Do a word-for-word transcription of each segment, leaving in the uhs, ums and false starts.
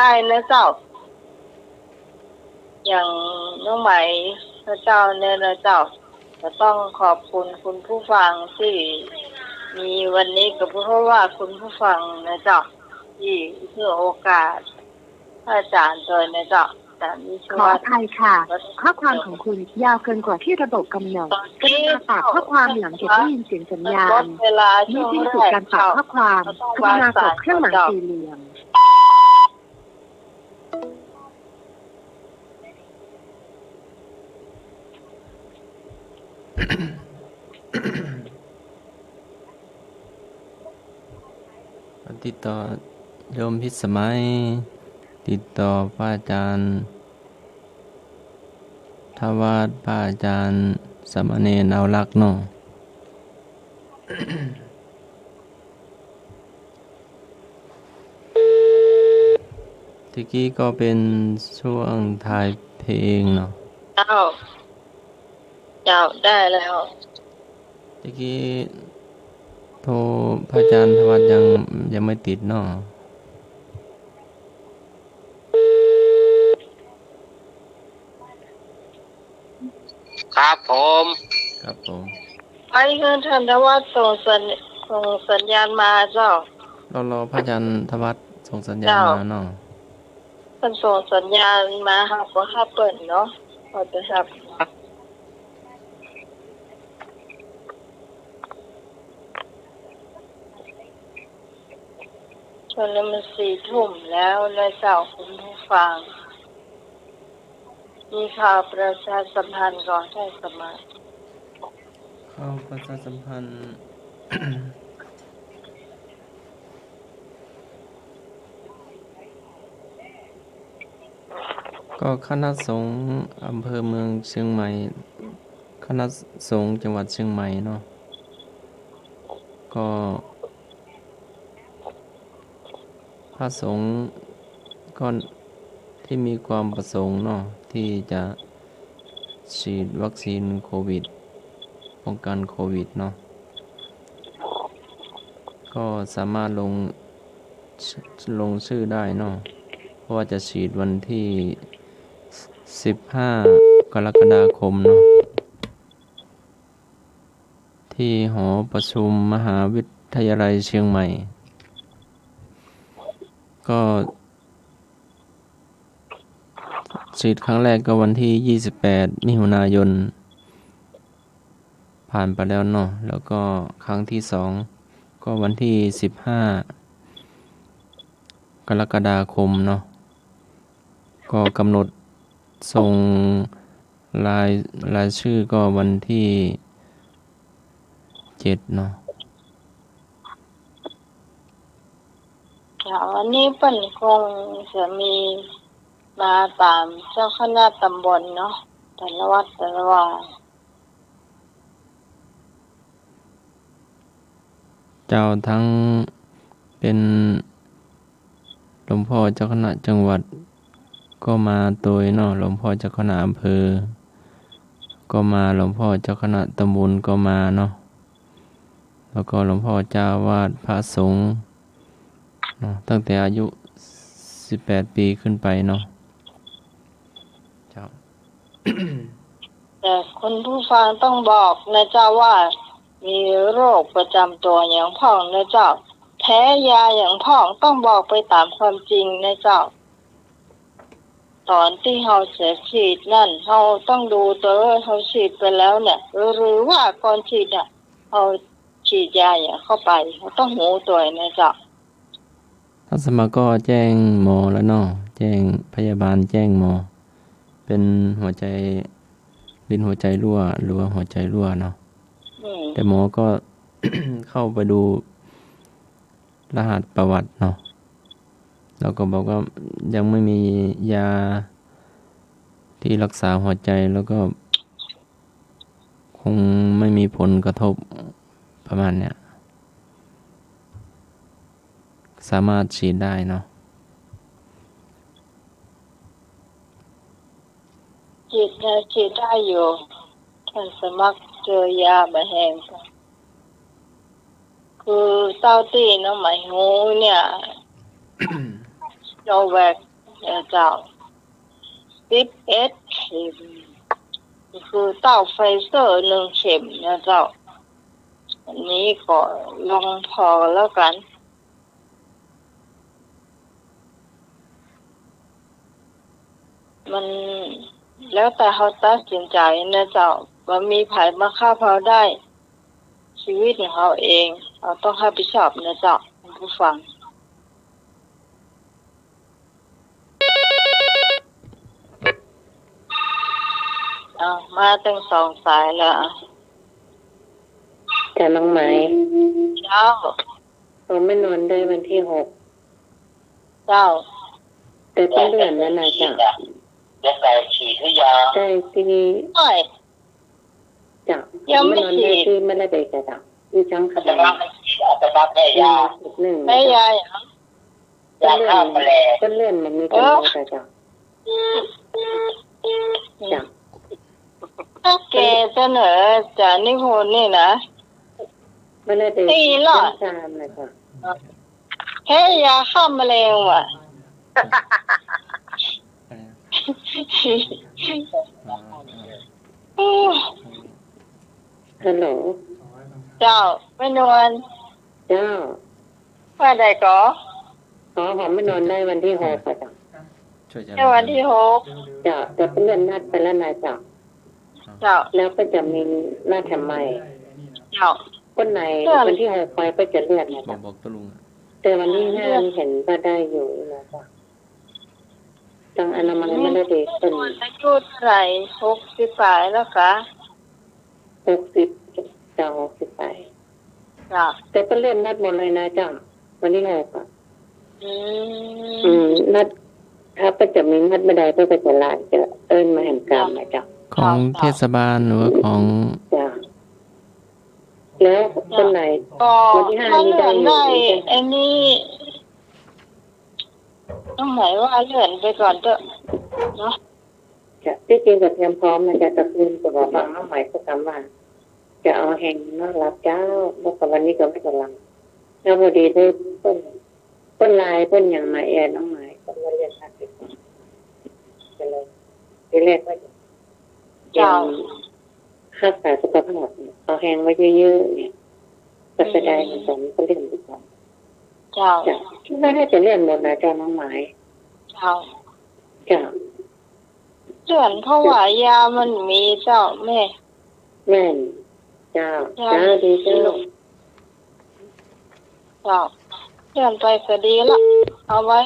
ได้นะเจ้า อย่างน้องไหมนะเจ้า เนี่ยนะเจ้า ก็ต้องขอบคุณคุณผู้ฟังตี้มีวันนี้ ก็เพราะว่าคุณผู้ฟังนะเจ้า ตี้หื้อโอกาสพระอาจารย์ตวยนะเจ้า อาจารย์วิศวะ ขออภัยค่ะ ข้อความของคุณยาวเกินกว่าที่ระบบกำหนด กรุณาตอบข้อความหลังจากได้ยินเสียงสัญญาณ เมื่อสิ้นสุดการตอบข้อความ กรุณากดเครื่องหมายสี่เหลี่ยม ติดต่อโยมพิสมัย ติดต่อพระอาจารย์ทวัฒน์ พระอาจารย์สามเณรเอาลักษณ์เนาะ ตะกี้ก็เป็นช่วงท้ายเพลงเนาะ เจ้า เจ้า ได้แล้ว ตะกี้โทรพระอาจารย์ทวัฒน์ยัง ยังไม่ติดเนาะ ครับผม ครับผม ไปเฮือนท่านทวัฒน์ส่งสัญ ส่งสัญญาณมาเจ้า รอ รอพระอาจารย์ทวัฒน์ส่งสัญญาณ เจ้า มาเนาะ เปิ้นส่งสัญญาณมา เฮาก็ฮับเปิ้นเนาะ เฮาจะฮับ ตอนนี้มันสี่ทุ่มแล้วนะเจ้าคุณผู้ฟัง มีข่าวประชาสัมพันธ์ก่อน ได้สมัคร ข่าวประชาสัมพันธ์ ก็คณะสงฆ์อำเภอเมืองเชียงใหม่ คณะสงฆ์จังหวัดเชียงใหม่เนาะ ก็ พระสงฆ์ก็ที่มีความประสงค์เนาะ ที่จะฉีดวัคซีนโควิด ป้องกันโควิดเนาะ ก็สามารถลง ลงชื่อได้เนาะ เพราะว่าจะฉีดวันที่สิบห้ากรกฎาคมเนาะ ที่หอประชุมมหาวิทยาลัยเชียงใหม่ ก็ฉีดครั้งแรกก็วันที่ยี่สิบแปดมิถุนายน ผ่านไปแล้วเนาะ แล้วก็ครั้งที่สองก็วันที่สิบห้ากรกฎาคมเนาะ ก็กำหนดส่งราย รายชื่อก็วันที่เจ็ดเนาะ ค่ะ อันนี้เปิ้นคงจะมีมาต๋ามเจ้าคณะตำบลเนาะ แต่ละวัดแต่ละวา เจ้า ตึงเป๋นหลวงพ่อเจ้าคณะจังหวัดก็มาตวยเนาะ หลวงพ่อเจ้าคณะอำเภอก็มา หลวงพ่อเจ้าคณะตำบลก็มาเนาะ แล้วก็หลวงพ่อเจ้าอาวาสพระสงฆ์เนาะ ตั้งแต่อายุสิบแปดปีขึ้นไปเนาะ เจ้า แต่คุณผู้ฟังต้องบอกนะเจ้าว่ามีโรคประจำตัวหยังพ่องนะเจ้า แพ้ยาหยังพ่อง ต้องบอกไปต๋ามความจริงนะเจ้า ต๋อนตี้เฮาจะฉีดนั่น เฮาต้องดูตวยว่าเฮาฉีดไปแล้วเนี่ย หรือว่าก่อนฉีดเนี่ย เฮาฉีดยาหยังเข้าไป เฮาต้องฮู้ตวยนะเจ้า อาตมาก็แจ้งหมอแล้วเนาะ แจ้งพยาบาล แจ้งหมอ เป๋นหัวใจ๋ ลิ้นหัวใจ๋รั่ว หรือว่าหัวใจ๋รั่วเนาะ อืม แต่หมอก็ เข้าไปดูรหัสประวัติเนาะ แล้วก็บอกว่ายังไม่มียาที่รักษาหัวใจ๋ แล้วก็คงไม่มีผลกระทบประมาณเนี้ย สามารถฉีดได้เนาะ ฉีดได้ ฉีดได้อยู่ ถ้าสมัครเจอยาบ่าแฮง คือเต้าตี้น้องไหมฮู้เนี่ย โนแวค นะเจ้า สิบเอ็ดเข็ม คือเต้าไฟเซอร์หนึ่งเข็มนะเจ้า อันนี้ก็ลองผ่อแล้วกั๋น มันแล้วแต่เฮาตัดสินใจ๋นะเจ้า บ่มีใผบังคับเฮาได้ ชีวิตของเฮาเอง เฮาต้องฮับผิดชอบนะเจ้า ท่านผู้ฟัง อ้าว มาตึงสองสายแล้ว จ้ะ น้องไหม เจ้า ผมไม่นอนได้วันที่หก เจ้า แต่เปิ้นเลื่อนแล้วนะเจ้า จะใส่ขีดหรือยัง ใส่ที่ โอ้ย เจ้า ยังไม่ขีด ไม่นอนได้ตี้มะละเดกะเจ้า ตี้จังขะ จะนับ จะนับได้ยา ยังไม่ขีดหนึ่ง ได้ยาเหรอ เปิ้นเลื่อน ยาฆ่าแมลง เปิ้นเลื่อนมันมี เออ กำหนดอะเจ้า เจ้า ถ้าแกเสนอจ๋านิพนธ์นี่นะ มะละเดกะ ตี้ละ ต้องตามเลยค่ะ แพ้ยาฆ่าแมลงว่ะ ฮัลโหล เจ้า แม่นวล เจ้า ว่าใดก่อ อ๋อ ผมไม่นอนได้วันที่หกอะเจ้า ได้วันที่หก เจ้า แต่เปิ้นเลื่อนนัดไปแล้วนะเจ้า เจ้า แล้วก็จะมีนัดแถมใหม่ เจ้า คนไหน เลื่อน วันที่หกไปก็จะเลื่อนนะเจ้า บอก บอกตะลุงอะ แต่วันที่ห้า เลื่อน นี่เห็นว่าได้อยู่นะเจ้า ตังอนามัยมะละเดกะเปิ้น อายุเท่าไหร่ หกสิบปลายแล้วกะ หกสิบ เจ้า หกสิบปลาย เจ้า แต่เปิ้นเลื่อนนัดหมดเลยนะเจ้า วันที่หกอะ อืม อืม นัด ถ้าเปิ้นจะมีนัดเมื่อใดเปิ้นก็จะไลน์ จะเอิ้นมาแหมกำนะเจ้า ของเทศบาลหรือว่าของ เจ้า แล้วคนไหน ก็ วันที่ห้า นี่ได้อยู่ เลื่อนได้ อันนี้ น้องไหมว่าเลื่อนไปก่อนเถอะเนาะ จ้ะ ตี้จริงก็เตรียมพร้อมนะเจ้า แต่คืนก็บอกว่าน้องไหมก็กำว่า จะเอาแฮงนอนหลับเจ้า แล้วก็วันนี้ก็ไม่ได้หลับ แล้วพอดีได้เปิ้น เปิ้นไลน์เปิ้นหยังมาแอดน้องไหม เปิ้นว่าเลื่อนนัดไปก่อน ก็เลย ทีแรกว่าจะ เจ้า เตรียมรักษาสุขภาพเนี่ย เอาแฮงไว้เยอะๆ เนี่ย ก็เสียดาย อืม เหมือนกั๋น ก็เลื่อนไปก่อน เจ้า จ้ะ คิดว่าน่าจะเลื่อนหมดนะเจ้า น้องไหม เจ้า จ้ะ เลื่อนเพราะว่ายามันมีเจ้าแม่ แม่น เจ้า ยา เจ้า ดีเจ้า เจ้า เลื่อนไปก็ดีละ เอาไว้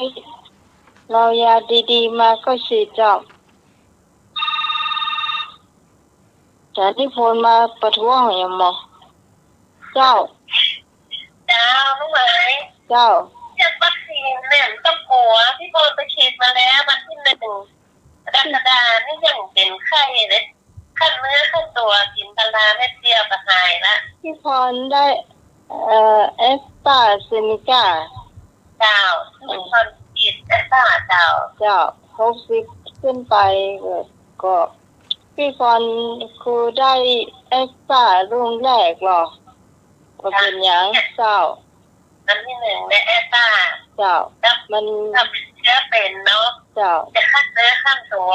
รอยาดีๆ มาก็ฉีดเจ้า จ๋านิพนธ์มาประท้วงอย่างหมอ เจ้า เจ้า น้องไหม เจ้า เรื่องวัคซีนเนี่ยไม่ต้องกลัว พี่พรไปฉีดมาแล้ว วันที่หนึ่งกรกฎาคมนี่ยังเป็นไข้เลย คันเนื้อคันตัว กินพาราเม็ดเดียวก็หายละ พี่พรได้ เอ่อ แอสตราเซเนกา เจ้า พี่พรฉีดแอสตราเจ้า เจ้า หกสิบขึ้นไป เอ่อ ก็ พี่พรคือได้แอสตรารุ่นแรกเหรอ บ่เป๋นหยัง เจ้า อันที่หนึ่งในแอสตรา เจ้า แล้วมัน ถ้าเป็นเชื้อเป็นเนาะ เจ้า จะคันเนื้อคันตัว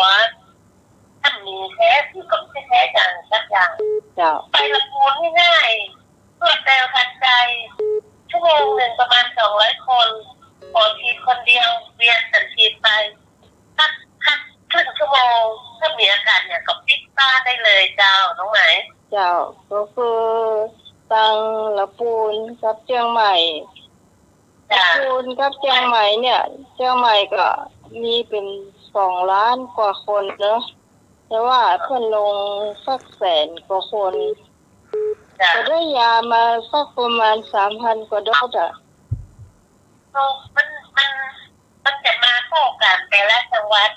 ถ้ามีแท้ที่ก็ไม่แท้อย่างสักอย่าง เจ้า ไปลำพูนง่ายๆ รวดเร็วทันใจ ชั่วโมงหนึ่งประมาณสองร้อยคน ขอฉีดคนเดียว เวียนกันฉีดไป พัก พักครึ่งชั่วโมง ถ้ามีอาการอย่างก็ปิ๊กบ้านได้เลยเจ้า น้องไหม เจ้า ก็คือตังลำพูนกับเจียงใหม่ เจ้า ลำพูนกับเจียงใหม่เนี่ย เจียงใหม่ก็มีเป๋นสองล้านกว่าคนเนาะ แต่ว่าเปิ้นลงสักแสนกว่าคน เจ้า ก็ได้ยามาสักประมาณสามพันกว่าโดสอะ เออ มัน มัน มันจะมาคู่กันแต่ละจังหวัด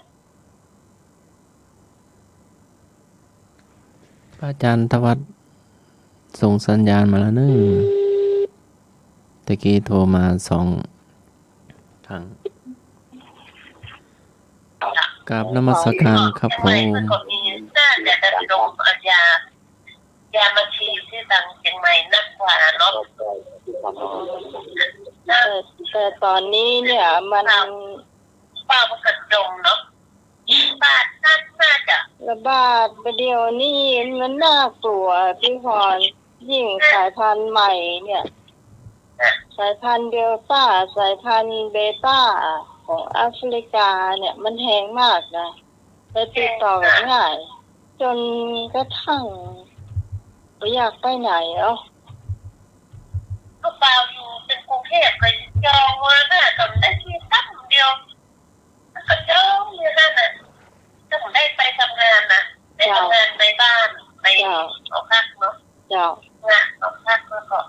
พระอาจารย์ธวัฒน์ส่งสัญญาณมาแล้วเนอะ ตะกี้โทรมาสองครั้ง กราบนมัสการครับผม มันก็มี น่าจะระดมเอายา ยามาฉีดที่ตังเจียงใหม่นักกว่าเนาะ แต่ แต่ต๋อนนี้เนี่ยมัน เปล่า มันก็ บาดบ่าเดี่ยวนี้มันน่ากลัวพี่พร ยิ่งสายพันธุ์ใหม่เนี่ย สายพันธุ์เดลต้า สายพันธุ์เบต้าของแอฟริกาเนี่ย มันแฮงมากนะ และติดต่อกันง่าย จนกระทั่งบ่อยากไปไหนเอ้า ก็บ่าวอยู่เต็งกรุงเทพฯ ก็จองมาน่ะ ก็ได้ตี้ตั้งเดียว ก็จองอยู่หั้นน่ะ ก็บ่ได้ไปทำงานนะ ได้ทำงานในบ้าน ใน เจ้า หอพักเนาะ เจ้า นะ หอพัก แล้วก็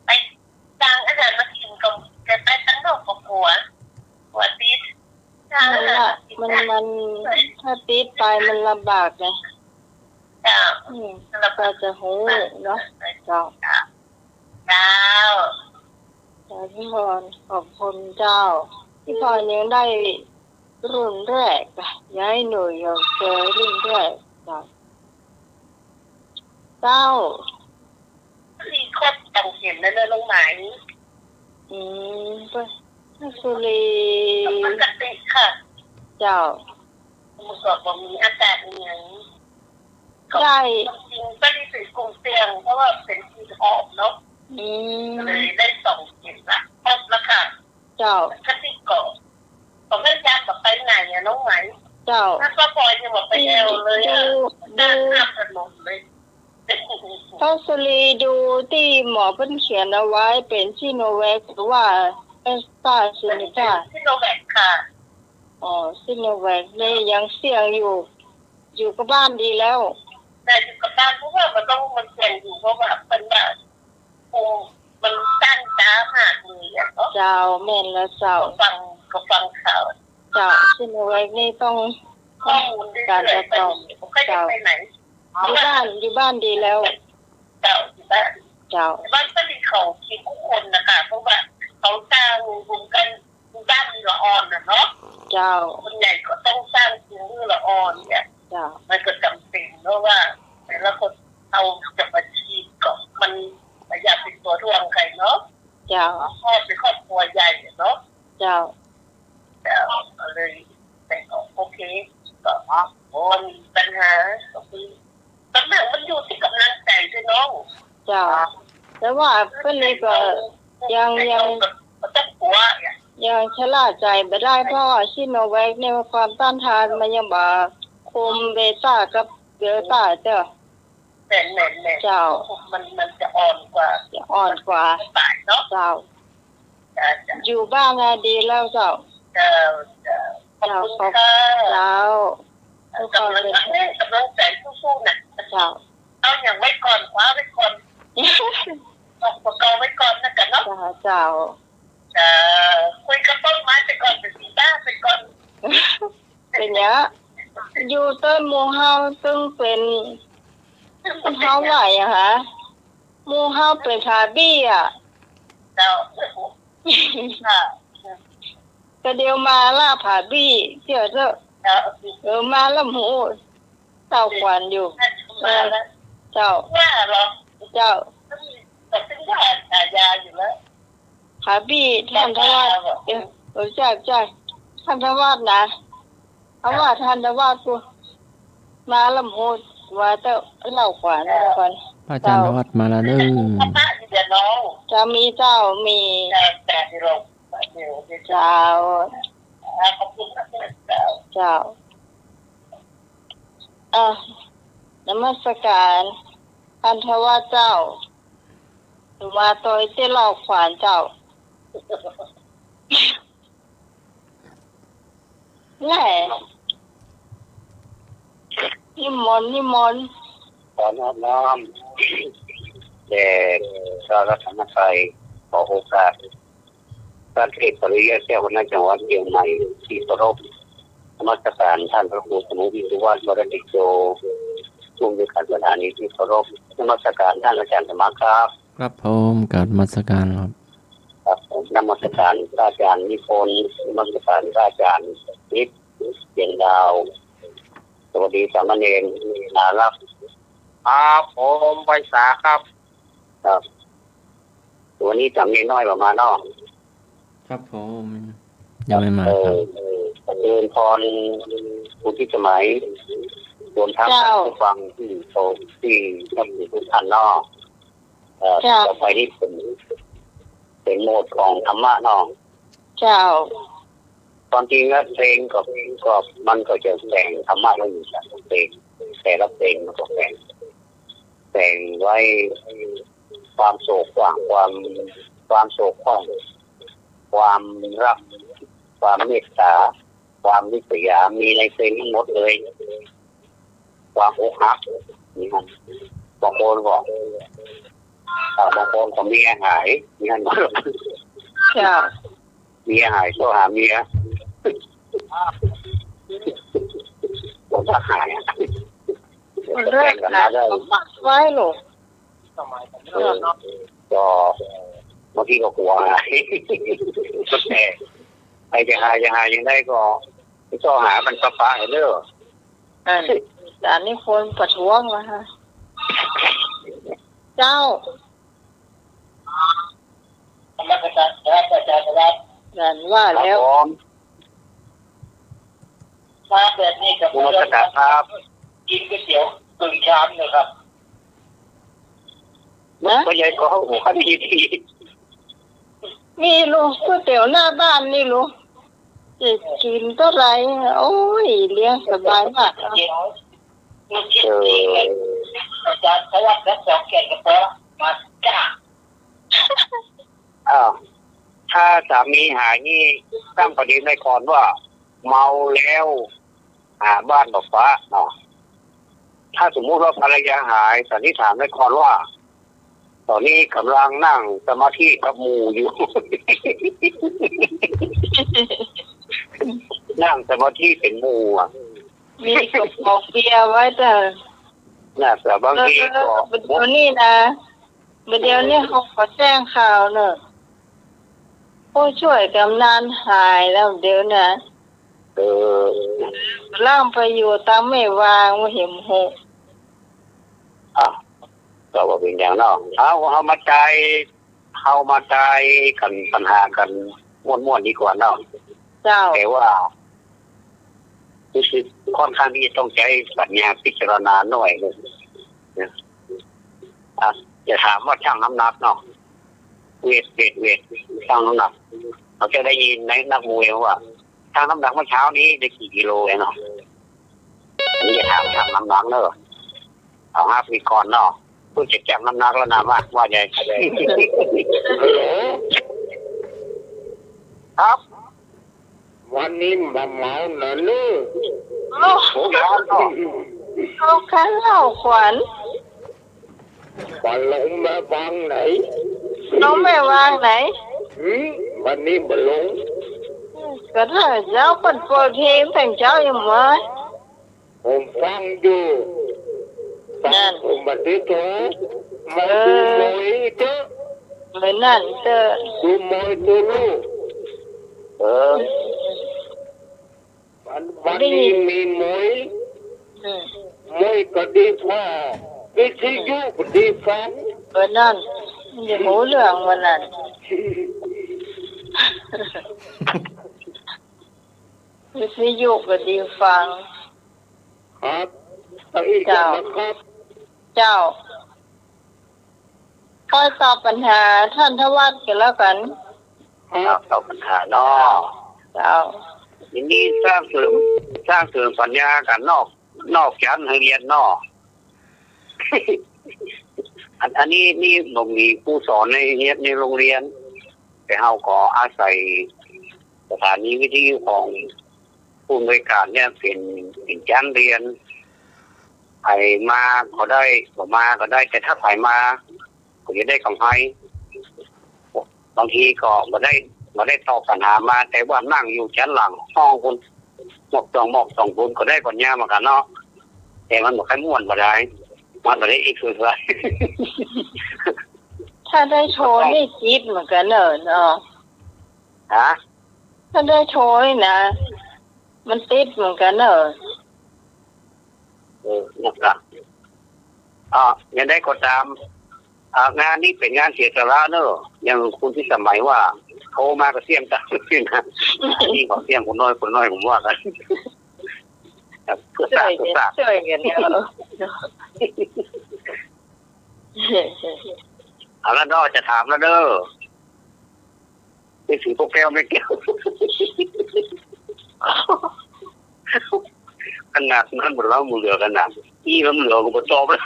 ไปสั่งอาหารมากิ๋น ก็จะไปตังนอกก็กั๋ว กั๋วติด มันละ มัน มัน ถ้าติดไปมันลำบากไง เจ้า อืม ลำบาก ก็จะฮู้เนาะ เจ้า เจ้า เจ้าพี่พร ขอบคุณเจ้า พี่พรยังได้รุ่นแรกอะ ย้ายหน่วยยังเจอรุ่นแรก เจ้า เจ้า ที่ครบตังเข็มแล้วเนอะ น้องไหม อืม ก็ สุรี ปกติค่ะ เจ้า มันก็บ่มีอาการอิหยัง ได้ จริงๆ ก็ได้ถือกลุ่มเสี่ยง เพราะว่าเป๋นกลิ่นหอมเนาะ อืม เลยได้สองเข็มละ ครบแล้วค่ะ เจ้า ปกติก็ ของแม่ยามก็ไปไหนอะน้องไหม เจ้า ถ้าป้าพรยังบ่ไปแอวเลยอะ ดู ด้านข้ามถนนเลย ป้าสุรีดูตี้หมอเปิ้นเขียนเอาไว้เป๋นซิโนแวคหรือว่าแอสตราเซเนกา ซิโนแวคค่ะ อ๋อ ซิโนแวคนี่ยังเสี่ยงอยู่ อยู่กับบ้านดีแล้ว แต่อยู่กับบ้าน เพราะว่ามันต้อง มันเสี่ยงอยู่ เพราะว่าเปิ้นว่า โอ้ มันตั้งจ๊ามากเลยอะเนาะ เจ้า แม่นแล้วเจ้า ก็ฟัง ก็ฟังข่าว เจ้า ซิโนแวคนี่ต้อง ข้อมูลเรื่อยๆ การทดลอง ไป บ่ค่อยได้ไปไหน เจ้า อยู่บ้าน อยู่บ้านดีแล้ว เจ้า อยู่บ้าน เจ้า บ้านก็ดี เขาคิดทุกคนนะคะ เพราะว่าเขาสร้างภูมิกัน บ้านละอ่อนน่ะเนาะ เจ้า คนใหญ่ก็ต้องสร้างภูมิละอ่อนเนี่ย เจ้า มันก็จ๋ำเป๋น เพราะว่าแต่ละคนเอาจะมาฉีดก็มันบ่อยากเป๋นตัวถ่วงใผเนาะ เจ้า ครอบ เป๋นครอบครัวใหญ่อะเนาะ เจ้า เจ้า ก็เลย แต่ก็โอเค ก็ โอ้ มีปัญหา ก็คือ ปัญหามันอยู่ตี้ก๋ำลังใจ๋ด้วยน้อง เจ้า แต่ว่าเปิ้นนี่ก็ยัง ยัง ก็ต้องกั๋วเนี่ย ยังชะล่าใจ๋บ่ได้ เพราะว่าซิโนแวคนี่ความต้านทานมันยังบ่คุมเบต้ากับเดลต้าเจ้า แม่นๆๆ เจ้า มัน มันจะอ่อนกว่า จะอ่อนกว่า สบายเนาะ เจ้า จ้ะ จ้ะ อยู่บ้านน่ะดีแล้วเจ้า เจ้า เจ้า ขอบคุณค่ะ เจ้า ก๋ำลัง ก๋ำลังใจ๋สู้ๆ น่ะ เจ้า เอาหยังไว้ก่อน คว้าไว้ก่อน เอาอุปกรณ์ไว้ก่อนนะจ๊ะเนาะ เจ้า เจ้า เอ่อ คุยกับต้นไม้ไปก่อน เป๋นสีบ้าไปก่อน เป๋นหยัง อยู่ใต้หมู่เฮาตึงเป๋น เฮาว่าหยังหา หมู่เฮาเป๋นผาบี้อะ เจ้า ค่ะ ก็เดี๋ยวมาละผาบี้ เจื้อเถาะ เจ้า เออ มาละหมู่ เจ้าขวัญอยู่ มาละ เออ เจ้า ว่าเหรอ เจ้า ก็ถึงว่าฉายาอยู่แล้ว ผาบี้ ต้านทวัฒน์ เออ เออ ใจ้ ใจ้ ต้านทวัฒน์นะ เอาว่าต้านทวัฒน์กู มาละหมู่ ว่าเจ้า เล่าขวัญ เล่าขวัญ พระอาจ๋ารย์ทวัฒน์มาแล้วเน้อ ธรรมะอยู่เดี๋ยวน้อง จะมีเจ้า มี เจ้า เจ้า เจ้า ขอบคุณมากเลยเจ้า เจ้า อ่ะ นมัสการต้านทวัฒน์เจ้า มาตวยตี้เล่าขวัญเจ้า แหละ นิมนต์ นิมนต์ ขอนอบน้อมแด่พระรัตนตรัย ขอโอกาส ท่านเทพปริยัติเจ้าคณะจังหวัดเชียงใหม่ที่เคารพ นมัสการท่านพระครูสมุทรวิศวะวรติโจ ผู้อำนวยการสถานีที่เคารพ นมัสการท่านอาจารย์สมัครครับ ครับผม กราบนมัสการครับ ครับผม นมัสการพระอาจารย์นิพนธ์ นมัสการพระอาจารย์นิพนธ์ เย็นดาว สวัสดีสามเณรนารักษ์ ครับผม ไหว้สาครับ ครับ วันนี้สามเณรน้อยบ่มาเนาะ ครับผม ยังไม่มา เออ ครับ เออ เจริญพร คุณพิสมัย รวมทั้ง เจ้า ท่านผู้ฟังตี้เคารพตี้นับถือทุกท่านเนาะ เอ่อ เจ้า ต่อไปนี้เป๋น เป๋นโหมดของธรรมะเนาะ เจ้า ความจริงแล้วเพลงก็ ก็มันก็จะแฝงธรรมะไว้อยู่จ้ะ เพลง แต่ละเพลงมันก็แฝง แฝงไว้ความโศกขว้าง ความ ความโศกขว้าง ความรัก ความเมตตา ความริษยา มีในเพลงทั้งหมดเลย ความอกหัก นี่นะ บางคนก็ อ่า บางคนก็เมียหาย นี่นะ เจ้า เมียหายก็หาเมีย ความรักหายอะ ความรักหายก็ปักไว้ลูก เออ ก็บางทีก็กลัวหาย แต่ใผจะหาย จะหายจังใดก็ ก็หามันปะปะให้เด้อ อัน อันนี้คนประท้วงนะคะ เจ้า นมัสการครับอาจารย์ครับ นั่นว่าแล้ว ครับผม มาแบบนี้กับ นมัสการครับ กินก๋วยเตี๋ยวครึ่งชามเลยครับ นะ พ่อใหญ่ก็หัวดีดี มีลูกก๋วยเตี๋ยวหน้าบ้านนี่ลูก จะกินเต้าไหร่ โอ้ย เลี้ยงสบายมาก ก๋วยเตี๋ยว ลูกชิ้น เออ ปิ้ง อาจารย์สวัสดิ์และสองแก้วกาแฟมาจ้า อ้าว ถ้าสามีหายนี่ตั้งประเด็นไว้ก่อนว่า เมาแล้วหาบ้านบ่ป๊ะเนาะ ถ้าสมมุติว่าภรรยาหาย สันนิษฐานไว้ก่อนว่า ต๋อนนี้ก่ำลังนั่งสมาธิกับหมู่อยู่ นั่งสมาธิเป๋นหมู่อะ มีกระป๋องเบียร์ไว้เต๊อะ น่ะ แต่บางทีก็ เออ บ่าเดี่ยวนี้นะ บ่าเดี่ยวนี้เขาขอแจ้งข่าวเนอะ ผู้ช่วยกำนันหายแล้วเดี๋ยวนะ เออ ล่างไปอยู่ตามแม่วาง บ่เห็นหู อ่ะ ก็บ่เป๋นหยังเนาะ เฮา เฮามาตาย เฮามาตายกั๋น ปัญหากั๋นม่วนๆ ดีกว่าเนาะ เจ้า แต่ว่า รู้สึกค่อนข้างที่จะต้องใช้ปัญญาพิจารณาหน่อยนึงนะ อ่ะ จะถามว่าชั่งน้ำหนักเนาะ เวท เวท เวท ชั่งน้ำหนัก เขาจะได้ยินในนักมวยว่า ชั่งน้ำหนักเมื่อเช้านี้ได้กี่กิโลเนาะ นี่จะถามชั่งน้ำหนักเนอะ เอาห้าปีก่อนเนาะ เพิ่งจะชั่งน้ำหนักแล้วนะ ว่า ว่าใหญ่ ฮัลโหล ครับ วันนี้บ่าเมาหน่อยเนอะ โอ้ โอ้ ครับ เอาคันเล่าขวัญ บ่าลงแม่วางไหน ลงแม่วางไหน หืม วันนี้บ่าลง ก็ถ้าเจ้าเปิ้นเปิดเพลงแต่เจ๊ายังบ่ ผมฟังอยู่ ฟัง นั่น ผมบ่ได้โทร มาดู เออ มวยเต๊อะ เออ นั่นเต๊อะ ดูมวยดูลูก เออ วัน วันนี้มีมวย อืม มวยก็ดีฟัง วิทยุก็ดีฟัง เออ นั่น มันจะฮู้เรื่องวันนั้น วิทยุก็ดีฟัง ครับ เอาอีก เจ้า แล้วครับ เจ้า ค่อยตอบปัญหาท่านทวัฒน์ก็แล้วกั๋น ครับ ตอบปัญหาเนาะ เจ้า ทีนี้สร้างเสริม สร้างเสริมปัญญากั๋นนอก นอกจากหื้อเฮียนเนาะ อัน อันนี้นี่บ่มีครูสอนในเฮียน ในโฮงเฮียน แต่เฮาก็อาศัยสถานีวิทยุของผู้อำนวยการเนี่ยเป๋น เป๋นจานเฮียน ใผมาก็ได้ บ่มาก็ได้ แต่ถ้าใผมาก็จะได้กำไร บางทีก็บ่ได้ บ่ได้ตอบปัญหามา แต่ว่านั่งอยู่จานหลังห้องพู้น มอกจ้อง มอกจ้องพู้น ก็ได้ปัญญาเหมือนกั๋นเนาะ แต่มันบ่ค่อยม่วนปานใด มันบ่ได้เอ็กเซอร์ไซส์ ถ้าได้โทรนี่ติดเหมือนกั๋นเนอะ เนาะ ฮะ ถ้าได้โทรนี่นะ มันติดเหมือนกั๋นเนอะ เออ นะครับ อ่า ยังไงก็ต๋าม อ่า งานนี้เป๋นงานเสียสละเนอะ อย่างคุณพิสมัยว่า โทรมาก็เสี้ยงตังค์สินะ อันนี้ก็เสี้ยงคนน้อย คนน้อย ผมว่ากั๋น เปื้อซาก เปื้อซาก จ้วยกั๋น จ้วยกั๋น เอาละเนาะ จะถามแล้วเน่อ ไปถือพวกแก้วแม่แก้ว ขนาดนั้นบ่เล่า บ่เหลือขนาด อี้มันเหลือก็บ่ตอบแล้ว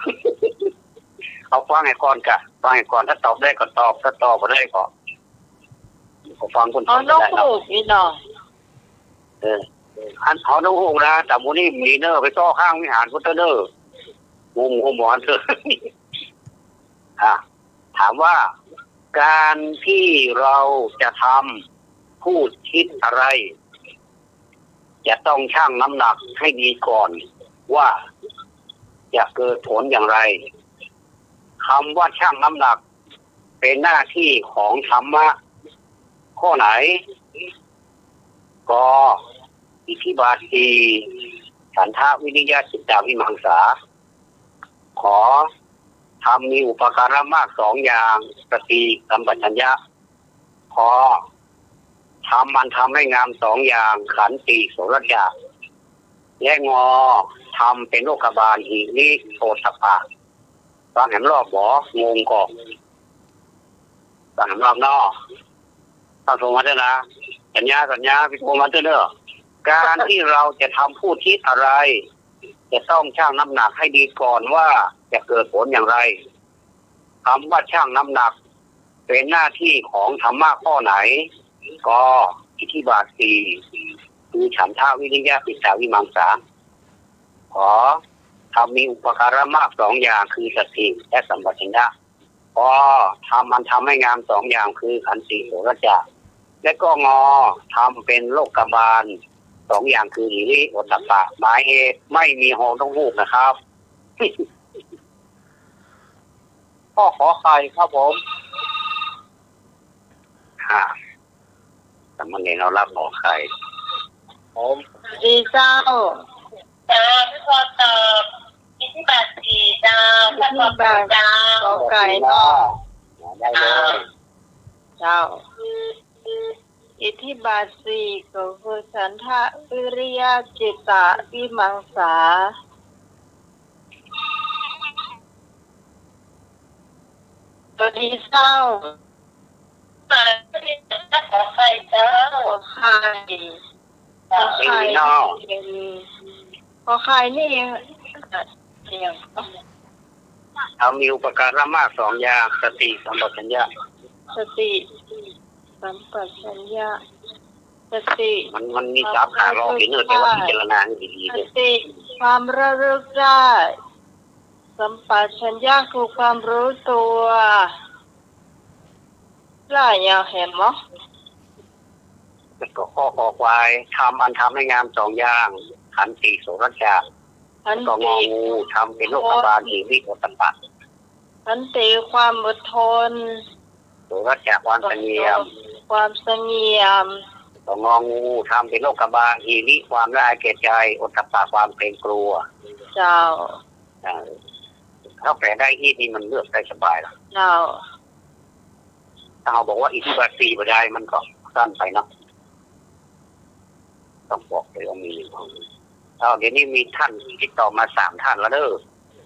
เอาฟังหื้อก่อนก่ะ ฟังหื้อก่อน ถ้าตอบได้ก็ตอบ ถ้าตอบบ่ได้ก็ ก็ฟังคน เอานกฮูกนี่เนาะ เออ อัน เอานกฮูกนะ ต๋ามมื้อนี้มีเน่อ ไปต่อข้างวิหารพุทธเน่อ งม งมหมอนเถอะ อ่ะ ถามว่า การที่เราจะทำ พูด คิดอะไร จะต้องชั่งน้ำหนักให้ดีก่อนว่าจะเกิดผลอย่างไร คำว่าชั่งน้ำหนักเป็นหน้าที่ของธรรมะข้อไหน ก อิทธิบาทสี่ ฉันทะ วิริยะ จิตตะ วิมังสา ข ธรรมมีอุปการะมากสองอย่าง สติ สัมปชัญญะ ข ธรรมอันทำให้งามสองอย่าง ขันติ โสรถยะ และ ง ธรรมเป็นโลกบาล หิริ โอตตัปปะ ฟังแหมรอบบ่ งงก่อ ฟังแหมรอบเนาะ ฟังโทรมาเถอะนะ สัญญา สัญญา พี่โทรมาเถอะเด้อ การที่เราจะทำ พูด คิดอะไร จะต้องชั่งน้ำหนักให้ดีก่อนว่าจะเกิดผลอย่างไร คำว่าชั่งน้ำหนักเป็นหน้าที่ของธรรมะข้อไหน ก อิทธิบาทสี่ คือฉันทะ วิริยะ จิตตะ วิมังสา ข ธรรมมีอุปการะมากสองอย่าง คือสติและสัมปชัญญะ ก ธรรมอันทำให้งามสองอย่าง คือขันติ โสรถยะ และก็ ง ธรรมเป็นโลกบาลสองอย่าง คือหิริ โอตตัปปะ หมายเหตุไม่มีฮอนกฮูกนะครับ ข้อขอไข่ครับผม อ่า สามเณรเรารับขอไข่ ผม ดีเจ้า เจ้า พี่พรตอบ อิทธิบาทสี่เจ้า อิทธิบาท เจ้า ขอไข่เนาะ ได้เลย เจ้า อิทธิบาทสี่ก็คือฉันทะ วิริยะ จิตตะ วิมังสา ตัวดีเจ้า ขอไข่เจ้า ขอไข่ ขอไข่ ขอไข่นี่ ธรรมมีอุปการะมากสองอย่าง สติ สัมปชัญญะ สติ สัมปชัญญะ สติ มัน มันมีศัพท์ห้าลอกอยู่เน่อ แต่ว่าพิจารณาให้ดีๆ เน่อ สติ ความระลึกได้ สัมปชัญญะคือความรู้ตัว แล้วยังแหมบ่ แล้วก็ ข คอควาย ธรรมอันทำให้งามสองอย่าง ขันติ โสรถยะ ขันติ แล้วก็ ง งู ธรรมเป็นโลกบาล หิริ โอตตัปปะ ขันติ ความอดทน โสรถยะ ความสงบ ความสงบ แล้วก็ ง งู ธรรมเป็นโลกบาล หิริ ความละอายแก่ใจ โอตตัปปะ ความเกรงกลัว เจ้า เออ ถ้าแปลได้อีกนี่มันเลือกได้สบายละ เจ้า ถ้าเฮาบอกว่าอิทธิบาทสี่บ่ได้ มันก็สั้นไปเนาะ ต้องบอกเลยว่ามี เอา เดี๋ยวนี้มีท่านติดต่อมาสามท่านแล้วเน่อ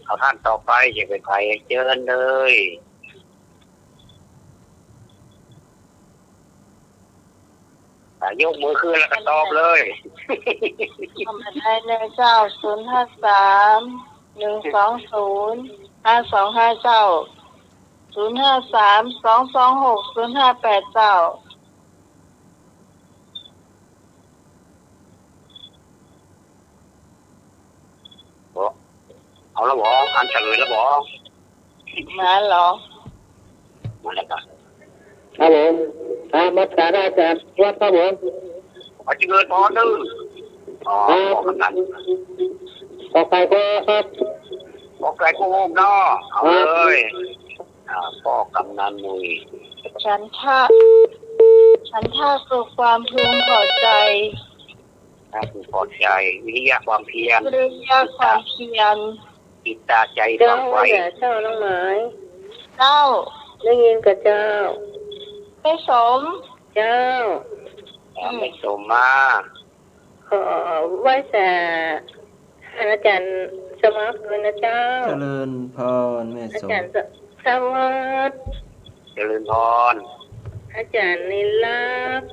เอาท่านต่อไป จะเป็นใผ เจิญเลย อ่ะ ยกมือขึ้นแล้วก็ตอบเลย ตอบมาได้เลยเจ้า ศูนย์ห้าสาม หนึ่งสองศูนย์ ห้าสองห้าเจ้า ศูนย์ห้าสาม สองสองหก ศูนย์ห้าแปดเจ้า เอาละบ่ อันเฉลยละบ่ มาเหรอ มาแล้วครับ ครับผม ครับ นมัสการอาจารย์วัดครับผม ขอเจริญพรเน่อ อ๋อ ครับ ขอกำนัน ขอไข่ก็ครับ ขอไข่ก็โฮมเนาะ เอาเลย ครับ อ่า พ่อกำนันหนุ่ย ฉันทะ ฉันทะคือความพึงพอใจ ถ้าพึงพอใจ วิริยะ ความเพียร วิริยะ ความเพียร จิตตะ ใจ เจ้า ความใฝ่ เจ้าน้องหมาย เจ้า ได้ยินกับเจ้า แม่สม เจ้า อ่า แม่สมมา ขอไหว้สา อาจ๋ารย์สมัครด้วยนะเจ้า เจริญพรแม่สม อาจ๋ารย์ส- สวัสดิ์ เจริญพร อาจ๋ารย์นิรักษ์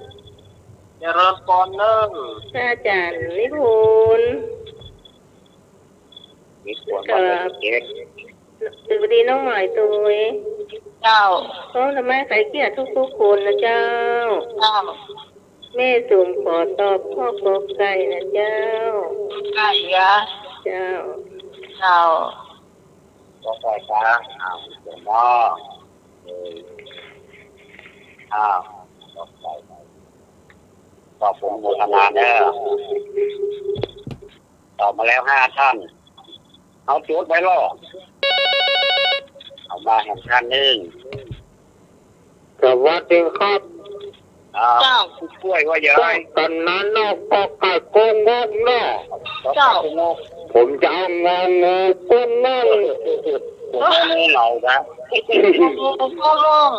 เจริญพรเน่อ อาจ๋ารย์นิพนธ์ นิพนธ์ ครับ สวัสดีน้องหมายตุย เจ้า ก็ทำไมใครเกลียดทุกๆ คนนะเจ้า เจ้า แม่สมขอตอบข้อกอไก่นะเจ้า กอไก่เหรอ เจ้า เจ้า กอไก่ครับ อ้าว เดี๋ยวเนาะ เออ อ้าว กอไก่ ขอบคุณโมทนาเนอะ ตอบมาแล้วห้าท่าน เอาจดไว้ล่อ เอามาแหมท่านนึ่ง สวัสดีครับ อ้าว เจ้า ผู้ช่วยว่ายังไง กันนั้นเนาะ กอไก่โกงงเนาะ เจ้า ผมจะเอางองูโกงง ผมไม่รู้เหล่านะ งองูโกงง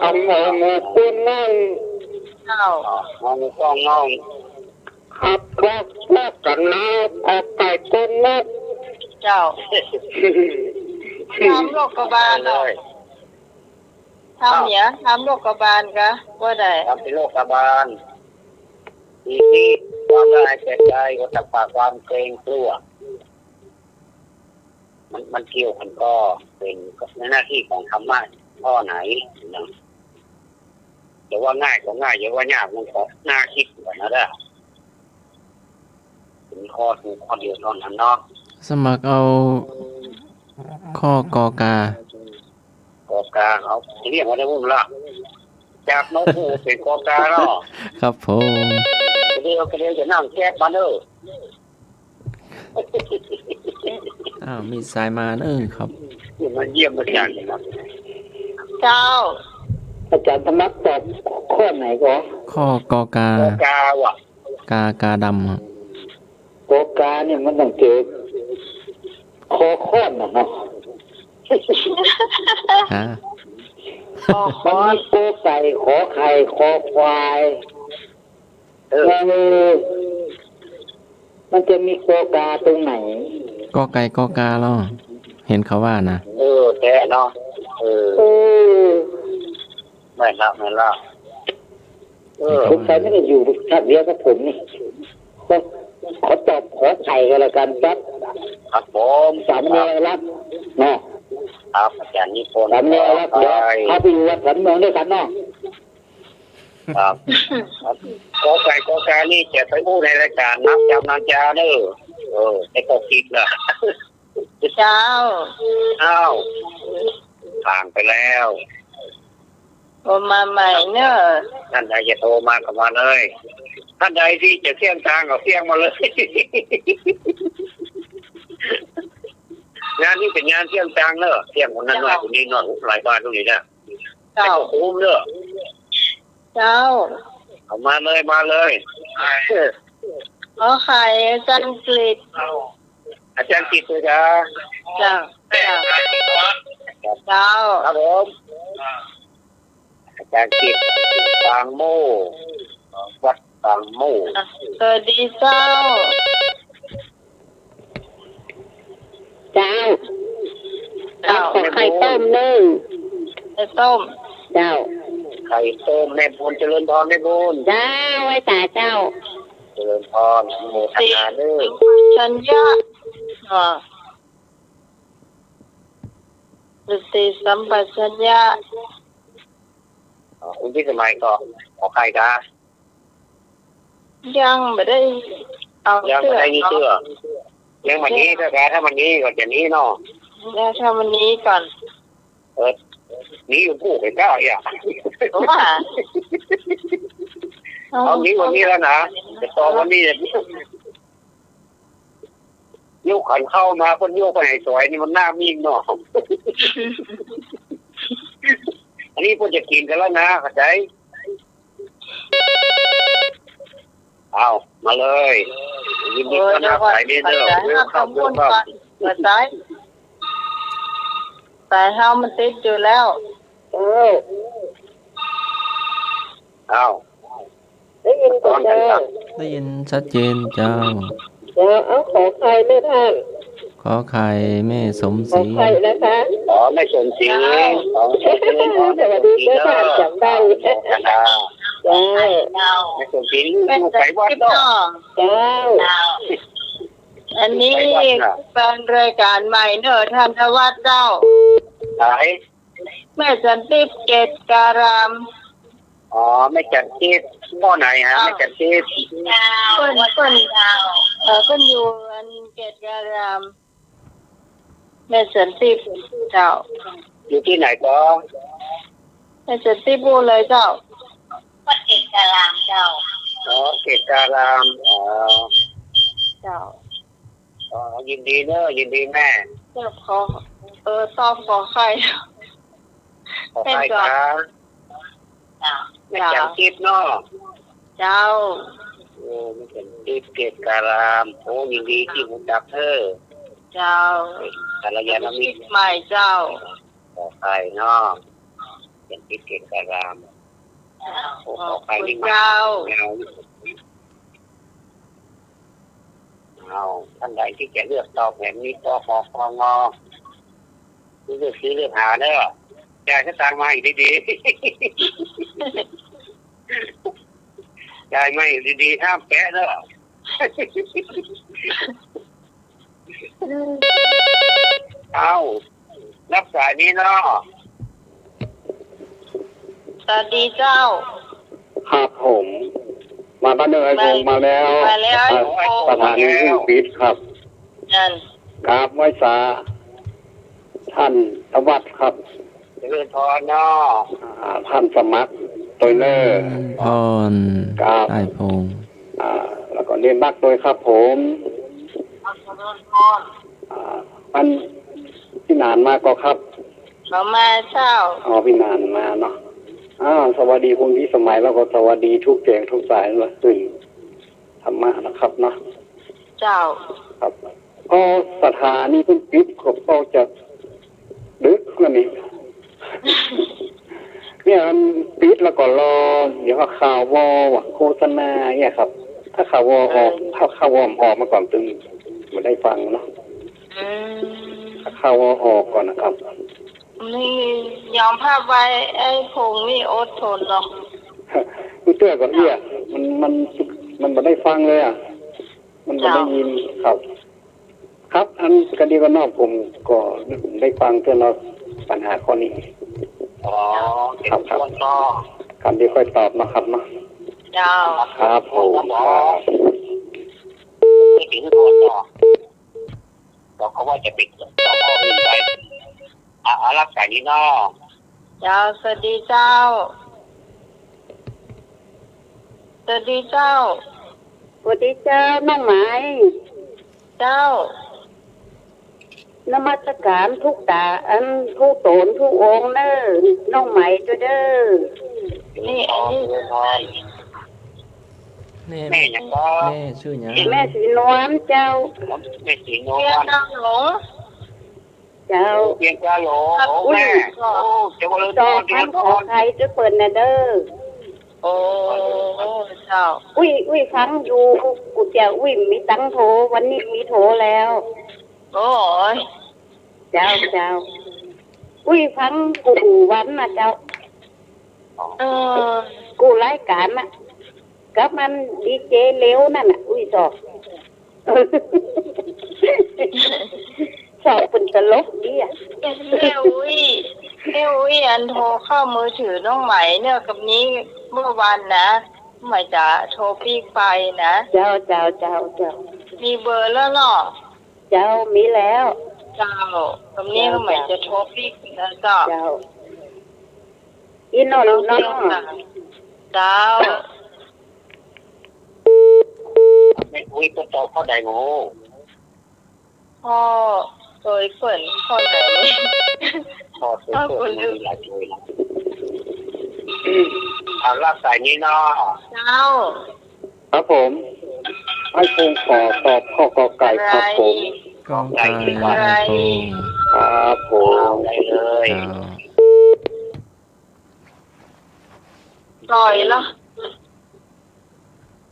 เอางองูโกงง เจ้า อ๋อ งองูโกงง ครับ พวก พวกกันนะ กอไก่โกงง เจ้า ถามโรคกบาลเนาะ ถามเนี่ย ถามโรคกบาลกะ ว่าได้ ถามเป็นโรคกบาล มีความละอายแก่ใจ โอตตัปปะ ความเกรงกลัว มัน มันเกี่ยวกันก็เป็นในหน้าที่ของธรรมะข้อไหนนะ จะว่าง่ายก็ง่าย จะว่ายากมันก็น่าคิดกว่านะเด้อ เป็นข้อถูกข้อเดียวเท่านั้นเนาะ สมัครเอาข้อกอกา กอกา เอาเรียกมาได้บุญละ จากนกฮูกเป็นกอกาเนาะ ครับผม กระเดียวกระเดียวจะนั่งแก๊บมาเด้อ อ้าว มีสายมาเนอะครับ มาเยี่ยมอาจารย์ครับ เจ้า อาจารย์สมัครตอบข้อไหนก็ ข้อกอกา กอกาว่ะ กากาดำครับ กอกาเนี่ยมันต้องเจอคอค้อนน่ะเนาะ ฮะ คอค้อน มันมีกอไก่ ขอไข่ คอควาย เออ เออ มันจะมีกอกาตรงไหน กอไก่กอกาเนาะ เห็นเขาว่านะ เออ แท้เนาะ เออ เออ แม่นละ แม่นละ เออ สงสัยไม่ได้อยู่ชาติเดียวกับผมนี่ ก็ขอตอบขอไข่ก็แล้วกันครับ ครับผม สามเณรรักเนาะ ครับ อาจารย์นิพนธ์ สามเณรรัก ขอไข่ เดี๋ยวเข้าไปอยู่วัดสามเณรด้วยกันเนาะ ครับ กอไก่กอกานี่จะไปอู้ในรายการนับจำนานจาเนอะ เออ แต่ก็ผิดละ เจ้า อ้าว ผ่านไปแล้ว โทรมาใหม่เนอะ ท่านใดจะโทรมาก็มาเลย ท่านใดที่จะเสี่ยงตางก็เสี่ยงมาเลย งานนี้เป็นงานเสี่ยงตางเนอะ เสี่ยงคนนั้นหน่อย เจ้า คนนี้หน่อย หลายบาทตรงนี้นะ เจ้า แต่ก็คุ้มเนอะ เจ้า เอามาเลย มาเลย ขอไข่ อาจารย์กฤษ อาจารย์กฤษเลยจ้า เจ้า เจ้า เจ้า ครับผม อาจารย์กฤษ ปางโม่ วัดปางโม่ อ่ะ สวัสดีเจ้า เจ้า เจ้า ขอไข่ต้มนึ่ง ไข่ต้ม เจ้า ไข่ต้ม แม่บุญ เจริญพร แม่บุญ เจ้า ไหว้สาเจ้า เจริญพร โมทนาเด้อ สัญญา อ่า สติสัมปชัญญะ อ๋อ คุณพิสมัยก็ขอไข่กา ยังบ่ได้เอา ยังบ่ได้นี่เตื้อ ยังบ่นี้เตื้อ ถ้ามันนี้ก็จะนี้เนาะ แล้วถ้ามันนี้ก่อน เออ นี้อยู่ผู้ไปก้าวอย่า ผมว่า เอานี้วันนี้แล้วนะ จะต่อวันนี้ ยกขันข้าวมา เปิ้นยกไปให้สวยนี่มันน่ามิ่งเนาะ อันนี้เปิ้นจะกิ๋นกั๋นแล้วนะ เข้าใจ๋ เอา มาเลย ยินดีต้อนรับ เออ สายนี้เด้อ เดี๋ยวก่อน เวลคัม เวลคัม ก่อน สาย สายเฮามันติดอยู่แล้ว เออ เอา ได้ยินก่อนเจ้า ได้ยินชัดเจนเจ้า เจ้า เอา ขอไข่แม่ท่าน ขอไข่แม่สมศรี ขอไข่นะคะ อ๋อ แม่สมศรี อ๋อ สวัสดีเจ้า ท่านจ๋ำได้ เจ้า แม่สมศรี ลูกไปวัดเนาะ เจ้า อันนี้แฟนรายการใหม่เนอะ ท่านธวัฒน์เจ้า ไหน แม่จันทิพย์เกตการาม อ๋อ แม่จันทิพย์ หม้อไหนฮะ แม่จันทิพย์ เปิ้น เปิ้น เอ่อ เปิ้นอยู่อันเกตการาม แม่จันทิพย์เจ้า อยู่ตี้ไหนก็ แม่จันทิพย์อู้เลยเจ้า วัดเกตการามเจ้า อ๋อ เกตการาม อ๋อ เจ้า อ๋อ ยินดีเนอะ ยินดีแม่ เจ้า ขอ เออ ตอบขอไข่ ขอไข่ครับ เจ้า แม่จันทิพย์เนาะ เจ้า โอ้ แม่จันทิพย์เกตการาม โอ้ ยินดีตี้ฮู้จักเฮ้อ เจ้า เป็นกัลยาณมิตร ชีวิตใหม่เจ้า ขอไข่เนาะ จันทิพย์เกตการาม โอ้ ขอไข่นี่มา เจ้า เอา ท่านใดที่จะเลือกตอบแบบนี้ ป ข ก ง เลือกซื้อเลือกหาเด้อ จ่ายสตางค์มาอีกดีๆ จ่ายมาอีกดีๆ ห้ามแปะเด้อ เอ้า รับสายนี้เนาะ สวัสดีเจ้า ครับผม มาบ้านเนินไอ้พงษ์มาแล้ว มาแล้ว อ่า ไอ้พงษ์ สถานีเพิ่งปิดครับ นั่น กราบไหว้สา ท่านธวัฒน์ครับ เจริญพรเนาะ อ่า ท่านสมัครตวยเน่อ เจริญพร ครับ ไอ้พงษ์ อ่า แล้วก็เรียนรักตวยครับผม อ่า อัน พี่หนานมาก่อครับ เขามาเจ้า อ๋อ พี่หนานมาเนาะ อ้าว สวัสดีคุณพิสมัย แล้วก็สวัสดีทุกแสงทุกสายนะ ซึ่งธรรมะนะครับเนาะ เจ้า ครับ เพราะสถานีเพิ่งปิดก็ ก็จะดึกแล้วนี่ เนี่ยมันปิดแล้วก็รอ เดี๋ยวก็ข่าววอว่าโฆษณาเนี่ยครับ ถ้าข่าววอออก เออ ถ้าข่าววอออกมาก่อนตึงบ่ได้ฟังเนาะ อืม ถ้าข่าววอออกก่อนนะครับ นี่ยอมภาพไว้ ไอ้พงษ์นี่อดทนเนาะ เตื้อก่อนเอี้ย มัน มัน มันบ่ได้ฟังเลยอะ มันบ่ได้ยิน เจ้า ครับ ครับ อันก็ดีก็เนาะ ผมก็ได้ฟังเตื้อเนาะ ปัญหาข้อนี้ อ๋อ ครับ ครับ เห็นควรเนาะ ครับ เดี๋ยวค่อยตอบเนาะครับเนาะ เจ้า ครับผม ครับ ไม่ถึงควรเนาะ เราก็ว่าจะปิดต่อข้ออื่นไป อ่ะ เอารับสายนี้เนาะ เจ้า สวัสดีเจ้า สวัสดีเจ้า สวัสดีเจ้า น้องไหม เจ้า นมัสการทุกตา อัน ทุกต๋นทุกองค์เน่อ น้องไหมเจ้าเด้อ นี่ อันนี้ แม่ แม่หยังก็ แม่ชื่อหยัง แม่ศรีนวลเจ้า แม่ศรีนวล เวียงจันทน์หลง เจ้า เวียงจันทน์หลง ครับ โอ้ แม่ อุ้ย โอ้ เจริญพร สอบถาม เจริญพร ขอไข่เจ้าเปิ้นน่ะเด้อ โอ้ เจ้า อุ้ย อุ้ย ฟังอยู่ กูเจ้า อุ้ย มีตังค์โทร วันนี้มีโทรแล้ว โอ้ย เจ้า เจ้า อุ้ย ฟังกู้วันน่ะเจ้า เออ กู้รายการน่ะ กับมันดีเจเหลวนั่นน่ะ อุ้ย สอบ สอบเปิ้นตลกดีอะ แม่อุ๊ย แม่อุ๊ย อันโทรเข้ามือถือน้องไหมเนี่ย กับนี้เมื่อวันนะ ไหมจะโทรปิ๊กไปนะ เจ้า เจ้า เจ้า เจ้า มีเบอร์แล้วเนาะ เจ้า มีแล้ว เจ้า กับนี้ เจ้า ไหมจะโทรปิ๊กนะเจ้า เจ้า อีกหน่อยเนาะ เจ้า แม่อุ๊ย เปิ้นตอบข้อใดหมอ ข้อโตยเปิ้นข้อไหน ข้อโตยเปิ้น ข้อคนลืม มีหลายโตยนะ เอารับสายนี้เนาะ เจ้า ครับผม ไอ้พงษ์ขอตอบข้อกอไก่ครับผม กอไก่ กอไก่ ไอ้พงษ์ ครับผม ได้เลย เจ้า ต่อยละ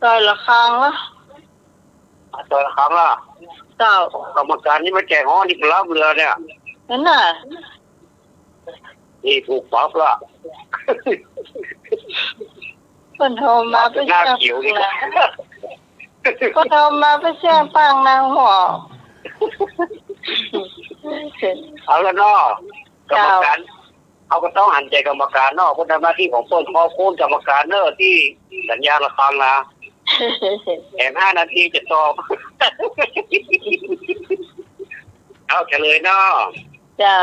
ต่อยละครั้งละ ต่อละครั้งละ เจ้า กรรมการนี่มาแจกฮ้อนนี่ก็ล้ำเหลือเนี่ย นั่นน่ะ นี่ถูกปรับละ เปิ้นโทรมาไป หน้าเขียวนี่ เปิ้นโทรมาไปเสี้ยงปางนางหมอ เอาละเนาะ กรรมการ เจ้า เขาก็ต้องหันใจ๋กรรมการเนาะ เปิ้นทำหน้าตี้ของเปิ้น ขอบคุณกรรมการเนาะตี้สัญญาณละครั้งนะ แถมห้านาทีจะตอบ เอาเฉลยเนาะ เจ้า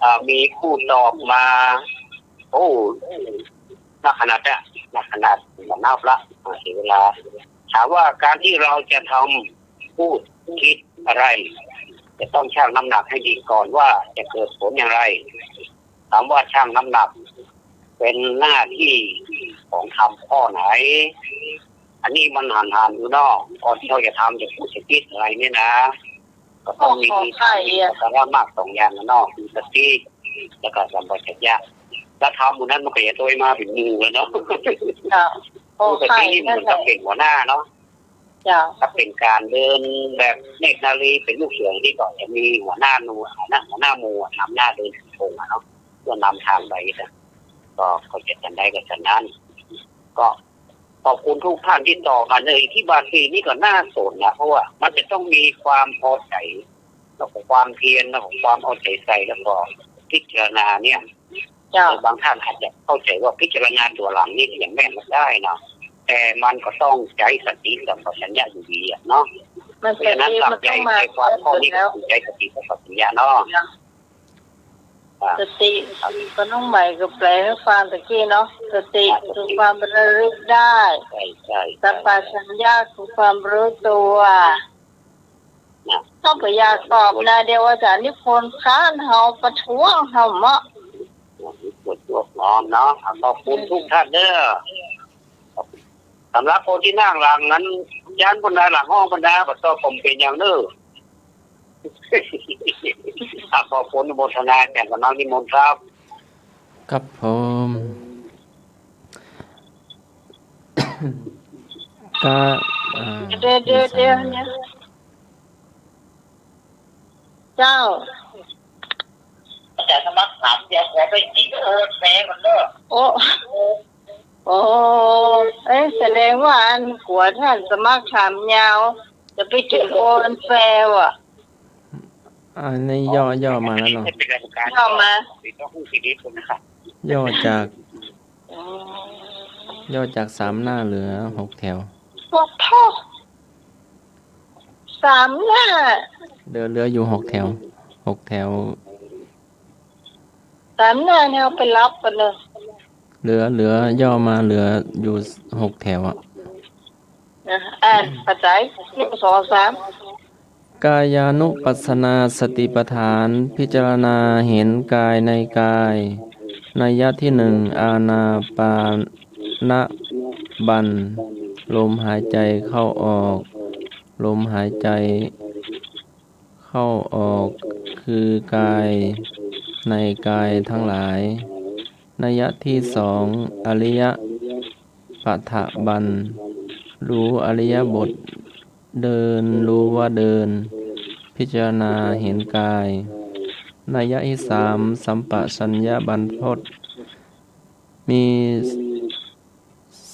อ่า มีผู้ตอบมา โอ้ นักขนาดเนี่ย นักขนาด บ่นับละ อ่า เสียเวลา ถามว่าการที่เราจะทำ พูด คิดอะไร จะต้องชั่งน้ำหนักให้ดีก่อนว่าจะเกิดผลอย่างไร ถามว่าชั่งน้ำหนักเป็นหน้าที่ของธรรมข้อไหน อันนี้มันหันๆ อยู่เนาะ ก่อนที่เราจะทำ จะพูด จะคิดอะไรเนี่ยนะ ก็ต้องมี ขอไข่อะ สาระมากสองอย่างนะเนาะ คือสติ แล้วก็สัมปชัญญะ แล้วธรรมหมู่นั้นมันก็จะโดยมาเป๋นหมู่แล้วเนาะ เจ้า ขอไข่ คือสตินี่เหมือนกับเป๋นหัวหน้าเนาะ เจ้า ถ้าเป๋นก๋านเดินแบบเนตรนารีเป๋นลูกเสือนี่ก็จะมีหัวหน้าหมู่ หัวหน้า หัวหน้าหมู่นำหน้าเดินธงอะเนาะ เพื่อนำทางไปนะ ก็ ก็จะฉันใดก็ฉันนั้น ก็ขอบคุณทุกท่านที่ตอบมา ในที่บางทีนี่ก็น่าสนนะ เพราะว่ามันจะต้องมีความพอใจ๋ แล้วก็ความเพียร แล้วก็ความเอาใจ๋ใส่ แล้วก็พิจารณาเนี่ย เจ้า บางท่านอาจจะเข้าใจ๋ว่าพิจารณาตั๋วหลังนี่ยังแม่นบ่ได้เนาะ แต่มันก็ต้องใจ๊สติสัมปชัญญะอยู่ดีอะเนาะ มัน เพราะฉะนั้น สติมันต้องมา หลักใหญ่ใจความข้อนี้ก็คือใจ๊สติสัมปชัญญะเนาะ เจ้า อ่า สติ ครับ ป้าน้องใหม่ก็แปลหื้อฟังตะกี้เนาะ สติ อ่า สติ คือความระลึกได้ ใช่ ใช่ ใช่ สัมปชัญญะคือความรู้ตั๋ว นะ เฮาบ่อยากตอบนะ เดี๋ยวอาจ๋ารย์นิพนธ์ค้านเฮาประท้วงเฮาเนาะ ปวดหัวพร้อมเนาะ ขอบคุณทุกท่านเด้อ สำหรับคนตี้นั่งหลังนั้น ย้านบรรดาหลังห้องบรรดา บ่ต้องผมเป๋นอย่างเน้อ อ่ะ ขอบคุณอนุโมทนา แจ่มกับน้องนิมนต์ครับ ครับผม ก็ อ่า เดี๋ยว เดี๋ยว มีสาย เดี๋ยว เดี๋ยว เจ้า อาจ๋ารย์สมัครถามเดียว ขอไปจริง โอนแฟร์ก่อนเด้อ โอ้ โอ้ เอ๊ะ แสดงว่าอันกั๋วท่านสมัครถามยาว จะไปเก็บโอนแฟร์ว่ะ อันนี้ย่อ ย่อมาแล้วเนาะ ย่อมา ย่อจาก อ๋อ ย่อจากสามหน้าเหลือหกแถว โอ้โธ่ สามหน้า เหลือ เหลืออยู่หกแถว หกแถว สามหน้าเนี่ยเอาไปรับกันเลย เหลือ เหลือย่อมาเหลืออยู่หกแถวอะ นะ อ่าน เข้าใจ๋ หนึ่ง สอง สาม กายานุปัสสนาสติปัฏฐาน พิจารณาเห็นกายในกาย นัยยะที่หนึ่ง อานาปานบัล ลมหายใจ๋เข้าออก ลมหายใจ๋ เข้าออกคือกายในกายทั้งหลาย นัยยะที่สอง อริยปัฏฐบัล รู้อริยบท เดิน รู้ว่าเดิน พิจารณาเห็นกาย นัยยะที่สาม สัมปชัญญบัลพต มี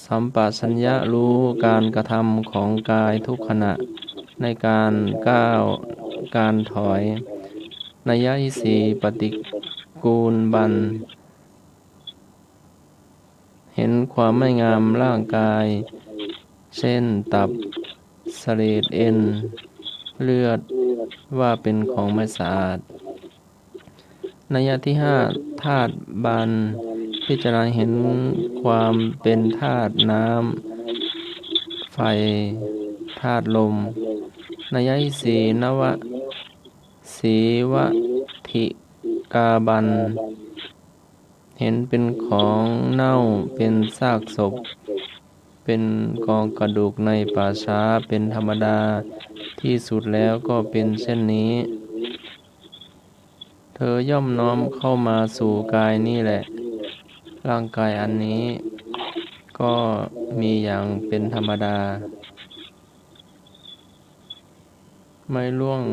สัมปชัญญะรู้การกระทำของกายทุกขณะ ในการก้าว การถอย นัยยะที่สี่ ปฏิกูลบัล เห็นความไม่งามร่างกาย เช่น ตับ เสลด เอ็น เลือด ว่าเป็นของไม่สะอาด นัยยะที่ห้า ธาตุบัล พิจารณาเห็นความเป็นธาตุน้ำ ไฟ ธาตุลม นัยยะที่สี่ นวสีวติกาบัล เห็นเป็นของเน่า เป็นซากศพ เป็นกองกระดูกในป่าช้าเป็นธรรมดา ที่สุดแล้วก็เป็นเช่นนี้ เธอย่อมน้อมเข้ามาสู่กายนี้แล ร่างกายอันนี้ก็มีอย่างเป็นธรรมดา ไม่ล่วง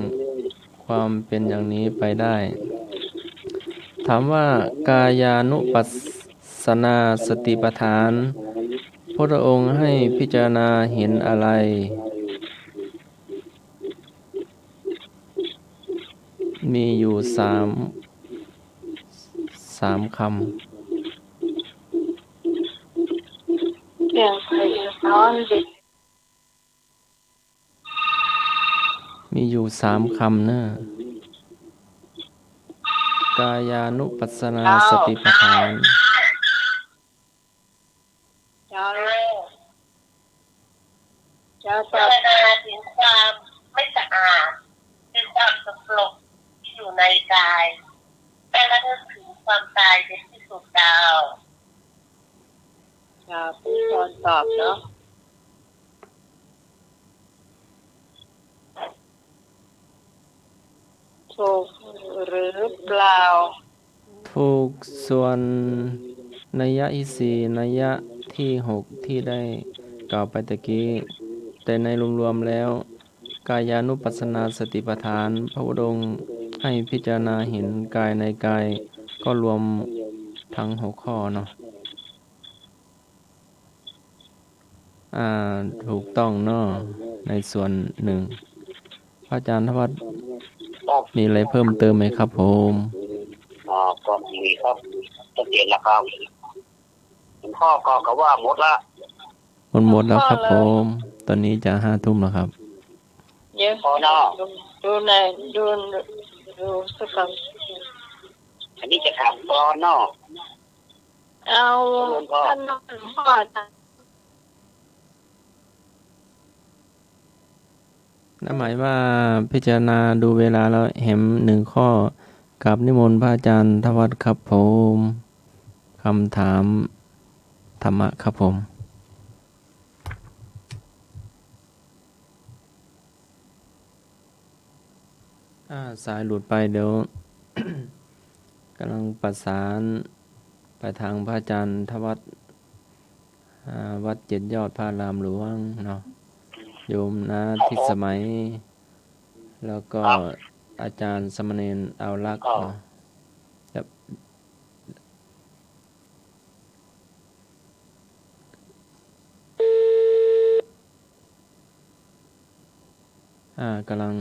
ความเป็นอย่างนี้ไปได้ ถามว่า กายานุปัสสนาสติปัฏฐาน พระองค์ให้พิจารณาเห็นอะไร มีอยู่สาม สามคำ เสียงใครสะท้อนดิ มีอยู่สามคำเนอะ กายานุปัสสนาสติปัฏฐาน เจ้า เจ้า พิจารณาถึงความไม่สะอาด คือความสกปรกที่อยู่ในกาย และระลึกถึงความตายเป็นที่สุด เจ้า เจ้า พี่พรตอบเนาะ ถูกหรือเปล่า ถูก ส่วนนัยยะที่สี่ นัยยะที่หก ที่ได้กล่าวไปตะกี้ แต่ในรวมๆ แล้ว กายานุปัสสนาสติปัฏฐาน พระพุทธองค์ให้พิจารณาเห็นกายในกาย ก็รวมทั้งหกข้อเนาะ อ่า ถูกต้องเนาะ ในส่วนหนึ่ง พระอาจารย์ธวัฒน์ ครับ มีอะไรเพิ่มเติมไหมครับผม อ๋อ ก็มีครับ ชัดเจนแล้วครับ หลวงพ่อก็ ก็ว่าหมดละ หมด หมดแล้วครับผม ตอนนี้จะห้าทุ่มแล้วครับ เดี๋ยว พอเนาะ ดู ดูใน ดู ดูสักคำ อันนี้จะถามก่อนเนาะ เอา หลวงพ่อ ท่านหลวงพ่อ นั่นหมายว่าพิจารณาดูเวลาแล้วแหมหนึ่งข้อ กราบนิมนต์พระอาจารย์ธวัฒน์ครับผม คำถามธรรมะครับผม อ่า สายหลุดไป เดี๋ยว กำลังประสานไปทางพระอาจารย์ธวัฒน์ อ่า วัดเจ็ดยอดพระอารามหลวงเนาะ โยมน้าทิศสมัย แล้วก็ ครับ อาจารย์สามเณรเอาลักษณ์ ครับ เนาะ ครับ อ่า กำลัง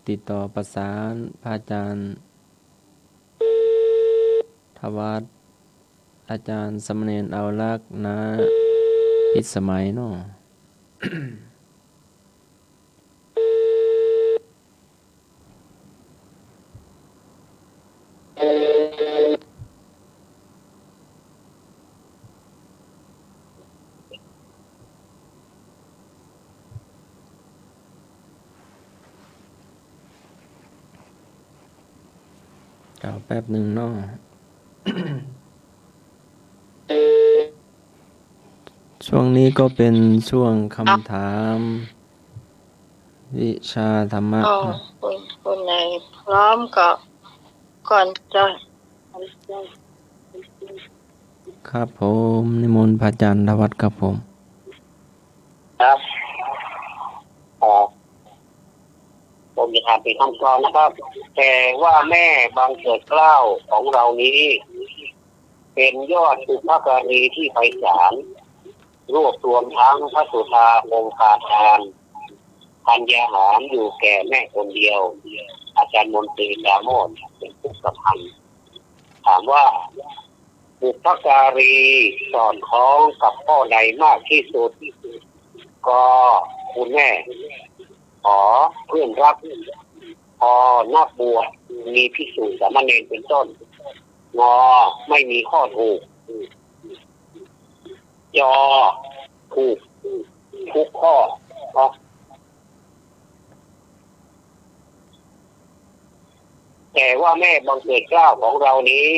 ติดต่อประสานพระอาจารย์ธวัฒน์ อาจารย์สามเณรเอาลักษณ์ น้าทิศสมัยเนาะ เดี๋ยวแป๊บหนึ่งเนาะ ช่วงนี้ก็เป็นช่วงคำถามวิชาธรรมะ อ๋อ คน คนไหนพร้อมก็ก่อนจะ ครับผม นิมนต์พระอาจารย์ธวัฒน์ครับผม ครับ ครับ ผมจะถามเป็นคำกลอนนะครับ แต่ว่าแม่บังเกิดเกล้าของเรานี้ เป็นยอดบุพการีที่ไพศาล รวบรวมทั้งพระสุธา คงคาทาน ธัญญาหารอยู่แก่แม่คนเดียว อาจารย์มนตรี ปราโมชย์ เป็นผู้ประพันธ์ ถามว่า บุพการีสอดคล้องกับข้อใดมากที่สุด ก คุณแม่ ข เพื่อนรัก พ นักบวช มีภิกษุสามเณรเป็นต้น ง ไม่มีข้อถูก จ ถูกทุกข้อ แต่ว่าแม่บังเกิดเกล้าของเรานี้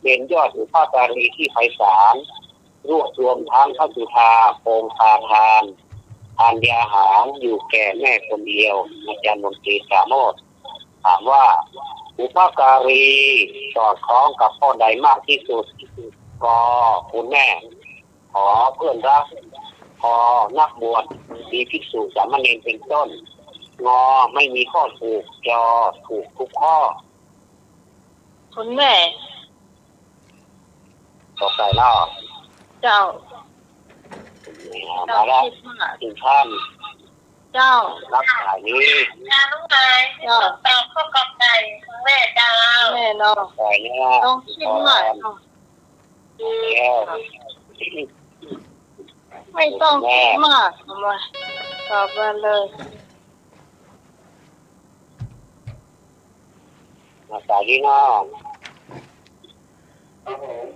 เป็นยอดบุพการีที่ไพศาล รวบรวมทั้งพระสุธา คงคาทาน ธัญญาหาร อยู่แก่แม่คนเดียว อาจารย์มนตรี ปราโมชย์ ถามว่า บุพการีสอดคล้องกับข้อใดมากที่สุด ก คุณแม่ ข เพื่อนรัก พ นักบวช มีภิกษุสามเณรเป็นต้น งอ ไม่มีข้อถูก จอ ถูกทุกข้อ คุณแม่ กอไก่เนาะ เจ้า เอามาแล้ว เจ้า คิดว่า อีกท่าน เจ้า รับสายนี้ เจ้า ตอบข้อกอไก่ คุณแม่เจ้า แม่เนาะ กอไก่เนี่ย ต้องคิดมาก เจ้า ไม่ต้องคิดมาก เอามา ตอบมาเลย มาสายนี้เนาะ ครับผม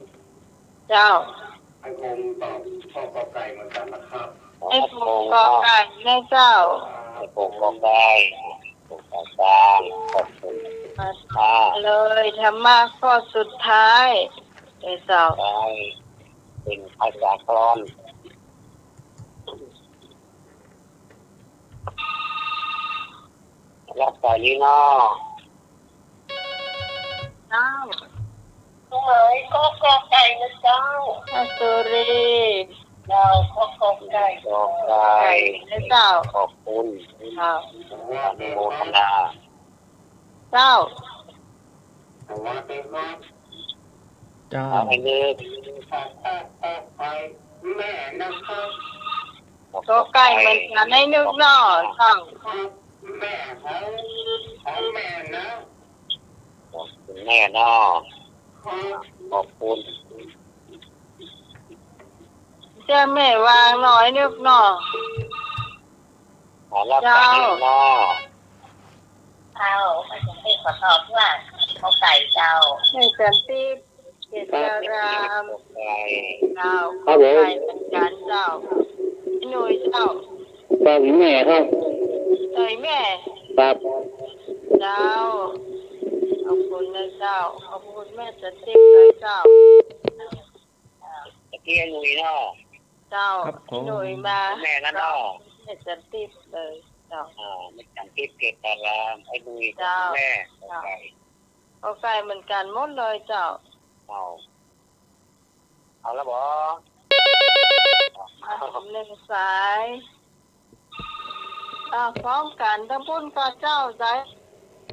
เจ้า ไอ้พงษ์ตอบข้อกอไก่เหมือนกันนะครับ ไอ้พงษ์กอไก่นะเจ้า ไอ้พงษ์กอไก่ พงษ์กอไก่ ขอบคุณ มา อ่า เลย ธรรมะข้อสุดท้าย เอ้ยเจ้า ใช่ เป็นภาษากลอน รับสายนี้เนาะ เจ้า ตรงไหน ก็กอไก่นะเจ้า อาสุรี เจ้า ก็กอไก่ กอไก่ นะเจ้า ขอบคุณ เจ้า อนุโมทนา เจ้า เจ้า เอาให้นึก แม่นะครับ กอไก่เหมือนกัน ให้นึกเนาะ เจ้า แม่ของ ของแม่นะ ขอบคุณแม่เนาะ ขอบคุณ เจ้าแม่วางหน่อยนึกเนาะ ขอรับ เจ้า สายนี้เนาะ เจ้า แม่สันติขอตอบว่ากอไก่เจ้า แม่สันติ เกตราราม กอไก่ เจ้า ครับผม กอไก่เหมือนกันเจ้า ไอ้หนุ่ยเจ้า ตอบอีแม่ครับ ตอบอีแม่ ครับ เจ้า ขอบคุณนะเจ้า ขอบคุณแม่สันติเลยเจ้า ตะกี้ไอ้หนุ่ยเนาะ เจ้า ครับผม ไอ้หนุ่ยมา แม่นั่นเนาะ แม่สันติเลยเจ้า อ่า แม่สันติเกตราราม ไอ้หนุ่ย เจ้า แม่ เจ้า กอไก่ กอไก่เหมือนกันหมดเลยเจ้า เอา เอาแล้วบ่ อ่ะ หนึ่งสาย อ่ะ พร้อมกัน ทั้งปุ้นก็เจ้า สาย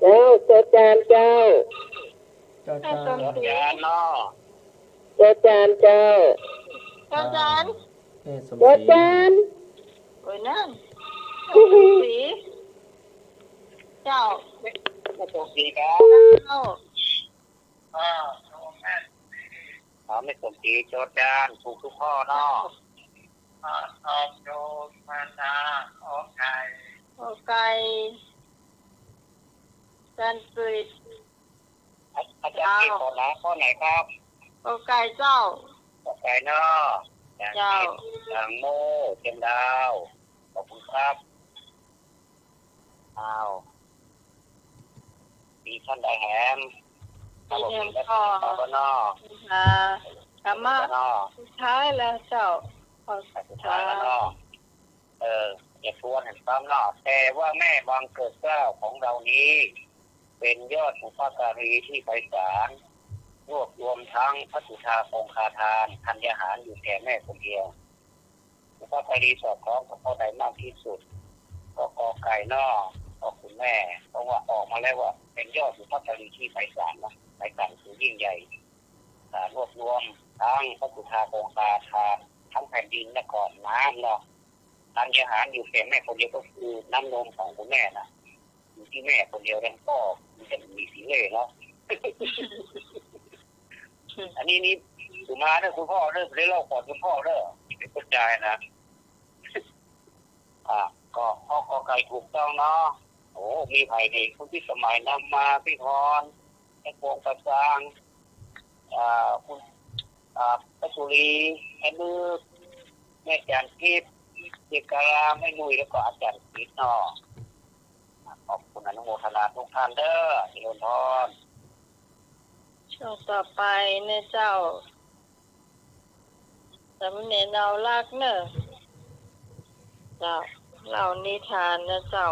เจ้า จอจานเจ้า จอจาน แม่สมศรี จอจานเนาะ จอจานเจ้า จอจาน แม่สมศรี จอจาน โอ้ยนั่น แม่สมศรี เจ้า แม่สมศรีครับ เจ้า อ่า แม่สมศรี จอจาน ถูกทุกข้อเนาะ อ่า ตอบถูก มาดา ขอไข่ ขอไก่ จันทร์กฤษ อา อาจารย์กฤษ เจ้า ขอนะ ข้อไหนครับ ขอไก่เจ้า ขอไก่เนาะ อาจารย์กฤษ เจ้า แตงโม เทียนดาว ขอบคุณครับ อ้าว มีท่านใดแหม มีแหม ครับผม ก็ ตอบแล้วเนาะ ค่ะ ธรรมะ ตอบแล้วเนาะ สุดท้ายแล้วเจ้า ข้อสุดท้าย สุดท้ายแล้วเนาะ เออ อย่าทวนให้ซ้ำเนาะ แต่ว่าแม่บังเกิดเกล้าของเรานี้ เป็นยอดบุพการีที่ไพศาล รวบรวมทั้งพระสุธาคงคาทาน ธัญญาหารอยู่แก่แม่คนเดียว บุพการีสอดคล้องกับข้อใดมากที่สุด ก็กอไก่เนาะ ก็คุณแม่ เพราะว่าออกมาแล้วว่าเป็นยอดบุพการีที่ไพศาลนะ ไพศาลคือยิ่งใหญ่ อ่า รวบรวมทั้งพระสุธาคงคาทาน ทั้งแผ่นดินนครน้ำเนาะ ธัญญาหารอยู่แก่แม่คนเดียวก็คือน้ำนมของคุณแม่น่ะ อยู่ที่แม่คนเดียว แล้วก็มันจะมีสีเล่ห์เนาะ อันนี้นี่ สุมาเด้อคุณพ่อเด้อ ได้เล่าก่อนคุณพ่อเด้อ เป็นผู้ชายนะ อ่ะ ก็ ข้อ กอไก่ถูกต้องเนาะ โอ้ มีใครนี่ คุณพิสมัย นำมา พี่พร ไอ้พงษ์ประสาง อ่า คุณ อ่า พระสุรี ไอ้มือ แม่จันทิพย์ เอกราม ไอ้หนุ่ย แล้วก็อาจารย์กิษเนาะ ขอบคุณอนุโมทนาทุกท่านเด้อ เจริญพร ช่วงต่อไปเนี่ยเจ้า สามเณรเนารักเนอะ เจ้า เล่านิทานนะเจ้า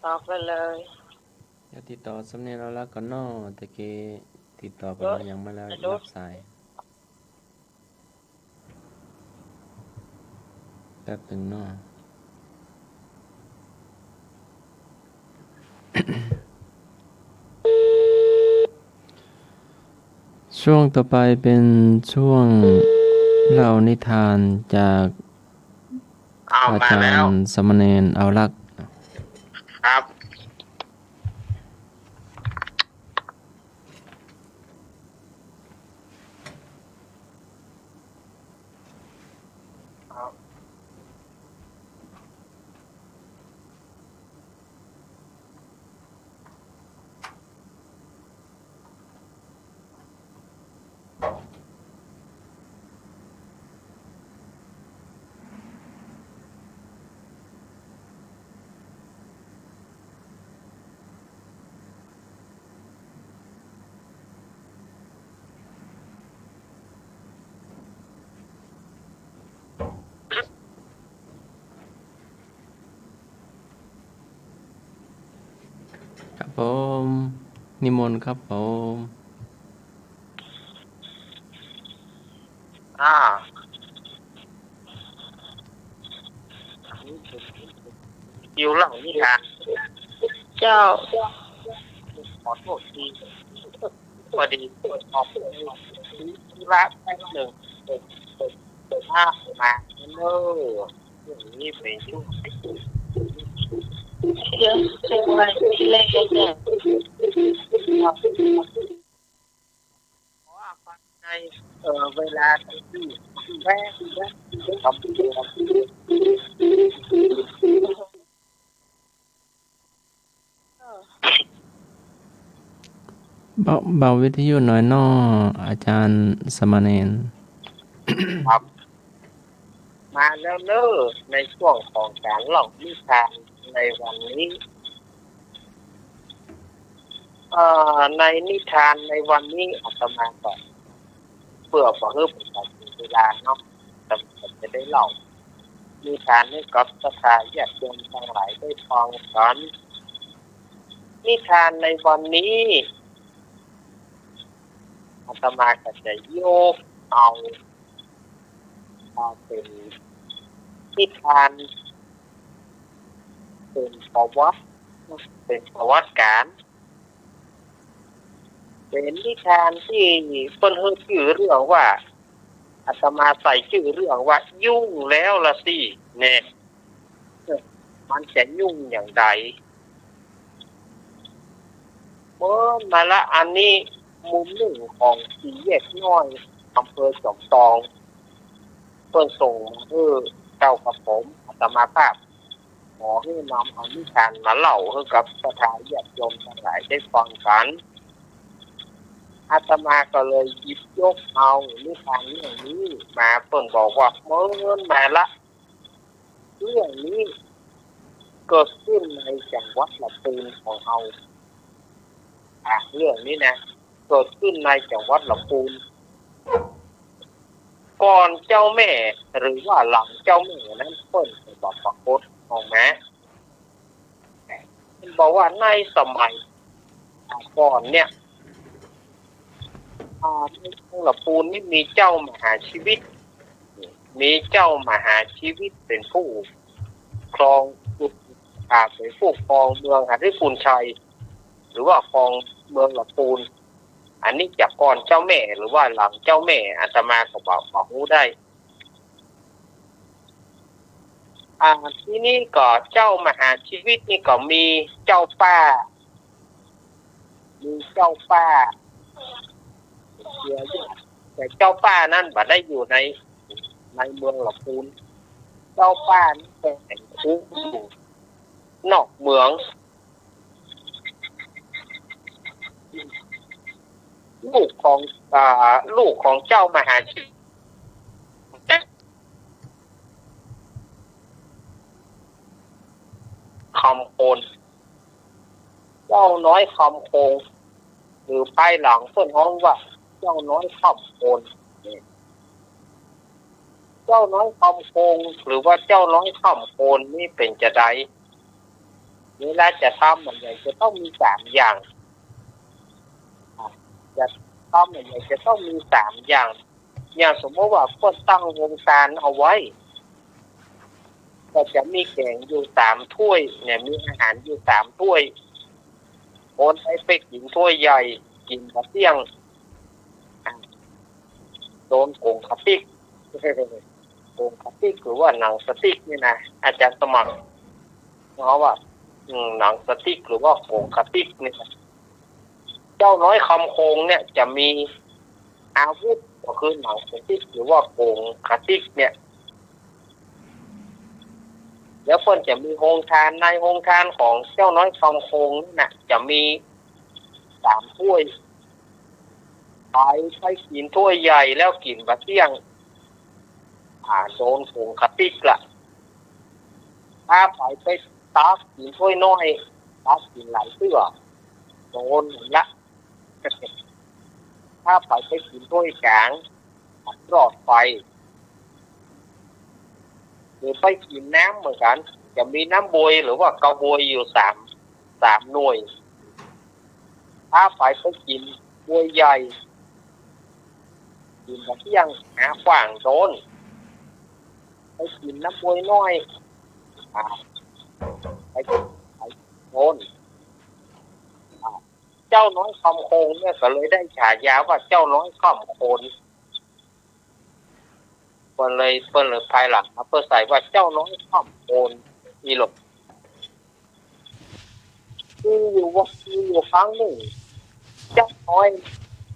ต่อไปเลย เดี๋ยวติดต่อสามเณรเนารักก่อนเนาะ ตะกี้ติดต่อไปแล้วยังไม่ได้รับสาย แป๊บหนึ่งเนาะ ช่วงต่อไปเป๋นช่วงเล่านิทานจาก อ้าว อาจ๋ารย์ มาแล้ว สามเณรเอารักษ์ ครับ ครับผม นิมนต์ครับผม อ่า อยู่หลังนี้นะ เจ้า ขอโทษที พอดีออกไปธุระแป๊บหนึ่ง อ่า มาเนอะ อย่างนี้ไปช่วย เดี๋ยว เชียงรายที่แรกเนี่ย ขออภัยใน เอ่อ เวลาที่แวะ แวะ ครับ เบา เบาวิทยุหน่อยน้อ อาจ๋ารย์สามเณร ครับ มาแล้วเนอะ ในช่วงของก๋านเล่านิทานในวันนี้ เอ่อ ในนิทานในวันนี้อาตมาก็ เปื้อบ่หื้อเป๋นก๋านเสียเวลาเนาะ อาตมาก็จะได้เล่านิทานหื้อกับศรัทธาญาติโยมตังหลายได้ฟังกั๋น นิทานในวันนี้ อาตมาก็จะยกเอา เอาเป๋นนิทาน เป๋นประวัติ เป๋นประวัติก๋าน เป๋นนิทานตี้เปิ้นหื้อจื้อเรื่องว่า อาตมาใส่จื้อเรื่องว่า ยุ่งแล้วละสิ แน่ เออ มันจะยุ่งอย่างใด เปิ้นมาละ อันนี้มุมนึ่งของสี่แยกน้อย อำเภอจอมตอง เปิ้นส่งมาหื้อเจ้ากระผม อาตมาภาพ ขอหื้อนำเอานิทานมาเล่าหื้อกับศรัทธาญาติโยมตังหลายได้ฟังกั๋น อาตมาก็เลยหยิบยกเอานิทานเรื่องนี้มา เปิ้นบอกว่าเปิ้นมาละ เรื่องนี้เกิดขึ้นในจังหวัดละปูนของเฮา อ่ะ เรื่องนี้นะ เกิดขึ้นในจังหวัดละปูน ก่อนเจ้าแม่หรือว่าหลังเจ้าแม่นั้นเปิ้นก็บ่ปรากฏออกมา เปิ้นบอกว่าในสมัยก่อนเนี่ย อ่า ในเมืองละปูนนี่มีเจ้ามหาชีวิต มีเจ้ามหาชีวิตเป๋นผู้ครอง อ่า เป๋นผู้ครองเมืองหฤกุลชัย หรือว่าครองเมืองละปูน อันนี้จะก่อนเจ้าแม่หรือว่าหลังเจ้าแม่ อาตมาก็บ่ บ่ฮู้ได้ อ่า ทีนี้ก็เจ้ามหาชีวิตนี่ก็มีเจ้าป้า มีเจ้าป้า แต่เจ้าป้านั้นบ่ได้อยู่ใน ในเมืองละปูน เจ้าป้านั้นไปแสวงทุกข์อยู่นอกเมือง ลูกของ อ่า ลูกของเจ้ามหาชีวิต คำโคน เจ้าน้อยคำโคน หรือภายหลังเปิ้นฮ้องว่าเจ้าน้อยคำโคน เจ้าน้อยคำโคน หรือว่าเจ้าน้อยคำโคนนี่เป๋นจาใด เวลาจะทำอะหยังจะต้องมีสามอย่าง อ่ะ จะทำอะหยังจะต้องมีสามอย่าง อย่างสมมุติว่าเปิ้นตั้งโฮงตานเอาไว้ ก็จะมีแก๋งอยู่สามถ้วยเนี่ย มีอาหารอยู่สามถ้วย คนใดไปกิ๋นถ้วยใหญ่ กิ๋นบ่เตี้ยง โดนก๋งขะติ๊ก ก๋งขะติ๊กหรือว่าหนังสติ๊กนี่นะ อาจารย์สมัคร เพราะว่า อืม หนังสติ๊กหรือว่าก๋งขะติ๊กนี่นะ เจ้าน้อยคำคงเนี่ยจะมีอาวุธก็คือหนังสติ๊กหรือว่าก๋งขะติ๊กเนี่ย แล้วเปิ้นจะมีโฮงตาน ในโฮงตานของเจ้าน้อยคำคงน่ะ จะมีสามถ้วย ใผไปกิ๋นถ้วยใหญ่แล้วกิ๋นบ่เตี้ยง อ่า โดนก๋งขะติ๊กละ ถ้าใผไปตักกิ๋นถ้วยน้อย ตักกิ๋นหลายเตื้อ โดนละ ถ้าใผไปกิ๋นถ้วยกลาง รอดไป หรือไปกิ๋นน้ำเหมือนกั๋น จะมีน้ำบวยหรือว่ากระบวยอยู่สาม สามหน่วย ถ้าใผไปกิ๋นบวยใหญ่ กิ๋นบ่เตี้ยง หาขว้างโดน ไปกิ๋นน้ำบวยน้อย อ่า ไป ไปโดน อ่า เจ้าน้อยคำคงเนี่ยก็เลยได้ฉายาว่าเจ้าน้อยคำคง เปิ้นเลย เปิ้นเลยภายหลังมาเปิ้นใส่ว่าเจ้าน้อยคำคง อีหลก มีอยู่ว่า มีอยู่ครั้งนึ่ง เจ้าน้อย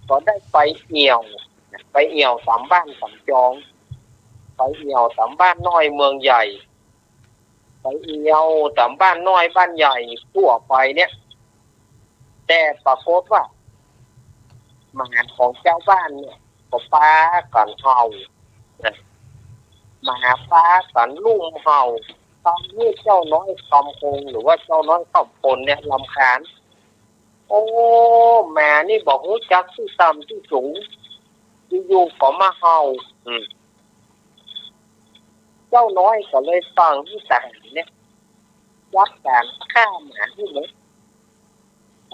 ก็ได้ไปเอี่ยว ไปเอี่ยวต๋ามบ้านต๋ามจอง ไปเอี่ยวต๋ามบ้านน้อยเมืองใหญ่ ไปเอี่ยวต๋ามบ้านน้อยบ้านใหญ่ทั่วไปเนี่ย แต่ปรากฏว่า หมาของจาวบ้านเนี่ย ก็ปากั๋นเห่านะ หมาปากั๋นลุ่มเห่า ทำหื้อเจ้าน้อยคำคง หรือว่าเจ้าน้อยคำคงเนี่ยรำคาญ โอ้ หมานี่บ่ฮู้จักตี้ต่ำตี้สูง อยู่ๆ ก็มาเห่า อืม เจ้าน้อยก็เลยสั่งหื้อทหารเนี่ย จัดก๋านฆ่าหมาหื้อหมด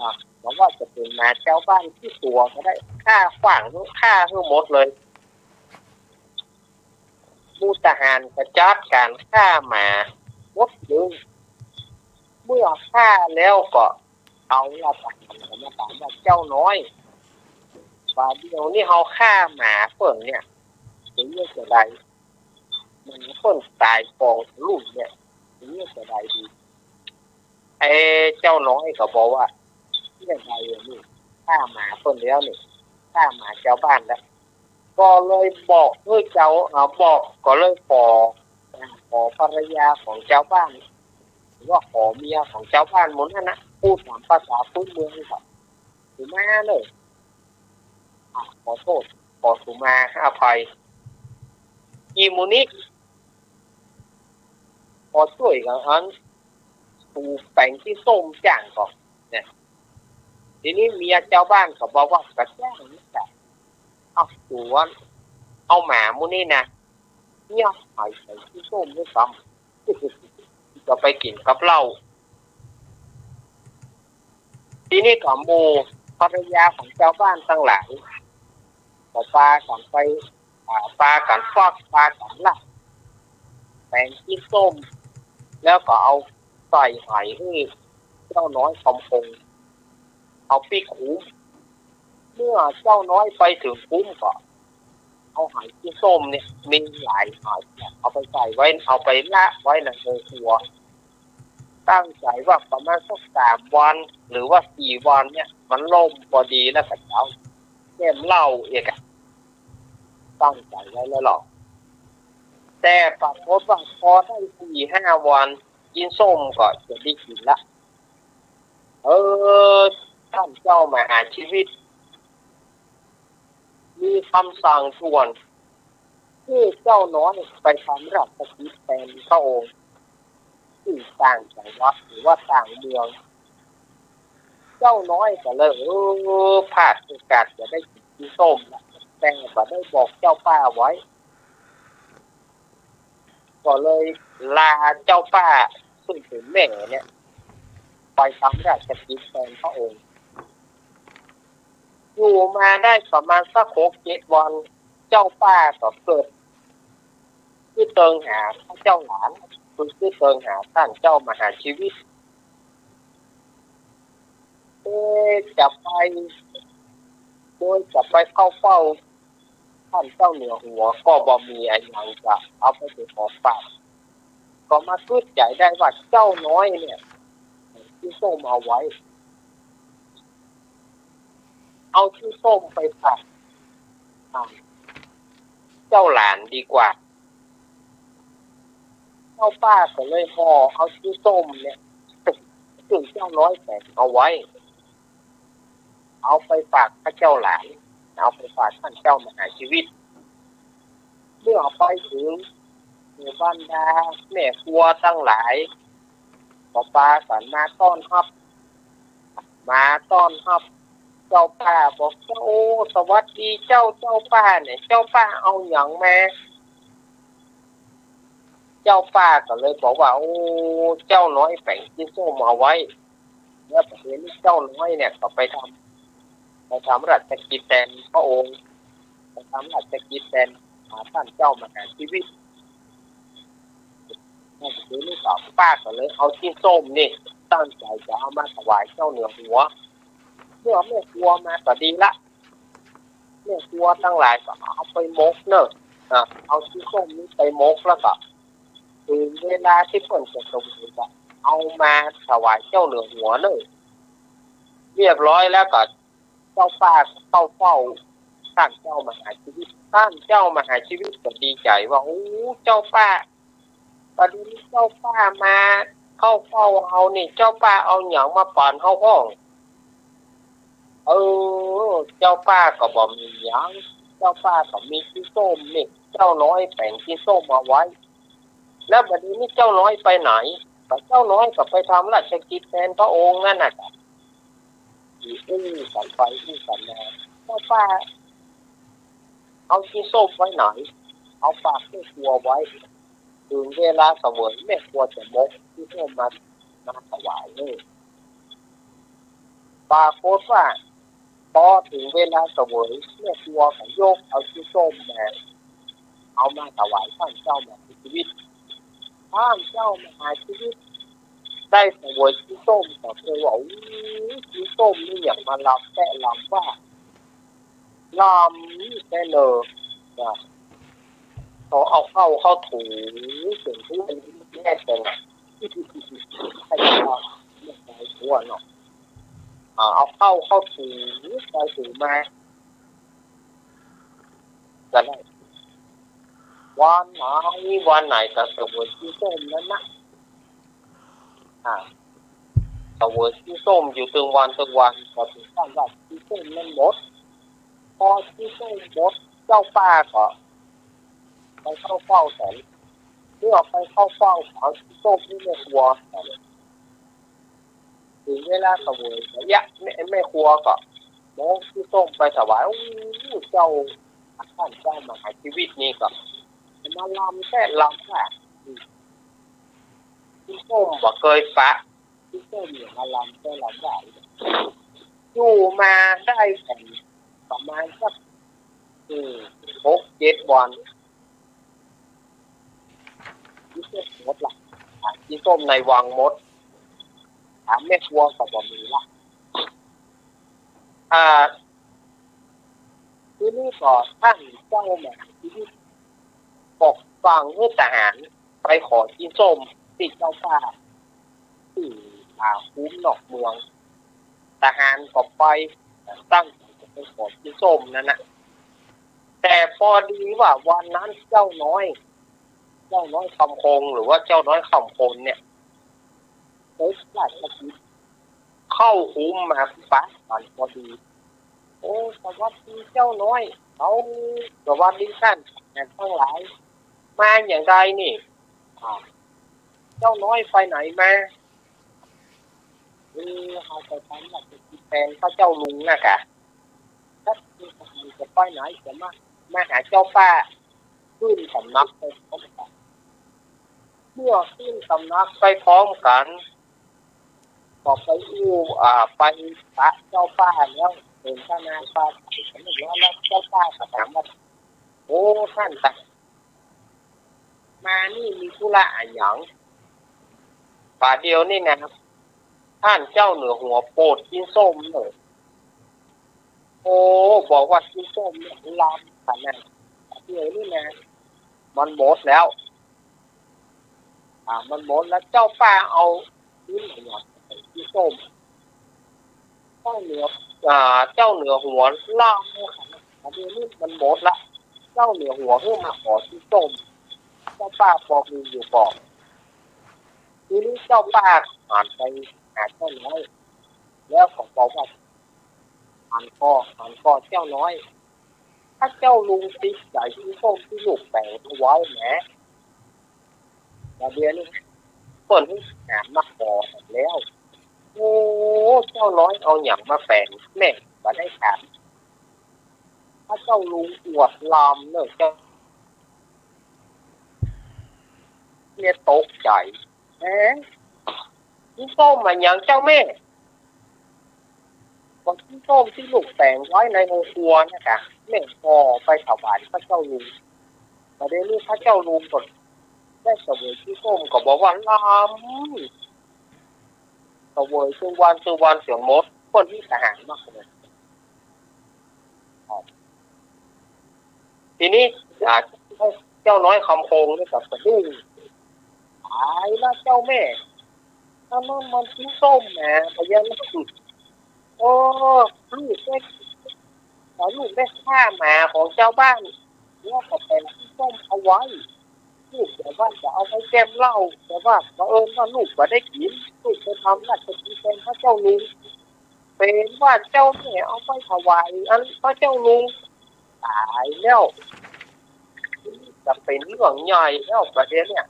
อ่ะ บ่ว่าจะเป๋นหมาจาวบ้านตี้ตั๋วก็ได้ ฆ่าขว้างหื้อ ฆ่าหื้อหมดเลย หมู่ทหารก็จัดก๋านฆ่าหมาหมดเลย เมื่อฆ่าแล้วก็เอาราชทหารก็มาถามว่า เจ้าน้อย บ่าเดี่ยวนี้เฮาฆ่าหมาเปิ้นเนี่ย เป๋นเรื่องจะใด มันเปิ้นต๋ายกองลุ่นเนี่ย เป๋นเรื่องจะใดดี ไอ้เจ้าน้อยก็บอกว่า เรื่องใดอะนี่ ฆ่าหมาเปิ้นแล้วนี่ ฆ่าหมาจาวบ้านแล้ว ก็เลยบอกหื้อเจ้า อ่า บอก ก็เลยขอ ขอภรรยาของจาวบ้าน หรือว่าขอเมียของจาวบ้านหมู่นั้นนะ พูดต๋ามภาษาพื้นเมืองก็ สุมาเลย อ่ะ ขอโต้ษ ขอสุมาอภัย อี่หมู่นี้ ขอจ้วยกั๋นอัน สูแป๋งตี้ส้มจ้างก่อ เนี่ย ทีนี้เมียจาวบ้านก็บอกว่า ก็จ้างนี่จ้ะ เอาสูอัน เอาหมาหมู่นี้นะ เนี่ย ใส่ ใส่ตี้ส้มด้วยซ้ำ จะไปกิ๋นกับเหล้า ทีนี้ก็หมู่ภรรยาของจาวบ้านตังหลาย ก็ปากั๋นไป อ่า ปากั๋นฟัก ปากั๋นลาบ แป๋งตี้ส้ม แล้วก็เอาใส่ไหหื้อเจ้าน้อยคำคง เอาปิ๊กคุ้ม เมื่อเจ้าน้อยไปเถิงคุ้มก็ เอาไหตี้ส้มเนี่ย มีหลายไหเนี่ย เอาไปใส่ไว้ เอาไปละไว้ในโฮงครัว ตั้งใจ๋ว่าประมาณสักสามวัน หรือว่าสี่วันเนี่ย มันล่มปอดีแล้วก็จะเอาแก้มเหล้าเอียกอะ ตั้งใจ๋ไว้แล้วหรอก แต่ปรากฏว่าพอได้สี่ห้าวัน ตี้ส้มก็จะได้กิ๋นละ เออ ต้านเจ้ามหาชีวิต มีกำสั่งด่วน หื้อเจ้าน้อยไปทำราชกิจแตนพระองค์ ตี้ต่างจังหวัดหรือว่าต่างเมือง เจ้าน้อยก็เลย เออ พลาดโอกาสจะได้กิ๋นตี้ส้มละ แต่บ่ได้บอกเจ้าป้าไว้ ก็เลยลาเจ้าป้าซึ่งเป๋นแม่เนี่ย ไปทำราชกิจแตนพระองค์ อยู่มาได้ประมาณสักหกเจ็ดวัน เจ้าป้าก็เกิด คือเติงหาเจ้าหลาน คือ คือเติงหาต้านเจ้ามหาชีวิต โอ้ จะไป โดยจะไปเข้าเฝ้าต้านเจ้าเหนือหัว ก็บ่มีอะหยังจะเอาไปเป๋นของฝาก ก็มากึ๊ดใจ๋ได้ว่าเจ้าน้อยเนี่ย เอาจิ๊ส้มเอาไว้ เอาจิ๊ส้มไปฝาก อ่า เจ้าหลานดีกว่า เจ้าป้าก็เลยห่อเอาจิ๊ส้มเนี่ย ซึ่งเจ้าน้อยแป๋งเอาไว้ เอาไปฝากพระเจ้าหลาน เอาไปฝากต้านเจ้ามหาชีวิต เมื่อไปเถิงหมู่บรรดาแม่ครัวตังหลาย ก็ปากั๋นมาต้อนฮับ มาต้อนฮับ เจ้าป้าบอก โอ้ สวัสดีเจ้า เจ้าป้าเนี่ย เจ้าป้าเอาหยังมา เจ้าป้าก็เลยบอกว่า โอ้ เจ้าน้อยแป๋งจิ๊ส้มเอาไว้ แล้วประเดี๋ยวนี้เจ้าน้อยเนี่ยก็ไปทำ ไปทำราชกิจแตนพระองค์ ไปทำราชกิจแตนหาต้านเจ้ามหาชีวิต แล้วประเดี๋ยวนี้ก็ป้าก็เลยเอาจิ๊ส้มนี่ ตั้งใจ๋จะเอามาถวายเจ้าเหนือหัว เมื่อแม่ครัวมาก็ดีละ แม่ครัวตังหลายก็เอาไปหมกเน่อ อ่ะ เอาจิ๊ส้มนี้ไปหมกแล้วก็ เถิงเวลาตี้เปิ้นจะเสวยก็เอามาถวายเจ้าเหนือหัวเน่อ เรียบร้อยแล้วก็เจ้าป้าเข้าเฝ้าต้านเจ้ามหาชีวิต ต้านเจ้ามหาชีวิตก็ดีใจ๋ว่า โอ้ เจ้าป้า ประเดี๋ยวนี้เจ้าป้ามาเข้าเฝ้าเฮานี่ เจ้าป้าเอาหยังมาป๋อนเฮาพ่อง เออ เจ้าป้าก็บ่มีหยัง เจ้าป้าก็มีจิ๊ส้มนี่ เจ้าน้อยแป๋งจิ๊ส้มเอาไว้ แล้วประเดี๋ยวนี้เจ้าน้อยไปไหน ก็เจ้าน้อยก็ไปทำราชกิจแตนพระองค์นั่นน่ะ อู้กั๋นไปอู้กั๋นมา เจ้าป้าเอาจิ๊ส้มไว้ไหน เอาฝากแม่ครัวไว้ เถิงเวลาเสวยแม่ครัวจะหมกจิ๊ส้มมา มาถวายเน่อ ปรากฏว่า พอเถิงเวลาเสวยแม่ครัวก็ยกเอาจิ๊ส้มมา เอามาถวายต้านเจ้ามหาชีวิต ต้านเจ้ามหาชีวิต ได้เสวยจิ๊ส้มก็เกยว่า อู้ จิ๊ส้มนี่หยังมาลำแต๊ะลำว่า ลำแต๊ะเน่อ นะ เขาเอาเข้าเข้าถู เจ๋งทุกวันนี้แน่เจ๋งอะ ใครจะเอา ไม่ใช่ทั่วเนาะ อ่า เอาเข้าเข้าถูไปถูมา ก็ได้ วันไหนวันไหนก็เสวยจิ๊ส้มนั้นนะ อ่า เสวยจิ๊ส้มอยู่ตึงวันตึงวัน ก็เถิงขั้นว่าจิ๊ส้มนั้นหมด พอจิ๊ส้มหมด เจ้าป้าก็ไปเข้าเฝ้าแตน เมื่อไปเข้าเฝ้าเอาจิ๊ส้มหื้อแม่ครัวแตน เถิงเวลาเสวยก็เยียะ แม่ แม่ครัวก็หมกจิ๊ส้มไปถวาย อู้ เจ้า ต้านเจ้ามหาชีวิตนี่ก็มาลำแต๊ะลำว่า อืม จิ๊ส้มบ่เกยปะ จิ๊ส้มเนี่ยมาลำแต๊ะลำว่า อยู่มาได้แตนประมาณสัก อืม หกเจ็ดวัน จิ๊ส้มหมดละ อ่า จิ๊ส้มในวังหมด ถามแม่ครัวก็บ่มีละ อ่า ทีนี้ก็ต้านเจ้ามหาชีวิตก็สั่งหื้อทหารไปขอจิ๊ส้มตี้เจ้าป้า ตี้ป่าคุ้มนอกเมือง ทหารก็ไป ตั้งใจ๋จะไปขอจิ๊ส้มนั้นนะ แต่พอดีว่าวันนั้นเจ้าน้อย เจ้าน้อยคำคง หรือว่าเจ้าน้อยคำคนเนี่ย เอ๊ะ ราชกิจเข้าคุ้มมาปะกั๋นพอดี โอ้ สวัสดีเจ้าน้อย เอา สวัสดีต้านแขกตังหลาย มาอย่างใดนี่ อ่า เจ้าน้อยไปไหนมา เออ เฮาไปทำราชกิจแตนพระเจ้าลุงนะกะ จะไปไหน จะมา มาหาเจ้าป้า ขึ้นสำนักไปพร้อมกั๋น เมื่อขึ้นสำนักไปพร้อมกั๋น ก็ไปอู้ อ่า ไปปะเจ้าป้าแล้ว เถิงตานาปาใจ๋กั๋นเรียบร้อยแล้ว เจ้าป้าก็ถามว่า โอ้ ต้านตา มานี่มีธุระอะหยัง บ่าเดี่ยวนี่นะ ต้านเจ้าเหนือหัวโปรดจิ๊ส้มเน่อ โอ้ บอกว่าตี้ส้มเนี่ยลำขนาดเดียวนี่นะ มันหมดแล้ว อ่า มันหมดแล้ว เจ้าป้าเอาตี้ไหนอะ ตี้ส้ม เจ้าเหนือ อ่า เจ้าเหนือหัวลำขนาดเดียวนี่มันหมดละ เจ้าเหนือหัวหื้อมาขอตี้ส้ม เจ้าป้าปอมีอยู่บ่ ทีนี้เจ้าป้าหันไปหาเจ้าน้อย แล้วก็บอกว่า หันก่อ หันก่อเจ้าน้อย ถ้าเจ้าลุงติดใจ๋ตี้ส้มตี้ลูกแป๋งเอาไว้แหม บาดเดี๋ยวนี้เปิ้นหามาขอแล้ว โอ้ เจ้าน้อยเอาหยังมาแป๋ง แม่บ่ได้ถาม ถ้าเจ้าลุงอวดลำเน่อเจ้า เนี่ยตกใจ๋ แหม ตี้ส้มอะหยังเจ้าแม่ ก็ตี้ส้มตี้ลูกแป๋งไว้ในโฮงครัวเนี่ยค่ะ แม่ก็ไปถวายพระเจ้าลุง บาดเดี๋ยวนี้พระเจ้าลุงก็ได้เสวยตี้ส้ม ก็บอกว่าลำ เสวยตึงวันตึงวันเสียหมด เปิ้นมีทหารมาขนาด ทีนี้ อ่า เจ้าน้อยคำคงนี่ก็สะดุ้ง ต๋ายละเจ้าแม่ อันนั้นมันตี้ส้มแหม บ่แม่น เออ ลูกแม่ ลูกแม่ข้าหมาของจาวบ้าน แล้วก็แป๋งตี้ส้มเอาไว้ ลูกจาวบ้านจะเอาไว้แก้มเหล้า แต่ว่าเผอิญว่าลูกบ่ได้กิ๋น ลูกไปทำราชกิจแตนพระเจ้าลุง เป๋นว่าเจ้าแม่เอาไปถวายอันพระเจ้าลุง ต๋ายแล้ว จะเป๋นเรื่องใหญ่แล้วบาดเดี๋ยวเนี่ย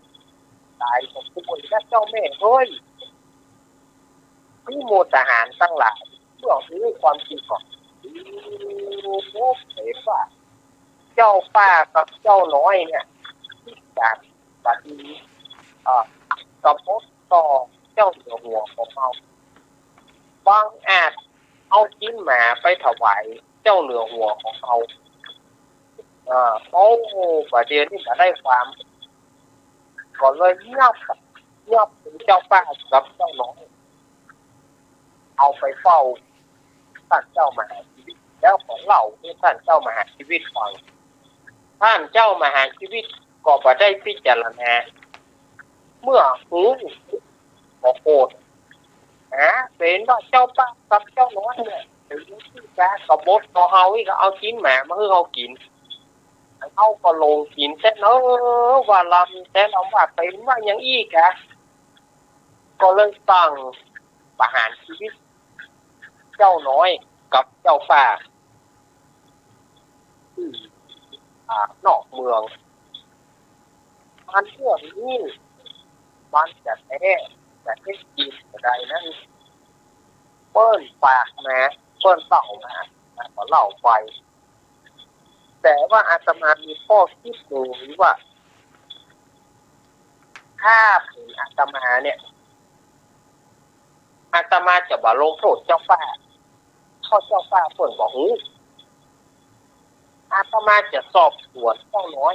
ต๋ายก็ป่วยนะเจ้าแม่เฮ้ย ตี้หมู่ทหารตังหลายเมื่อฮู้ความจริงก็โอ้โห เป๋นว่าเจ้าป้ากับเจ้าน้อยเนี่ย ตี้จะปฏิ เอ่อ กบฏต่อเจ้าเหนือหัวของเฮา บังอาจเอาตี๋นหมาไปถวายเจ้าเหนือหัวของเฮา เอ่อ โอ้ บาดเดี๋ยวนี้บ่ได้ความ ก็เลยเยียบ เยียบ เป๋นเจ้าป้ากับเจ้าน้อย เอาไปเฝ้าต้านเจ้ามหาชีวิต แล้วก็เล่าหื้อต้านเจ้ามหาชีวิตฟัง ต้านเจ้ามหาชีวิตก็บ่ได้พิจารณา เมื่อฮู้ก็โกรธ ฮะ เป๋นว่าเจ้าป้ากับเจ้าน้อยเนี่ย เป๋นตี้จะกบฏต่อเฮาอีก เอาตี๋นหมามาหื้อเฮากิ๋น เฮาก็หลงกิ๋นแต๊เนาะ ว่าลำแต๊ ลำว่าเป๋นว่าหยังอี้กะ ก็เลยสั่งประหารชีวิตเจ้าน้อยกับเจ้าป้า ตี้ อ่า นอกเมือง อันเรื่องนี้มันจะแต๊ จะเท็จจริงจะใดนั้น เปิ้นปากมา เปิ้นเล่ามา อาตมาก็เล่าไป แต่ว่าอาตมามีข้อคิดหนึ่งว่า ถ้าเป๋นอาตมาเนี่ย อาตมาจะบ่ลงโต้ษเจ้าป้า เพราะเจ้าป้าเปิ้นบ่ฮู้ อาตมาจะสอบสวนเจ้าน้อย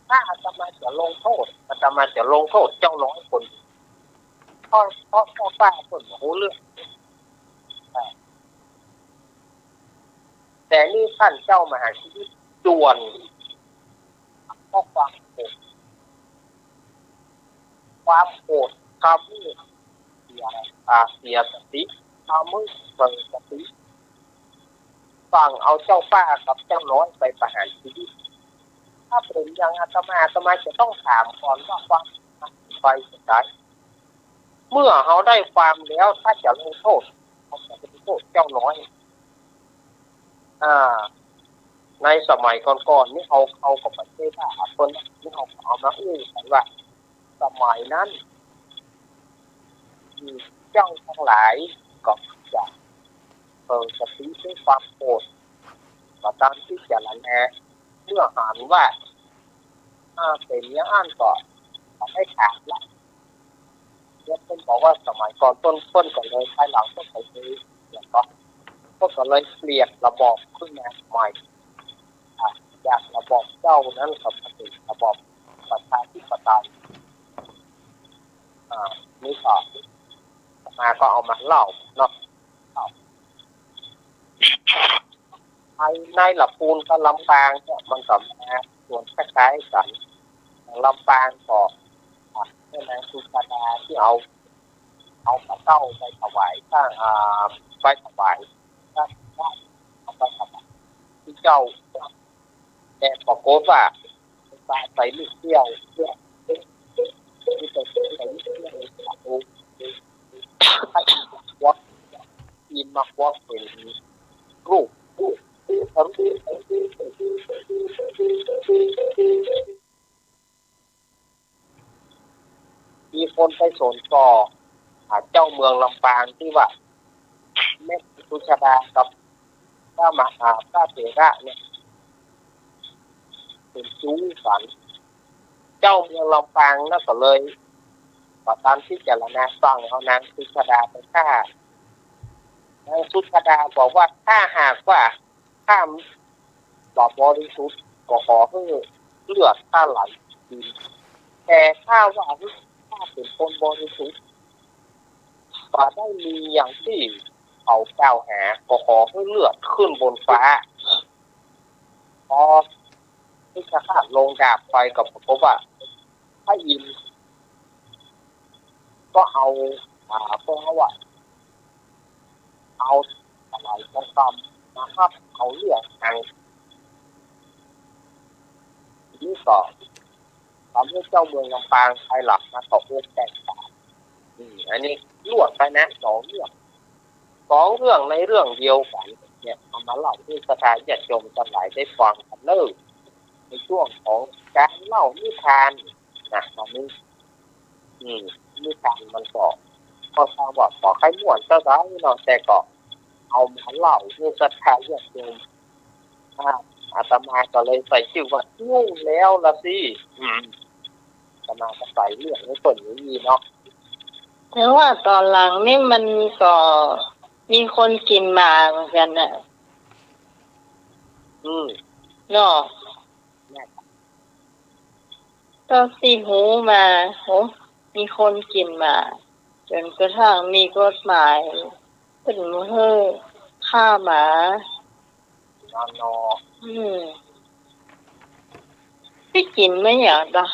ถ้าอาตมาจะลงโต้ษ อาตมาจะลงโต้ษเจ้าน้อยคน เพราะ เพราะเจ้าป้าเปิ้นบ่ฮู้เรื่อง แต่นี่ต้านเจ้ามหาชีวิตด่วน เพราะความโกรธ ความโกรธทำหื้อเสีย อ่า เสียสติ ทำหื้อเผลอสติ สั่งเอาเจ้าป้ากับเจ้าน้อยไปประหารชีวิต ถ้าเป๋นอย่างอาตมา อาตมาจะต้องถามก่อนว่าความไปจะได เมื่อเฮาได้ความแล้ว ถ้าจะลงโต้ษ เฮาจะลงโต้ษเจ้าน้อย อ่า ในสมัยก่อนๆ นี่เฮา เฮาก็บ่ใจ้ว่าเปิ้น นี่เฮาเอามาอู้กั๋นว่า สมัยนั้น เจ้าตังหลายก็จะเผลอสติด้วยความโกรธ ก็ตามพิจารณา เมื่อหันว่า อ่า เป๋นอย่างอั้นก็บ่ได้ถามละ เนี่ยเปิ้นบอกว่าสมัยก่อนเปิ้น เปิ้นก็เลย ภายหลังเปิ้นก็เลย เนี่ยก็ เปิ้นก็เลยเปลี่ยนระบอบขึ้นมาใหม่ อ่า จากระบอบเจ้านั้นก็มาเป๋นระบอบประชาธิปไตย อ่า นี่ก็ อาตมาก็เอามาเล่าเนาะ เล่า ใน ในลำพูนกับลำปางเนี่ยมันก็มาส่วนคล้ายๆ กั๋น ลำปางก็ อ่ะ แม่นางสุชาดาตี้เอา เอาปลาเต้าไปถวายพระ อ่า ไปถวายพระ เอาไปถวายตี้เจ้า แต่ปรากฏว่าปลาใส่ลูกเสี้ยว ตี้ใส่ลูกเสี้ยว เอา อินมาควักเป๋นรูป ตี้คนไปสนก็ อ่า เจ้าเมืองลำปางตี้ว่า แม่สุชาดากับพระมหา พระเถระเนี่ย เป๋นจู๊กั๋น เจ้าเมืองลำปางนั้นก็เลย ก็ต๋ามพิจารณาสั่งเอานางสุชาดาไปฆ่า นางสุชาดาบอกว่า ถ้าหากว่า ข้าบ่บริสุทธิ์ ก็ขอหื้อเลือดข้าไหล แต่ถ้าว่าข้าเป๋นคนบริสุทธิ์ บ่ได้มีอย่างตี้เขากล่าวหา ก็ขอหื้อเลือดขึ้นบนฟ้า พอเพชฌฆาตลงดาบไปก็ปรากฏว่า พระอินทร์ก็เอา อ่า พวกเขาอะ เอาถวายทองคำมาฮับเอาเลือดนาง ตี้สอง ต๋อนนี้เจ้าเมืองลำปางภายหลังมาตกลงแต่งงาน อืม อันนี้รวดไปนะ สองเรื่อง สองเรื่องในเรื่องเดียวกั๋นเนี่ย เอามาเล่าหื้อศรัทธาญาติโยมตังหลายได้ฟังกั๋นเน่อ ในช่วงของก๋านเล่านิทานนะ ต๋อนนี้ อืม นิทานมันก็ ก็ทราบว่าบ่ใค่ม่วนเต้าใดเนาะ แต่ก็เอามาเล่าหื้อศรัทธาญาติโยม อ่า อาตมาก็เลยใส่จื้อว่า ยุ่งแล้วละสิ อืม อาตมาก็ใส่เรื่องหื้อเปิ้นอย่างนี้เนาะ แต่ว่าต๋อนหลังนี่มันก็มีคนกิ๋นหมาเหมือนกั๋นน่ะ อืม เนาะ เต้าตี้ฮู้มา โอ้ มีคนกิ๋นหมา จ๋นกระทั่งมีกฎหมายเปิ้นหื้อฆ่าหมา อืม ตี้กิ๋นมาหยังตะ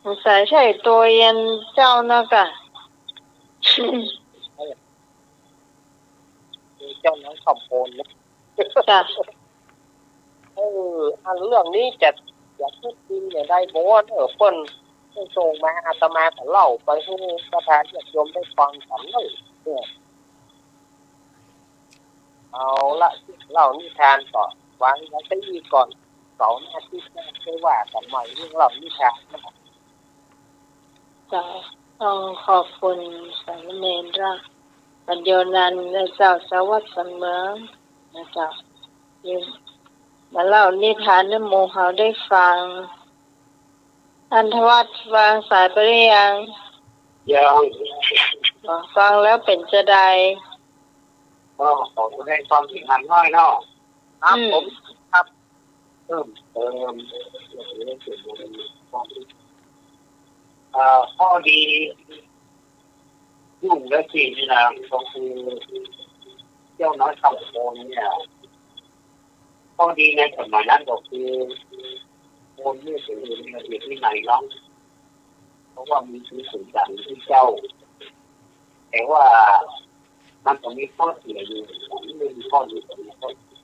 สงสัยใจ้ตั๋วเยียะเจ้านักอะ เจ้านั้นขอบคุณนะ จ้ะ เออ อันเรื่องนี้จะ จะพูดจริงเนี่ยได้บ่เนาะ เปิ้น เปิ้นส่งมา อาตมาก็เล่าไปหื้อศรัทธาญาติโยมได้ฟังกั๋นเน่อ เนี่ย เอาละ เล่านิทานต่อ วางไว้เต้าอี้ก่อน เสาร์อาทิตย์หน้าค่อยว่ากั๋นใหม่เรื่องเล่านิทานนะ เจ้า ต้องขอบคุณสามเณรรัก ปัญโญนันท์ และเจ้าสวัสดิ์ สันเมือง นะเจ้า ตี้มาเล่านิทานหื้อหมู่เฮาได้ฟัง อันทวัฒน์วางสายไปหรือยัง ยัง อ๋อ ฟังแล้วเป๋นจาใด ก็ขอแสดงความคิดเห็นหน่อยเนาะ ครับ อืม ผม ครับ เพิ่มเติม เอ่อ ข้อดี ยุ่งและสิ่งที่นางก็คือ เจ้าน้อยคำโคนเนี่ย ข้อดีในสมัยนั้นก็คือ คนเนี่ยเป๋นระเบียบวินัยเนาะ เพราะว่ามีถือศีลสามสิบเก้า แต่ว่ามันก็มีข้อเสียอยู่ มันไม่มีข้อดี ก็มีข้อเสีย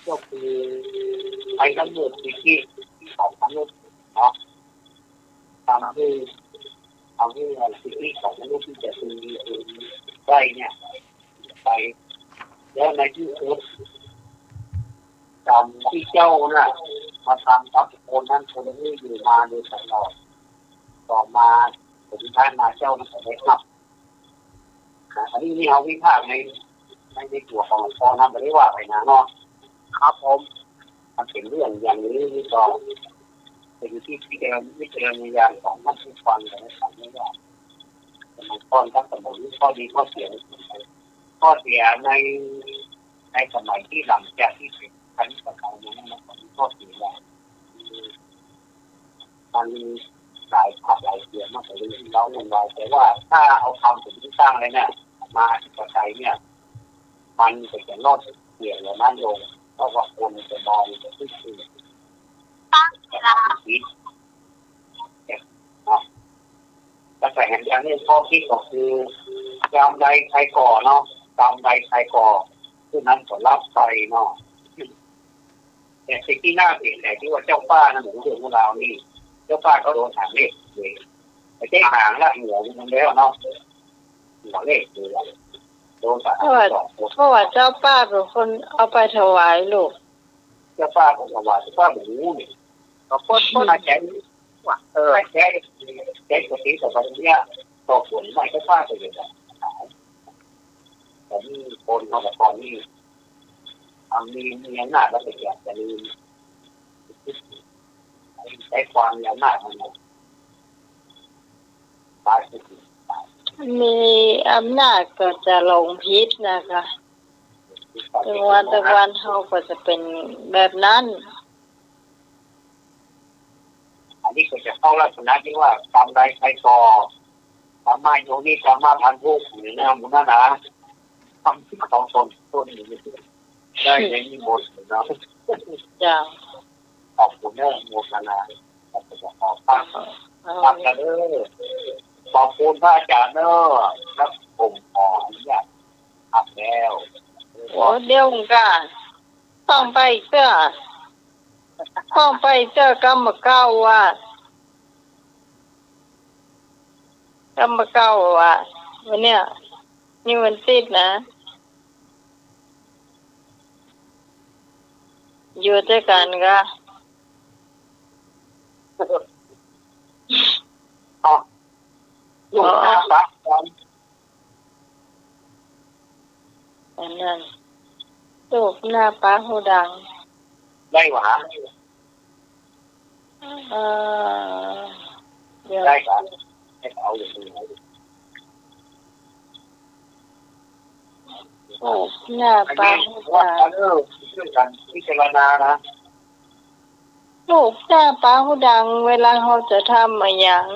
ก็คือไปละเมิดสิทธิของมนุษย์เนาะ ทำให้ ทำให้สิทธิของมนุษย์ที่จะพึงมีพึงได้เนี่ย ไป แล้วในที่สุด กรรมตี้เจ้าน่ะ มาทำกับคนนั้นคนนี้อยู่มาโดยตลอด ต่อมาผลสุดท้ายมาเจ้านั้นก็ได้ฮับ อ่า อันนี้นี่เอาวิพากษ์ใน ใน ในตั๋วของหลวงพ่อนะ บ่ได้ว่าไปนะเนาะ ครับผม มันเป๋นเรื่องอย่างนี้นี่ก็ เป๋นอยู่ตี้พิจารณา วิจารณญาณของท่านผู้ฟังนะ ไม่ว่า สมัยก่อนกับสมัยนี้ ข้อดีข้อเสีย ข้อเสียใน ในสมัยตี้หลังจากตี้เป๋นคณิกายมาเนี่ยนะ มันมีข้อเสียอย่าง มันมีหลายภาคหลายเสียงมากกว่าเรื่องที่เล่าเรื่องราว แต่ว่าถ้าเอาธรรมเป๋นตี้ตั้งเลยเนี่ย มาอธิปไตยเนี่ย มันก็จะลดเสียงเหล่านั้นลง เพราะว่าคนจะมองจะคิดถึง เนาะ แล้วก็แหมอย่างหนึ่งข้อคิดก็คือ กรรมใดใครก่อเนาะ กรรมใดใครก่อ ผู้นั้นก็รับไปเนาะ แต่สิ่งที่น่าเสียใจที่ว่าเจ้าป้านะ หมูเถื่อนของเรานี่ เจ้าป้าก็โดนหางเลขเลย แต่เจ๊หางละหัวมันแล้วเนาะ หัวเลขเลย โดนหาง เพราะว่า สองคน เพราะว่าเจ้าป้าเป๋นคนเอาไปถวายลูก เจ้าป้าก็ถวาย เจ้าป้าหมูนี่ ก็คน คนอาศัย ว่า เออ ใช้ ใช้สติสัมปชัญญะ สอบสวนไม่ใช่พลาดไปเลยอะ แต่นี่คนเขาบอกตอนนี้ ทำมี มีอำนาจแล้วไปแจกจะลืม ใช้ความมีอำนาจมันหมด ตายสิ มีอำนาจก็จะหลงผิดนะคะ ตึงวันตึงวันเขาก็จะเป๋นแบบนั้น อันนี้ก็จะเข้าลักษณะที่ว่า กรรมใดใครก่อ กรรมะโยนิ กรรมะพันธุ อยู่ในหมู่นั้นนะ ทำที่ของตน ตนอยู่ในตัว ได้ในนิมิตเนาะ จ้ะ ขอบคุณเนอะ โมทนา ขอบคุณครับ เอา ครับ เออ ขอบคุณพระอาจารย์เนอะ ครับ ผมขออนุญาตกลับแล้ว โอ้ เดี๋ยวก่อน ต้องไปเตื้อ ต้องไปเตื้อกำบ่าเก๊าอะ กำบ่าเก๊าอะ วันเนี้ย นี่วันติ๊ดนะ อยู่ตวยกั๋นก่า อ๋อ อยู่หน้าปะ อันนั้น ลูกหน้าปะฮูดัง ได้หวา เอ่อ เดี๋ยว ได้ครับ ให้เอาอย่างนี้ ลูกหน้าปะฮูดัง เออ ช่วยกันพิจารณานะ ลูกหน้าปะฮูดัง เวลาเฮาจะทำอะหยัง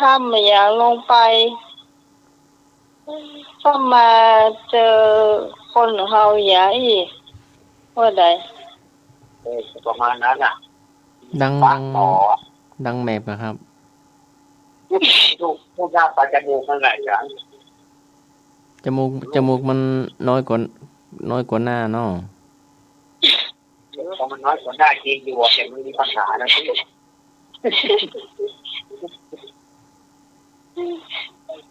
ทำอะหยังลงไป ก็มาเจอคนเฮาอย่าอี้ ว่าใด เออ ประมาณนั้นน่ะ ดัง ดัง ดังแมบอะครับ ลูก ลูกหน้าปะจมูกนั่นแหละ อาจ๋ารย์ จมูก จมูกมันน้อยกว่า น้อยกว่าหน้าเนาะ เออ มันน้อยกว่าหน้าจริงอยู่อะ แต่มันมีปัญหานะพี่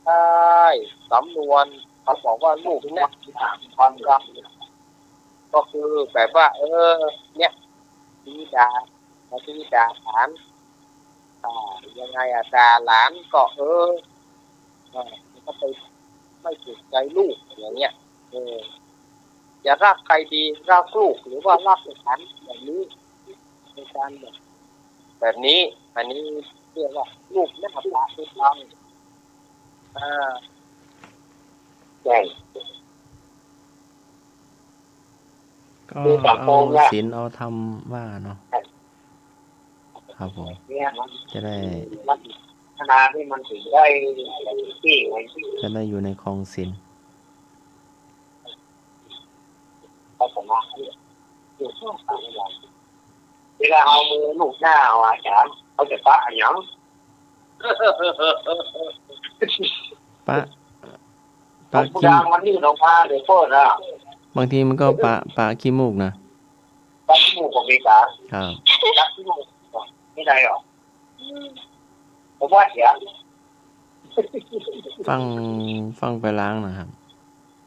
ใช่ สำนวนเขาบอกว่าลูกเนี่ย ความรัก ก็คือแบบว่า เออ เนี่ย ตีด่า มาตีด่าหลาน อ่า ยังไงอะ ด่าหลานก็ เออ อ่า มันก็ไปไม่ถูกใจลูก อย่างเงี้ย เออ จะรักใครดี รักลูกหรือว่ารักหลาน แบบนี้ เป็นการแบบ แบบนี้ อันนี้เรียกว่าลูกหน้าปะฮูดัง อ่า ใช่ ก็เอาศีลเอาธรรมว่าเนาะ ครับผม เนี่ย จะได้ มัน พัฒนาที่มันถึงได้ที่ไว้ที่ จะได้อยู่ในครองศีล เขาสามารถที่อยู่ช่วงสามวัน เวลาเอามือลูบหน้าเอา อาจ๋ารย์ เขาจะปะอะหยัง ปะ ปะขี้ วันนี้หลวงพ่อเลยโทษนะ บางทีมันก็ปะ ปะขี้มูกนะ ปะขี้มูกของอเมริกา ครับ ปะขี้มูกไม่ได้หรอ ผมว่าเสีย ฟั่ง ฟั่งไปล้างนะครับ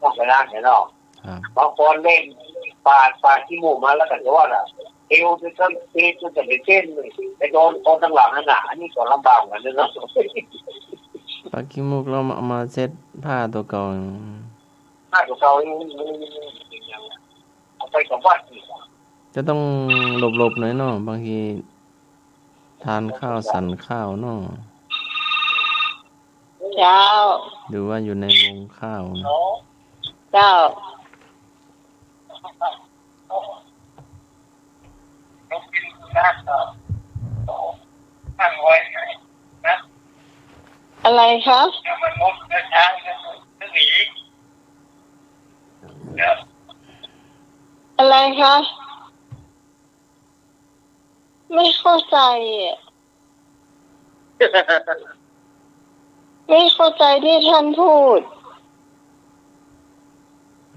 ฟั่งไปล้างเนี่ยเนาะ ครับ บางคนเล่นปาด ปาดขี้มูกมาแล้วก็จะว่าน่ะ เอวจะต้อง เอวจะเป็นเส้นเลย ไปโดนคนข้างหลังนั่นน่ะ อันนี้ก็ลำบากเหมือนกันเนาะ ปาดขี้มูกแล้วมา มาเช็ดผ้าตัวเก่า ผ้าตัวเก่านี่ เอาไปกับวัดอีกอะ จะต้องหลบๆ หน่อยเนาะ บางทีทานข้าวฉันข้าวเนาะ เจ้า หรือว่าอยู่ในวงข้าวนะ เจ้า ตั้งไว้นะ อะไรคะ อะไรคะ ไม่เข้าใจอะ ไม่เข้าใจที่ท่านพูด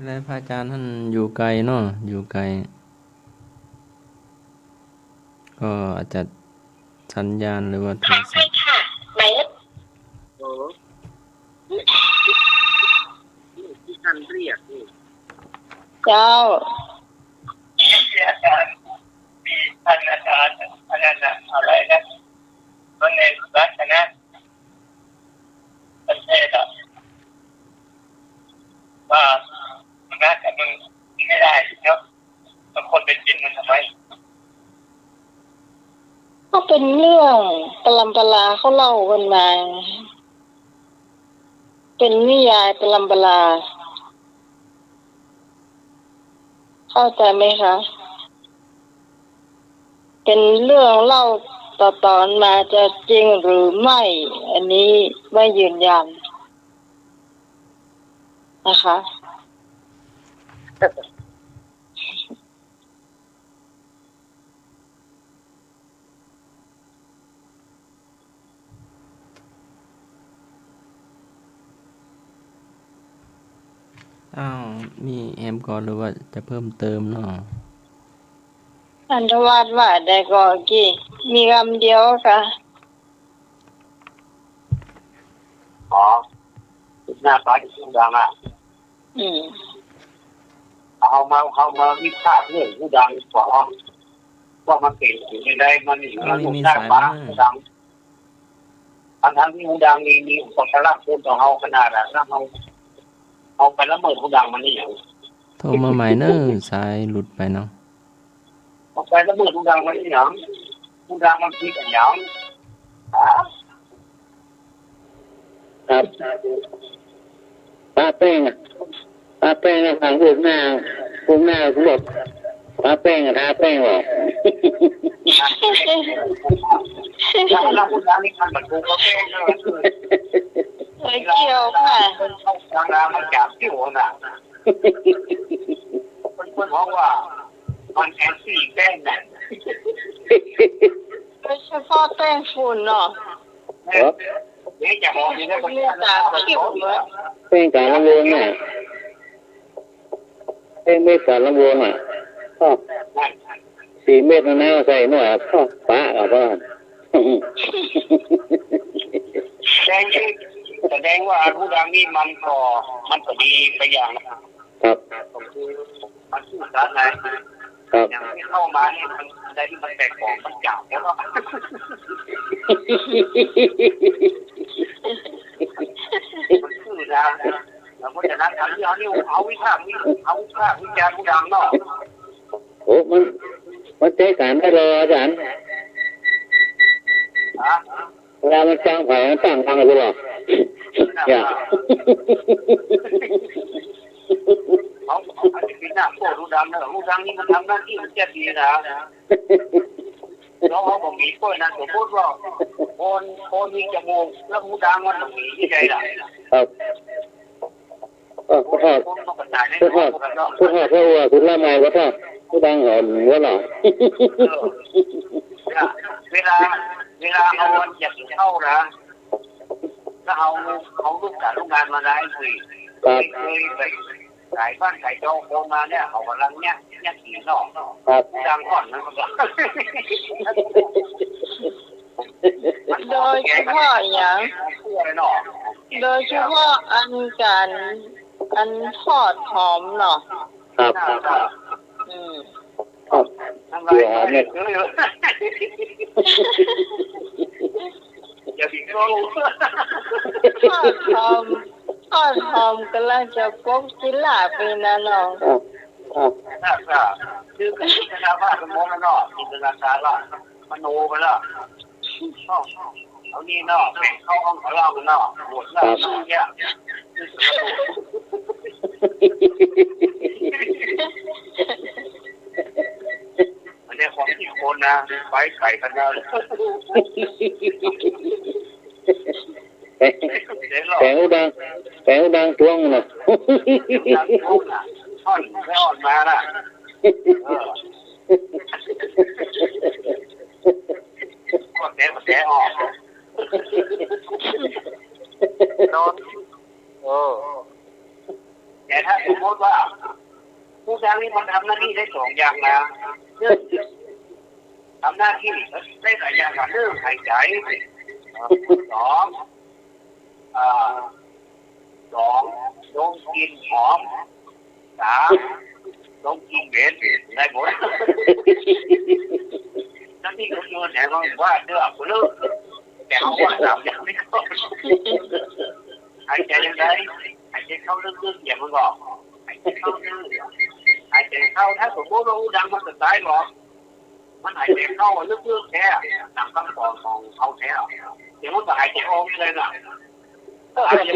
และพระอาจารย์ท่านอยู่ไกลเนาะ อยู่ไกล ก็อาจจะสัญญาณหรือว่าโทรศัพท์ โอ้ ที่ท่านเรียกนี่ เจ้า ท่านอาจารย์ อันนั้นน่ะ อะไรนะ คนในรัฐนะ ประเทศอะ ว่ามันน่าจะมึงไม่ได้เนาะ บางคนไปกินมันทำไม ก็เป็นเรื่องปรำปราเขาเล่ากันมา เป็นนิยายปรำปรา เข้าใจไหมคะ เป็นเรื่องเล่าต่อๆ มา จะจริงหรือไม่ อันนี้ไม่ยืนยันนะคะ อ้าว มีแหมก่อหรือว่าจะเพิ่มเติมเนาะ ท่านทวาสว่าได้ก่อกี้ มีกำเดียวค่ะ อ๋อ หน้าฟ้าที่ชื่อดังอ่ะ อืม เอามา เอามาวิพากษ์เรื่องฮูดังก่อน ว่ามันเป๋นไปได้ มัน เอา มัน มี มี สาย สร้าง มา ฮูดัง ทั้งๆ ที่ฮูดังนี่มีอุปการะคุณต่อเฮาขนาดนั้น แล้วเฮา เฮาไปละเมิดฮูดังมันนี่หยัง โทรมาใหม่เน่อ สายหลุดไปเนาะ เอาไปละเมิดฮูดังมันนี่หยัง ฮูดังมันผิดอะหยัง ฮะ ครับ ปะแป้งอะ ปะแป้งอะ ทางพวกหน้า พวกหน้าผมบอก ปะแป้งอะ ทาแป้งบอก แล้ว แล้วฮูดังนี่มันบรรทุกปะแป้งด้วย เออ เกี่ยวค่ะ ทางน้ำมันจับอยู่น่ะ เปิ้น เปิ้นฮ้องว่า มันแอนตี้แป้งนะ โดยเฉพาะแป้งฝุ่นเนาะ ครับ นี่จะฮ้องอยู่ใน แป้งสามสิบ เนอะ แป้งกาละวงน่ะ แป้งเม็ดกาละวงอ่ะ ก็ สี่เม็ดนะ ใส่หน่อย ก็ปะเอาก็ แสดง แสดงว่าฮูดังนี่มันก็ มันก็ดีไปอย่างนะ ครับ มันซื่อสัตย์ไง ครับ อย่างที่เข้ามานี่มันได้ที่มันแปลกของมันจับแล้วก็ มันซื่อนะ แล้วเพราะฉะนั้นอันนี้เอานี่เอาวิพากษ์วิ เอาวิพากษ์วิจารณ์ฮูดังเนาะ โอ้ มัน มันใจ๊ก๋านได้เลยอาจารย์ ฮะ เวลามันฟังไผมันตั้งฟังอยู่หรอ อย่า เขา เขาอาจจะเป็นหน้าพวกฮูดังนะ ฮูดังนี่มันทำหน้าตี้มันจะดีนะ แล้วเขาบอกมีกล้วยนะ สมมุติว่าคน คนมีจมูกแล้วฮูดังมันต้องมีที่ใดล่ะ ครับ เออ ขอโทษ ขอโทษ ขอโทษ ขอโทษ ขอโทษ ฮูดังหอมหัวหล่อ เออ เนี่ย เวลา เวลาเอาวันอยากเข้านะ แล้วเอา เอาลูกสาวลูกงานมาได้สิ ครับ เคย เคยไปขายบ้านขายช่องคนมาเนี่ย เขากำลังเนี่ย เนี่ยกิ๋นเนาะ ครับ ดังอ่อนนะมันก็ โดยเฉพาะอย่าง เนาะ โดยเฉพาะอันก๋าน อันทอดหอมเนาะ ครับ อืม ครับ ทำลาย เดี๋ยวหอมเนี่ย อย่าไปโกง ทอดหอม ทอดหอมก๋ำลังจะปกจินหล่าไปนะน้อง ครับ ครับ ครับ คือจินตนาการสมองมันเนาะ จินตนาการละ มโนไปละ เอานี่เนาะ แบ่งเข้าห้องเขาเล่ากันเนาะ โหวตเนาะ ครับ เนี่ย อันนี้ของอีกคนนะ ไปไกลขนาด แต่หูดัง แต่หูดังตวงน่ะ ท่อนไม่อ่อนมาน่ะ เออ ก็แกะ ก็แกะออก นอน เออ แต่ถ้าสมมติว่า หูดังนี่มันทำหน้าที่ได้สองอย่างนะ หนึ่ง ทำหน้าที่ได้หลายอย่างนะ หนึ่ง หายใจ สอง อ่า สอง ดมกลิ่นหอม สาม ดมกลิ่นเหม็น ได้หมด หน้าที่คนอื่นเนี่ยมันว่าเลือกคนละ แต่เขาว่าสามอย่างนี้ก็ หายใจยังไง หายใจเข้าลึกๆ เสียงมันก็ออก หายใจเข้าลึก หายใจเข้า ถ้าสมมติว่าหูดังมันจะตายหรอ มันหายใจเข้าลึกๆ แท้ ตามคำสอนของเขาแท้ เสียงมันก็หายใจออกนี่เลยน่ะ เออ หายใจ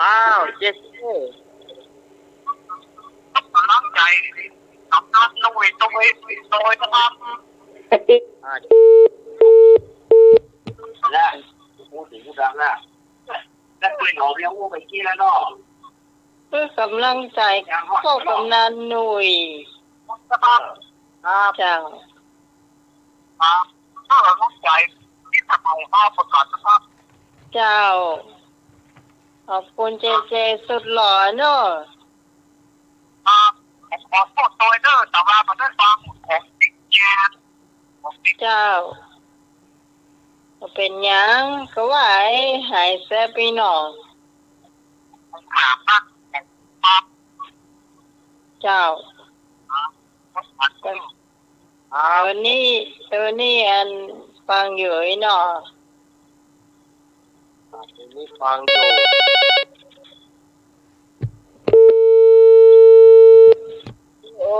อ้าว เจ๊ กำลังใจ กำนันหนุ่ย ตรงนี้ โดยนะครับ อ่า และพูดถึงหูดังนะ แล้วคุยหนอมยังอู้ไปกี้แล้วเนาะ เพื่อกำลังใจ ยังฮอด พวกกำนันหนุ่ย ครับ เจ้า ครับ เพื่อกำลังใจ ที่จะมาประกาศนะครับ เจ้า ขอบคุณเจเจสุดหล่อเนาะ ครับ ผมขอโทษโดยเด้อ แต่ว่าบ่ได้ฟังของจริงแจ้ง เจ้า บ่เป๋นหยัง ก็ว่าหื้อหายแซบปี้น้อง เจ้า ครับ เดี๋ยวนี้ เดี๋ยวนี้อันฟังอยู่อี้เนาะ เดี๋ยวนี้ฟังอยู่ โอ้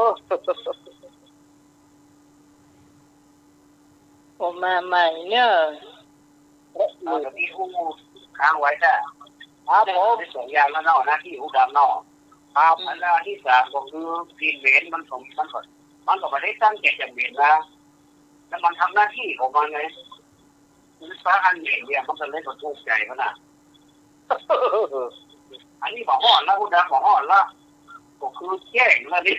ผมมาใหม่เนอะ เอา เดี๋ยวนี้อู้ค้างไว้จ้ะ ครับผม ได้สองอย่างแล้วเนาะ หน้าที่หูดังเนาะ ครับ อืม อันที่สามก็คือกลิ่นเหม็น มันก็ มันก็ มันก็บ่ได้ตั้งใจจะเหม็นนะ แล้วมันทำหน้าที่ของมันไง คือฟ้าอันเหม็นเนี่ย มันก็เลยบ่ถูกใจมันน่ะ อันนี้บ่ฮอดแล้ว หูดังบ่ฮอดแล้ว ก็คือแจ้งแล้วนี่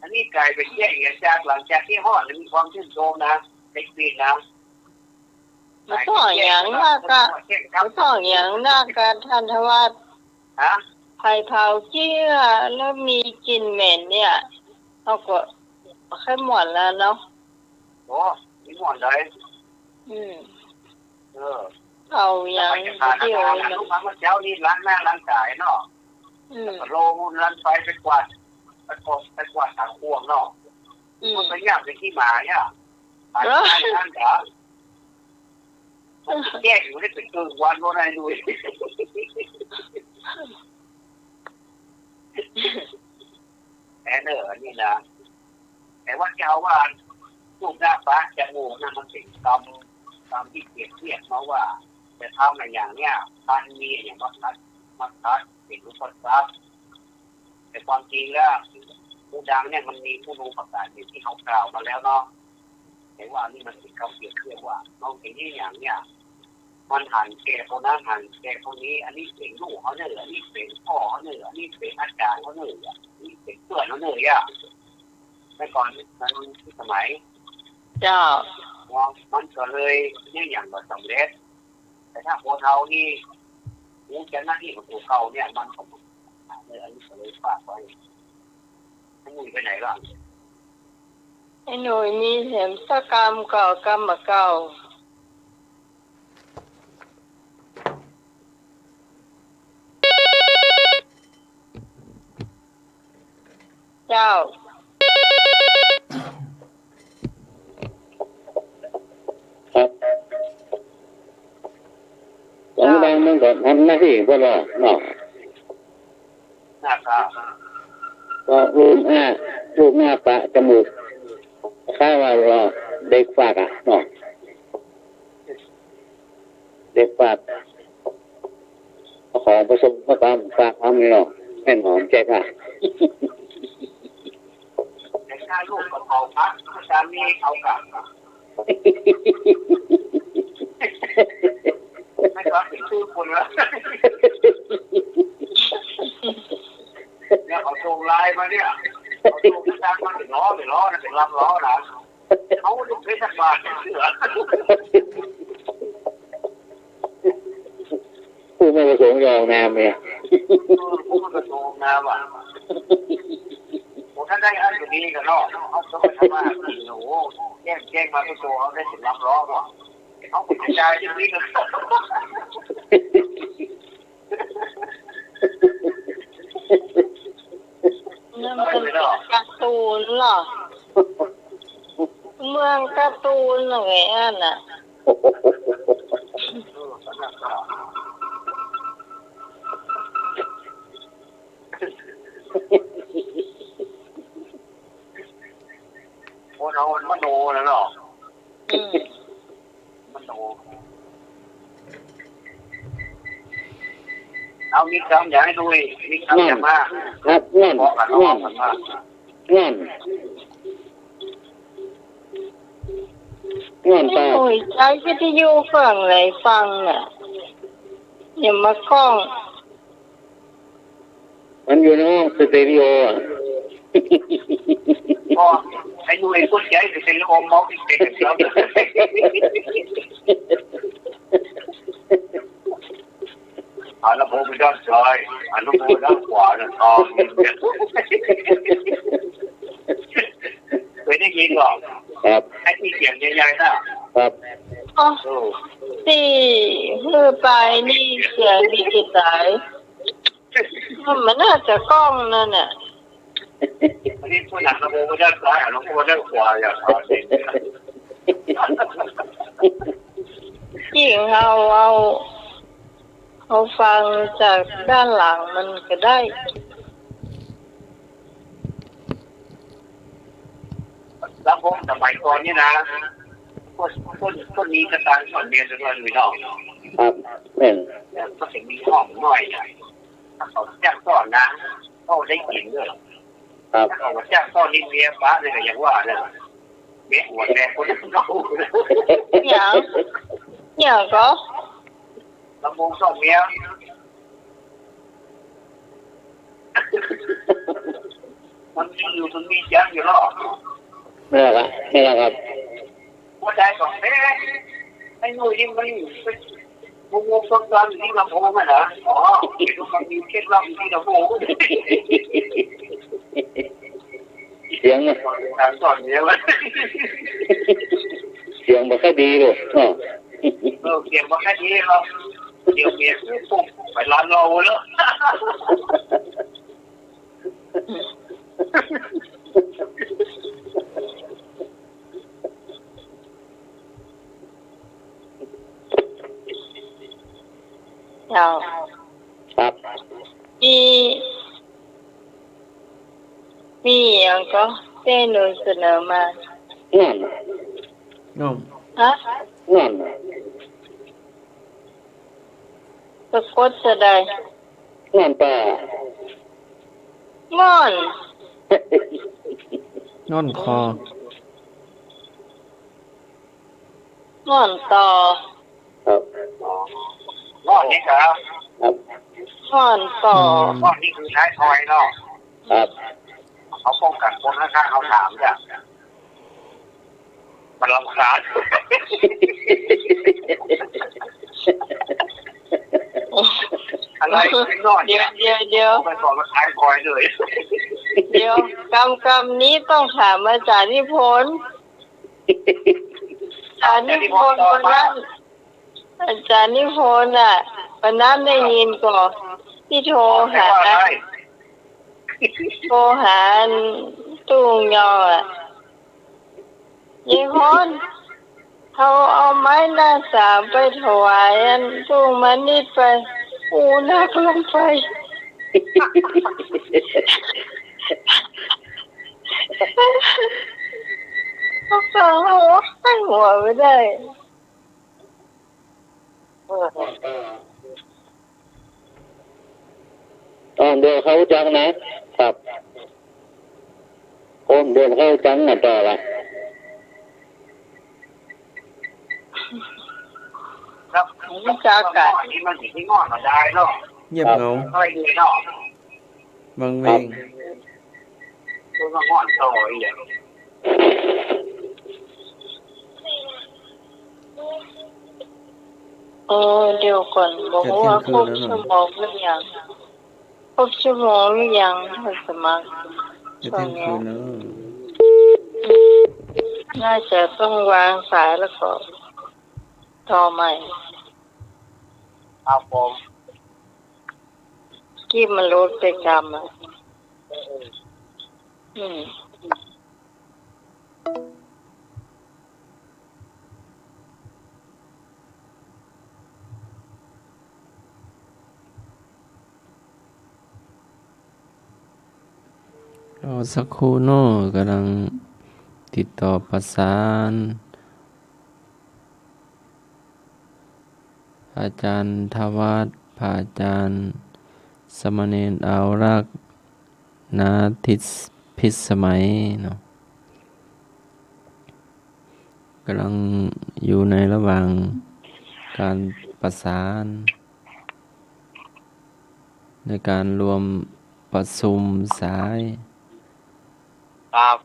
อันนี้กลายเป๋นแจ้งอย่างจาก หลังจากตี้ฮอดแล้วมีความชื่นชมนะ เด็กดีนะ บ่ต้องหยังนักอะ บ่ต้องหยังนักอะ ท่านทวัช ฮะ ไผเผาเจื้อแล้วมีกลิ่นเหม็นเนี่ย เฮาก็บ่ค่อยม่วนแล้วเนาะ โอ้ มีม่วนเลย อืม เออ เอาหยัง แล้วไปจะทานอาหาร เดี๋ยว ลูกมาเมื่อเช้านี้ล้างหน้าล้างต๋าเนาะ อืม แล้วก็ลงล้างไฟไปกวาด ไปกวาด ไปกวาดถังครัวเนาะ อืม มันก็ยากไปขี้หมาเนี่ย เออ ล้างหน้าล้างต๋า แจ้งอยู่ได้เป๋นเกินวันบ่ได้ดู แอนเนอร์ อันนี้นะ แต่ว่าเจ้าว่า ลูกหน้าปากจมูกนะ มันเป๋นกรรม กรรมตี้เปรียบเทียบมาว่า จะทำอะไรอย่างเนี้ย มันมีอย่างมาขัด มาขัด เป๋นอุปสรรค แต่ความจริงแล้ว หูดังเนี่ยมันมีคุณูปการอย่างที่เฮากล่าวมาแล้วเนาะ แต่ว่าอันนี้มันเป๋นกำเปรียบเทียบว่า เอาอย่างนี้อย่างเนี้ย มันหันแก่คนนั้นหันแก่คนนี้ อันนี้เป๋นลูกเขาเน่อ อันนี้เป๋นป้อเขาเน่อ อันนี้เป๋นอาจ๋ารย์เขาเน่อ อันนี้เป๋นเปื้อนเขาเน่อ อย่าง แต่ก่อนมันสมัย เจ้า มันก็เลยเนี่ยอย่างบ่สำเร็จ แต่ถ้าคนเฮานี่ ฮู้จักหน้าตี้ของตั๋วเก่าเนี่ย มันก็ เออ อันนี้ก็เลยฝากไว้ ไอ้หนุ่ยไปไหนล่ะ ไอ้หนุ่ยมีแหมสักกำเก่ากำบ่เก่า เจ้า ครับ ของบางมันก็ทำหน้าตี้เปิ้นว่าเนาะ นะครับ ก็ลูกหน้า ลูกหน้าปะจมูก คล้ายว่าเราเด็กฝากอะเนาะ เด็กฝาก เอาของผสมมาตามฝากเอาไม่เนาะ แม่นหอมแจ๊กอะ ลูกก็เผาพระ สามีเผากาบ ไม่ก็เป็นชื่อคนละ เนี่ยเขาส่งไลน์มาเนี่ย เขาส่งทางมา เดี๋ยวรอ เดี๋ยวรอนะ เดี๋ยวรับรอนะ เขาลูกเพชรบาทเสือ ผู้ไม่ประสงค์จะออกนามเนี่ย เออ ผู้ไม่ประสงค์ออกนามอ่ะ โอ้ ถ้าได้อันก็ดีกันเนาะ เขาก็ไม่ทำว่า โอ้โห แจ้ง แจ้งมาก็โต เอาได้ถึงรับรองว่ะ เขาก็กระจายที่นี่กัน นั่นมันการ์ตูนเหรอ เมืองการ์ตูนอะไรอันน่ะ คนเอามโนนะเนาะ อืม มโน เอา มีกำอยากให้ดูอีก มีกำอยากมา ครับ นั่น บอกกัน นั่น บอกกันมา นั่น นั่น ไอ้หนุ่ยใช้วิทยุเครื่องไหนฟังน่ะ อย่ามาก้อง มันอยู่ในห้องสเตอริโออะ อ๋อ ไอ้หนุ่ยคนใหญ่สเตอริโอมองไม่เป็นครับ เอาลำโพงไปด้านซ้าย เอาลำโพงไปด้านขวานะ ตาม เคยได้ยินหรอ ครับ ไอ้ที่เสียงใหญ่ๆน่ะ ครับ อ๋อ เออ ตี้หื้อไปนี่เสียงดีจิตสาย มันน่าจะก้องนั่นน่ะ อันนี้ผู้หลังลำโพงไปด้านซ้าย เอาลำโพงไปด้านขวา อย่าถามเอง ยิ่งเอา เอา เอาฟังจากด้านหลังมันก็ได้ ลำโพงสมัยก่อนนี่นะ พวก พวก พวกนี้กระตางสอนเมียจะด้วย มีน้อง ครับ แม่น แล้วก็จะมีห้องน้อยนะ ถ้าเขาจ้างสอนนะ เขาได้กินด้วย ครับ ถ้าเขาจ้างสอนนี่เมียปะเนี่ยก็ยังว่าเนี่ย เมียหัวแดงคนเก่า เนี่ย เนี่ยก็ ลำโพงสอนเมีย มันมีอยู่ มันมีจังอยู่หรอ ไม่ละครับ ไม่ละครับ หัวใจของแท้ ไอ้หนุ่ยนี่มัน มันงงๆ ตอนๆ อยู่ที่ลำโพงอะนะ อ๋อ มันมีเคล็ดลับอยู่ที่ลำโพง เสียงอะ การสอนเมียมัน เสียงบ่ค่อยดีเลยเนาะ เออ เสียงบ่ค่อยดีครับ เสียงเมียคือปุ๊บ ไปร้านเราแล้ว เจ้า ครับ มี มีอย่างก็เต้นหนุนเสนอมา นั่นน่ะ น้อม ฮะ นั่นน่ะ สะกดจะได้ นั่นป่ะ ง่อน ง่อนคอ ง่อนต่อ ครับ ง่อนนี่ครับ ครับ ง่อนต่อ อืม ง่อนนี่คือท้ายทอยเนาะ ครับ เขาป้องกันคนข้างๆ เขาถามจ้ะ มันรำคาญ อะไรเป็นง่อนเนี่ย เดี๋ยว เดี๋ยว เดี๋ยว ไปบอกว่าท้ายทอยเลย เดี๋ยว กำ กำนี้ต้องถามอาจารย์นิพนธ์ อาจารย์นิพนธ์วันนั้น อาจารย์นิพนธ์อะ วันนั้นได้ยินก่อ ตี้โทรหา โทรหาอันตุ้งยออะ ยายพร เขาเอาไม้หน้าสามไปถวายอันตุ้งมณิษฐ์ไป อู้ นักลงไป ฟังแล้วโอ๊ย หัวไม่ได้ อ่า เดี๋ยวเขาจังนะ ครับ ผมเดินเข้าจังนะต่อละ ครับ รู้จักกัน เงียบเหงา วังเวง เออ เดี๋ยวก่อน บ่ฮู้ว่าครบชั่วโมงหรือยัง ครบชั่วโมงหรือยัง สมัคร จะเที่ยงคืนแล้ว น่าจะต้องวางสายแล้วก็โทรใหม่ ครับผม กี้มันหลุดไปกำอะ อืม รอสักครู่เนาะ ก่ำลังติดต่อประสาน อาจ๋ารย์ธวัช พระอาจ๋ารย์สามเณรอาวรักษ์ ณ ทิศพิสมัยเนาะ ก่ำลังอยู่ในระหว่างก๋านประสาน ในก๋านรวมประชุมสาย ครับ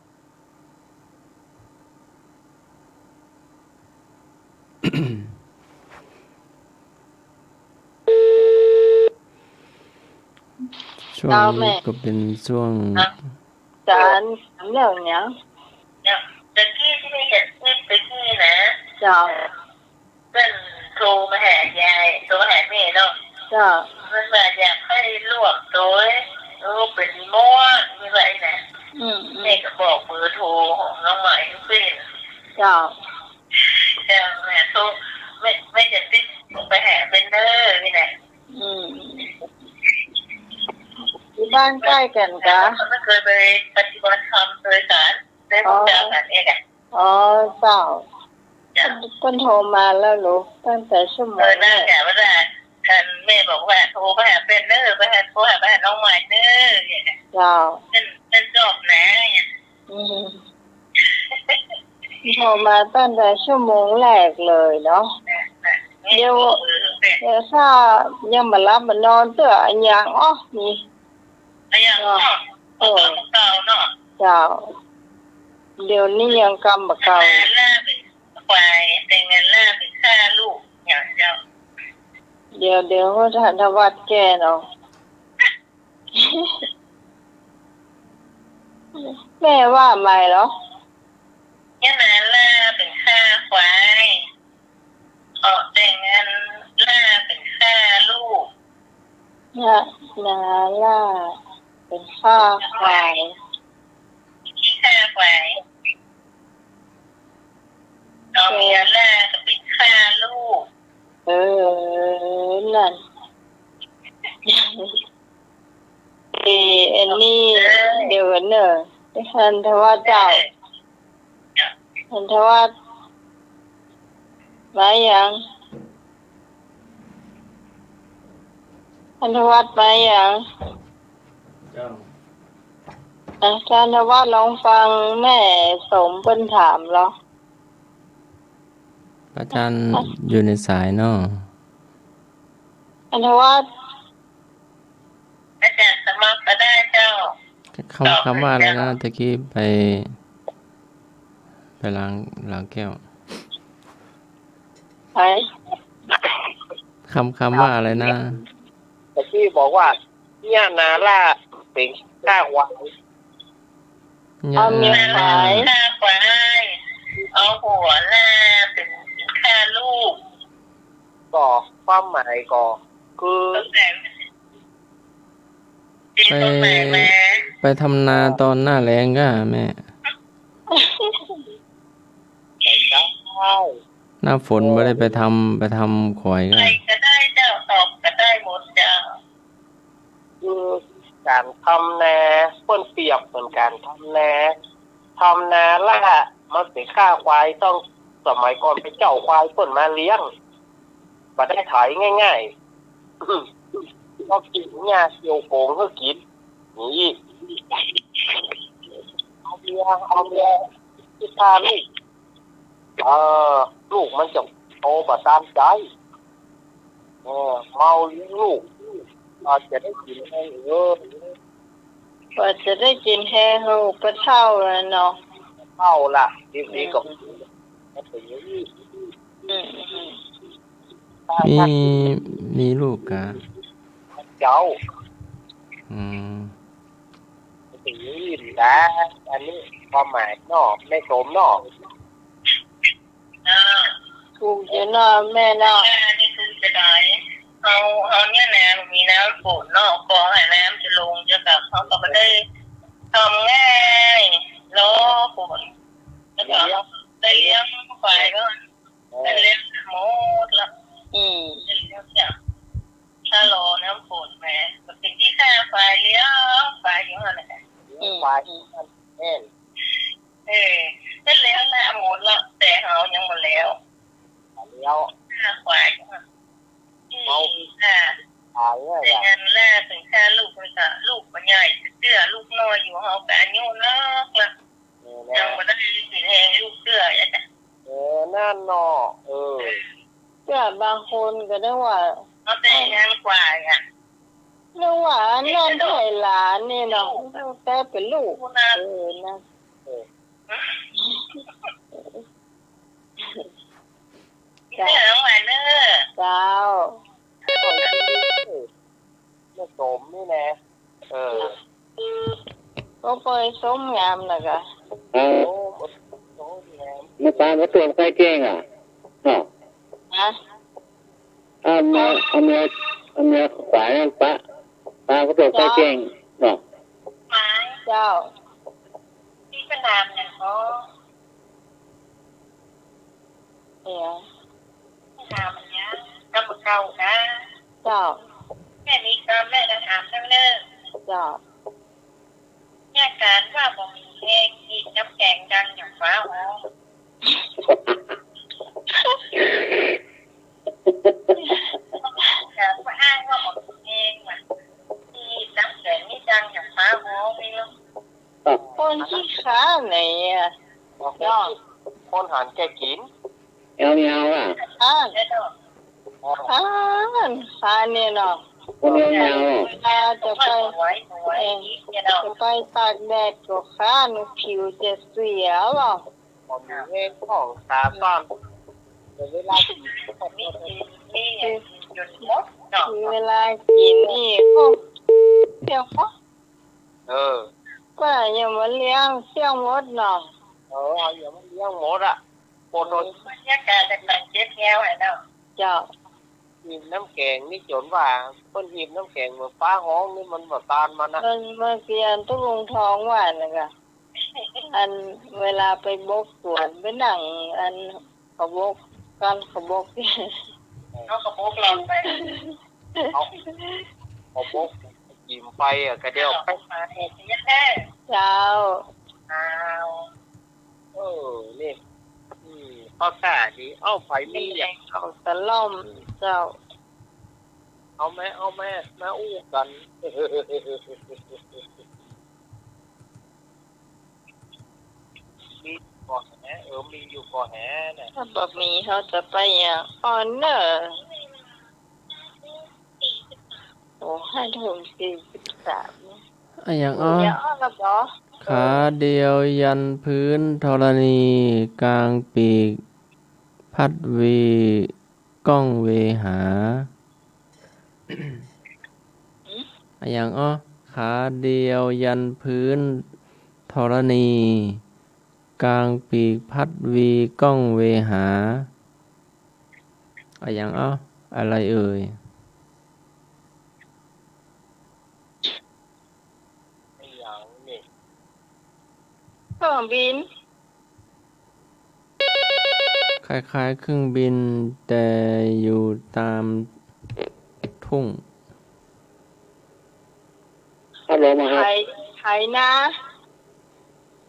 ช่วงนี้ก็เป๋นช่วง จ๋ารย์ เรื่องหยัง เนี่ย ตะกี้ตี้แม่จัดคลิปตะกี้นะ เจ้า เปิ้นโทรมาหายาย โทรมาหาแม่เนาะ เจ้า เปิ้นว่าอยากหื้อลวกโตย เออ เป๋นม่วน แม่ว่าอี้นะ อืม อืม แม่ก็บอกเบอร์โทรของน้องใหม่หื้อเปิ้น เจ้า เจ้า แม่โทร แม่ แม่จะติดไปหาเปิ้นเน่อ นี่นะ อืม ตี้บ้านใก้กั๋นกา เปิ้นเกยไปปฏิบัติธรรมตวยกั๋น ได้ฮู้จักกั๋นเองอะ อ๋อ เจ้า เจ้า เปิ้นโทรมาแล้วลูก ตั้งแต่ชั่วโมง เออ นั่นแหละ แรก เวลา อันแม่บอกว่าโทรไปหาเปิ้นเน่อ ไปหา โทรหา ไปหาน้องใหม่เน่อ เจ้า เปิ้น เปิ้นจอบนะ อืม โทรมาตั้งแต่ชั่วโมงแรกเลยเนาะ เดี๋ยว เดี๋ยวถ้ายังบ่หลับบ่นอนเตื้ออะหยัง อ้อ นี่ อะหยัง เนาะ เนาะ เออ เก่าเนาะ เจ้า เดี๋ยวนี้ยังกำบ่เก่า แต่งงานแล้วเป๋นควาย แต่งงานแล้วเป๋นข้าลูก อย่างเจ้า เดี๋ยว เดี๋ยวก็ธนวัฒน์แก้เนาะ แม่ว่าใหม่เหรอ ยะนาล่าเป๋นข้าควาย เออ แต่งงานล่าเป๋นข้าลูก ยะนาล่าเป๋นข้าควาย ขี้ข้าควาย เอาเมียล่าก็เป๋นข้าลูก เออ นั่น เออ อันนี้ เดี๋ยวก่อนเนอะ ท่านธวัฒน์เจ้า ท่านธวัฒน์ มายัง ท่านธวัฒน์ มายัง เจ้า อ่ะ ท่านธวัฒน์ ลองฟังแม่สมเปิ้นถามลอ พระอาจ๋ารย์ อ่ะ อยู่ในสายเนาะ ท่านธวัฒน์ อาจ๋ารย์สมัครก็ได้เจ้า คำ คำว่าอะไรนะ ตะกี้ไป ไปล้าง ล้างแก้ว ใคร คำ คำว่าอะไรนะ ตะกี้บอกว่า เมียนาล่าเป๋นข้าควาย เอาเมียขาย ข้าควาย เอาผัวล่าเป๋นข้าลูก ก็ความหมายก็คือ ไป ไปทำนาตอนหน้าแล้งก้าแม่ หน้าฝนบ่ได้ไปทำ ไปทำขวายก้า ใครก็ได้เจ้า ตอบก็ได้หมดเจ้า คือก๋านทำนา เปิ้นเปรียบเหมือนก๋านทำนา ทำนาล่า มันเป๋นข้าควาย ต้อง สมัยก่อนเป๋นเจ้าควาย เปิ้นมาเลี้ยง บ่ได้ไถง่ายๆ ก็กิ๋นหญ้าเขียวโก๋งหื้อกิ๋น นี่ ยเอาเมียที่ฆ่าลูก เออ ลูกมันจะโตบ่ต๋ามใจ๋ เออ เมาเลี้ยงลูก อาจจะได้กิ๋นแฮง เออ กว่าจะได้กิ๋นแฮง โอ้ ปะเฒ่าแล้วเนาะ เฒ่าละ ดีๆ ก็ อืม มันเป๋นอย่างนี้ อืม อืม มี มีลูกกา เจ้า อืม มันเป๋นอย่างนี้นะ อันนี้ความหมายเนาะ แม่สมเนาะ ถูกอยู่เนาะแม่เนาะ เออ นี่ถูกจะได้ เอา เอาเนี่ยนะ มีน้ำฝนเนาะ กองให้น้ำจะลง จะแบบเขาก็บ่ได้ทำง่าย รอฝน แล้วก็ได้เลี้ยงควายก็ เออ ได้เลี้ยงหมดละ อืม ได้เลี้ยงเนี่ย ถ้ารอน้ำฝนแหม ก็เป๋นตี้ฆ่าควาย เลี้ยงควายอยู่นั่นแหละ เลี้ยงควาย อืม แม่น เออ เสร็จแล้วนะ หมดละ แต่เฮายังบ่แล้ว แล้ว ฆ่าควาย อืม เมา ฆ่า ต๋ายแล้ว แต่งานแรกเป๋นฆ่าลูกเลยค่ะ ลูกก็ใหญ่เตื้อ ลูกน้อยอยู่ เฮาก็อายุนักละ เออ นะ ยังบ่ได้กิ๋นแฮงลูกเตื้อ เออ นั่นเนาะ เออ เออ ก็บางคนก็นึกว่า เอาแต่งานควายอะ นึกว่าอันนั้นไผหลานนี่เนาะ แต่เป๋นลูก เออ นะ เออ เจ้า เจ้า แม่สมนี่นะ เออ ก็ไปสมงามนะกะ เออ โอ้ แม่ปานมาตรวจไข้แจ้งอะ เนาะ ฮะ เอาเมีย เอาเมีย เอาเมียขวานั่นปะ ปะก็ตรวจไข้แจ้ง เนาะ เจ้า นี่ก็นานเนี่ย อ๋อ เอ๋ ถามอันเนี้ย กำเก่านะ เจ้า แม่นี้ก็แม่จะถามเรื่องเลิก เจ้า เนี่ยการว่าบ่มีแฮง กินน้ำแกงดังอย่างฟ้าฮ้อง การว่าอ้างว่าบ่มีแฮงว่ะ กินน้ำแกงนี่ดังอย่างฟ้าฮ้องนี่เนาะ คนขี้คร้านไหนอะ เนาะ คนหันแก่กิ๋น แอวเมียวอะ อ่า อ่า อ่า เนี่ยเนาะ คนแอวเมียว เวลาจะไป เอ่อ จะไปตากแดดก็คร้าน ผิวจะเสียหรอ บ่มีแฮง ของตาต้าน แต่เวลากิ๋น เวลากิ๋นนี่ โอ้ เสียงปะ เออ ว่าอย่ามาเลี้ยงเสี้ยงมดเนาะ เออ เอาอย่ามาเลี้ยงมดอะ ปวดหัว บรรยากาศต่างๆ เจ็บแฮงอะเนาะ เจ้า หีบน้ำแกงนี่จ๋นว่า เปิ้นหีบน้ำแกงเหมือนฟ้าฮ้องนี่มันบ่ต้านมันนะ มัน เมื่อกี้อันตุ๊กลุงทองว่านะกะ อันเวลาไปบกสวน ไปนั่งอัน เขาบกกั๋น เขาบก เอาเขาบกลองไป เอา เขาบกกิ๋นไปอะ กะเดียวไป เจ้า อ้าว เออ นี่ อืม ภาษาดี เอาไปมีอะ เอาตะล่อม เจ้า เอาแม่ เอาแม่ มาอู้กั๋น มีก่อแห เออ มีอยู่ก่อแหนะ ถ้าบ่มีเขาจะไปอย่างอ่อนเนอะ โอ้ ห้าทุ่มสี่สิบสาม อะหยังอ้อ เดี๋ยวอ้อแล้วบ่ ขาเดียวยันพื้นธรณี กางปีกพัดวี ก้องเวหา อะหยังอ้อ ขาเดียวยันพื้นธรณี กางปีกพัดวีก้องเวหา อะหยังอ้อ อะไรเอ่ย อะหยังนี่ เครื่องบิน คล้ายๆ เครื่องบิน แต่อยู่ตามทุ่ง พัดลมอะครับ ไถ ไถนา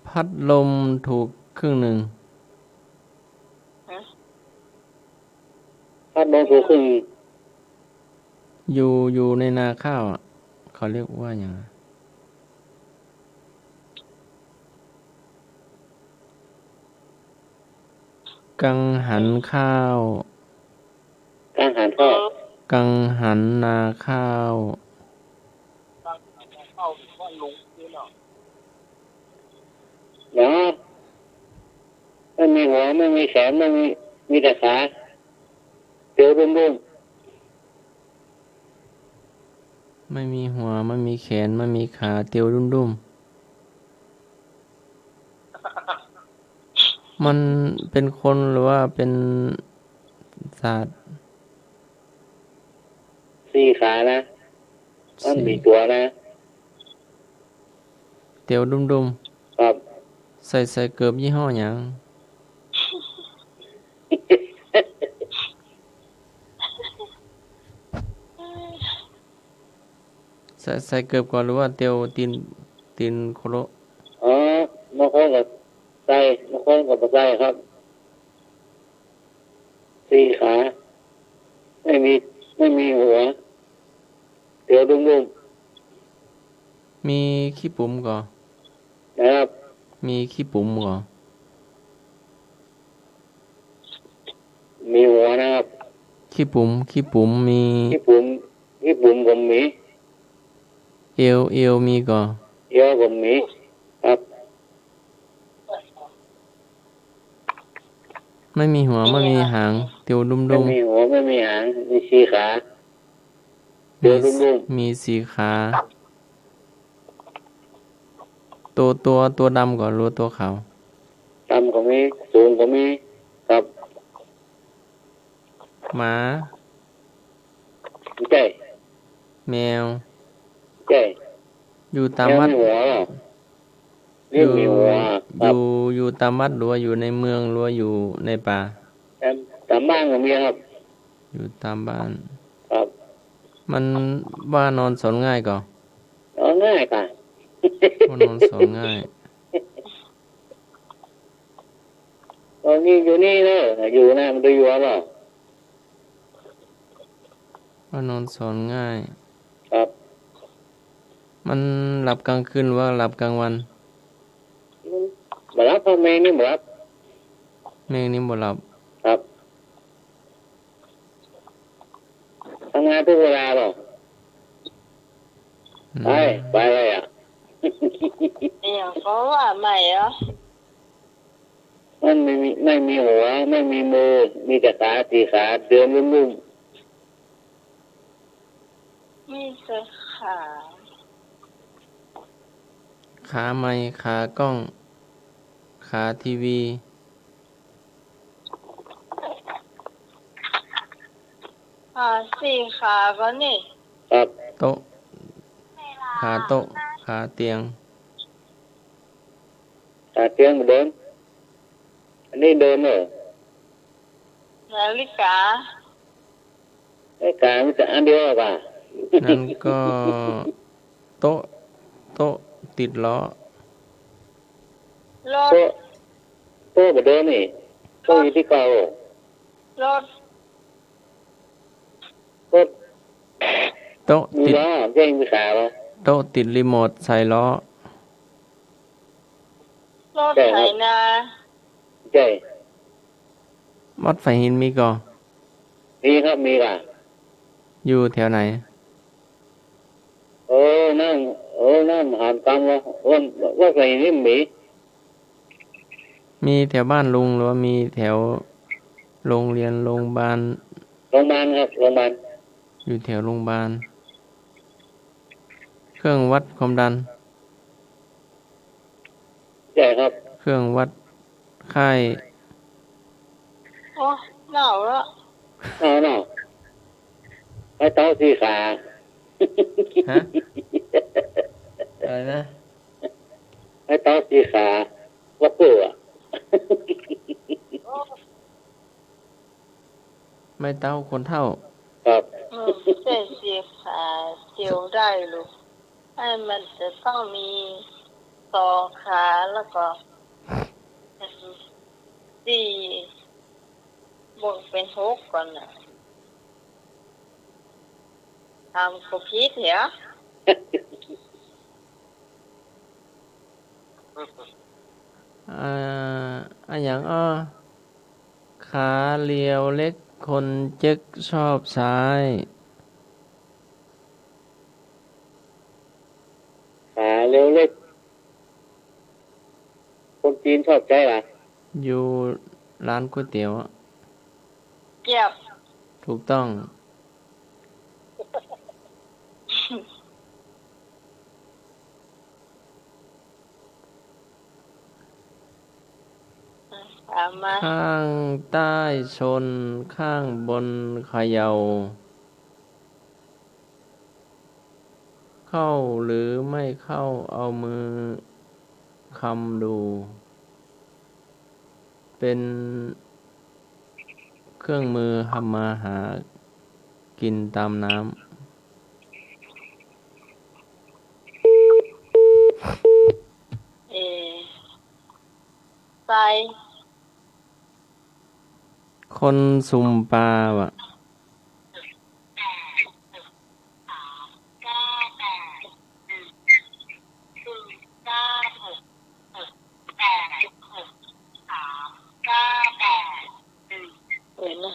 พัดลมถูกครึ่งหนึ่ง ฮะ พัดลมถูกครึ่ง อยู่ อยู่ในนาข้าวอะ เขาเรียกว่าหยังอะ ไถ กังหันข้าว กังหันข้าว กังหันนาข้าว เนาะ ไม่มีหัว ไม่มีแขน ไม่มี มีแต่ขา เตียวดุ้มๆ ไม่มีหัว ไม่มีแขน ไม่มีขา เตียวดุ้มๆ มันเป็นคนหรือว่าเป็นสัตว์ สี่ขานะ มันมีตัวนะ เตียวดุ้มๆ ครับ ใส่ ใส่เกิบยี่ห้อหยัง ใส่ ใส่เกิบก่อหรือว่าเตียวตี๋น ตี๋นโคโละ อ๋อ บางคนก็ใส่ บางคนก็บ่ใส่ครับ สี่ขา ไม่มี ไม่มีหัว เตียวดุ้มๆ มีขี้ปุ๋มก่อ นะครับ มีขี้ปุ๋มก่อ มีหัวนะครับ ขี้ปุ๋ม ขี้ปุ๋มมี ขี้ปุ๋ม ขี้ปุ๋มก็มี เอว เอวมีก่อ เอวก็มี ครับ ไม่มีหัว ไม่มีหาง เตียวดุ้มๆ ไม่มีหัว ไม่มีหาง มีสี่ขา เตียวดุ้มๆ มีสี่ขา ตัว ตัว ตัวดำก่อหรือว่าตัวขาว ดำก็มี สูงก็มี ครับ หมา ใจ้ แมว ใจ้ อยู่ต๋ามวัด แมวมีหัวเหรอ เรียกมีหัว อยู่ ครับ อยู่ อยู่ต๋ามวัดหรือว่าอยู่ในเมืองหรือว่าอยู่ในป่า ต๋าม ต๋ามบ้านก็มีครับ อยู่ต๋ามบ้าน ครับ มันว่านอนสอนง่ายก่อ นอนง่ายก่ะ ว่านอนสอนง่าย ต๋อนนี้อยู่นี่เนอะ อยู่นะ มันจะอยู่หรอ ว่านอนสอนง่าย ครับ มันหลับกลางคืนหรือว่าหลับกลางวัน บ่หลับครับ แมงนี่บ่หลับ แมงนี่บ่หลับ ครับ ทำงานทุกเวลาหรอ อืม ไป ไปเลยอ่ะ อย่างเขาว่าใหม่เหรอ มันไม่มี ไม่มีหัว ไม่มีมือ มีแต่ขาสี่ขา เดินลุ่มๆ มีแต่ขา ขาไมค์ ขากล้อง ขาทีวี ขาสี่ขาก่อนี่ ครับ โต๊ะ ขาโต๊ะ ขาเตียง ขาเตียงบ่เดิน อันนี้เดินเหรอ นาฬิกา นาฬิกามีแต่อันเดียวก่ะ นั้นก็โต๊ะ โต๊ะติดล้อ รถ โต๊ะ โต๊ะบ่เดินนี่ โต๊ะอยู่ตี้เก่า รถ รถ โต๊ะ มี ติด ล้อ แจ้งมีขาบ่ โต๊ะติดรีโมทใส่ล้อ รถไถนา ใจ้ วัดฝายหินมีก่อ มีครับ มีก่ะ อยู่แถวไหน เออ นั่น เออ นั่น หามกำวะ วัด วัดฝายหินนี่มี มีแถวบ้านลุงหรือว่ามีแถวโรงเรียน โรงบาล โรงบาลครับ โรงบาล อยู่แถวโรงบาล เครื่องวัดความดัน ใจ้ครับ เครื่องวัดไข้ โอ้ เน่าละ เน่า เน่า ไม้เต๊าสี่ขา ฮะ อะไรนะ ไม้เต๊าสี่ขา ว่าปู่อะ ไม้เต๊าคนเฒ่า ครับ อืม ใจ้สี่ขา เตียวได้ลูก ไอ้มันจะต้องมีสองขา แล้วก็ สี่ บวกเป็นหกก่อนน่ะ ทำก็ผิดเหรอ เอ่อ อะหยังอ้อ ก ขาเรียวเล็ก คนเจ๊กชอบใจ๊ ขาเรียวเล็ก คนจีนชอบใจ๊หรอ อยู่ร้านก๋วยเตี๋ยวอะ เจี๊ยบ ถูกต้อง ถามมา ข้างใต้ชน ข้างบนเขย่า เข้าหรือไม่เข้า เอามือคำดู เป็นเครื่องมือทำมาหากินตามน้ำ เอ ใส่ คนสุมปลาว่ะ เห็นนะ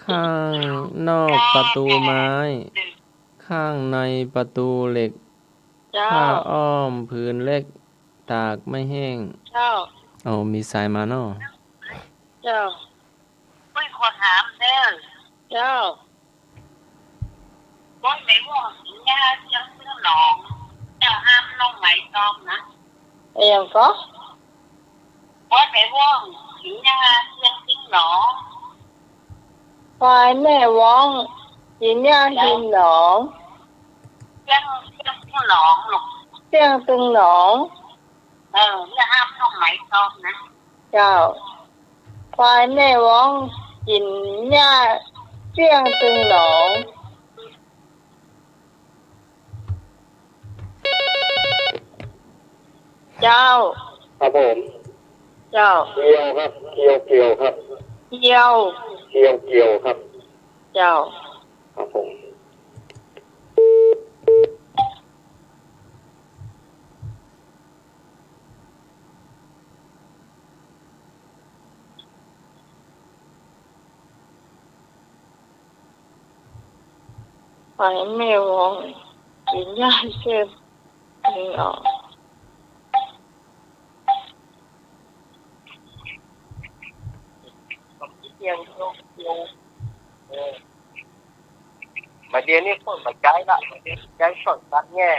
ข้างนอกประตูไม้ ข้างในประตูเหล็ก เจ้า ผ้าอ้อมผืนเล็ก ตากไม่แห้ง เจ้า โอ้ มีสายมาเนาะ เจ้า ปุ้ยขอถามเด้อ เจ้า บอยไปว่องกิ๋นหญ้าเสี้ยงตึงหนอง เจ้าห้ามน้องไหมตองนะ อะหยังก็ บอยไปว่องกิ๋นหญ้าเสี้ยงตึงหนอง ควายแม่ว้อง กิ๋นหญ้าริมหนอง เสี้ยง เสี้ยงตึงหนองลูก เสี้ยงตึงหนอง เออ เสี้ยงห้ามน้องไหมตองนะ เจ้า ควายแม่ว้อง กิ๋นหญ้าเสี้ยงตึงหนอง เจ้า ครับผม เจ้า เกี่ยวครับ เกี่ยว เกี่ยวครับ เกี่ยว เกี่ยว เกี่ยวครับ เจ้า ครับผม ควายแม่ว้อง กิ๋นหญ้าเสี้ยงตึงหนอง มาเดี๋ยวนี้คนมาใจ๊ละ มาเดี๋ยวใจ๊สอนตัดแง่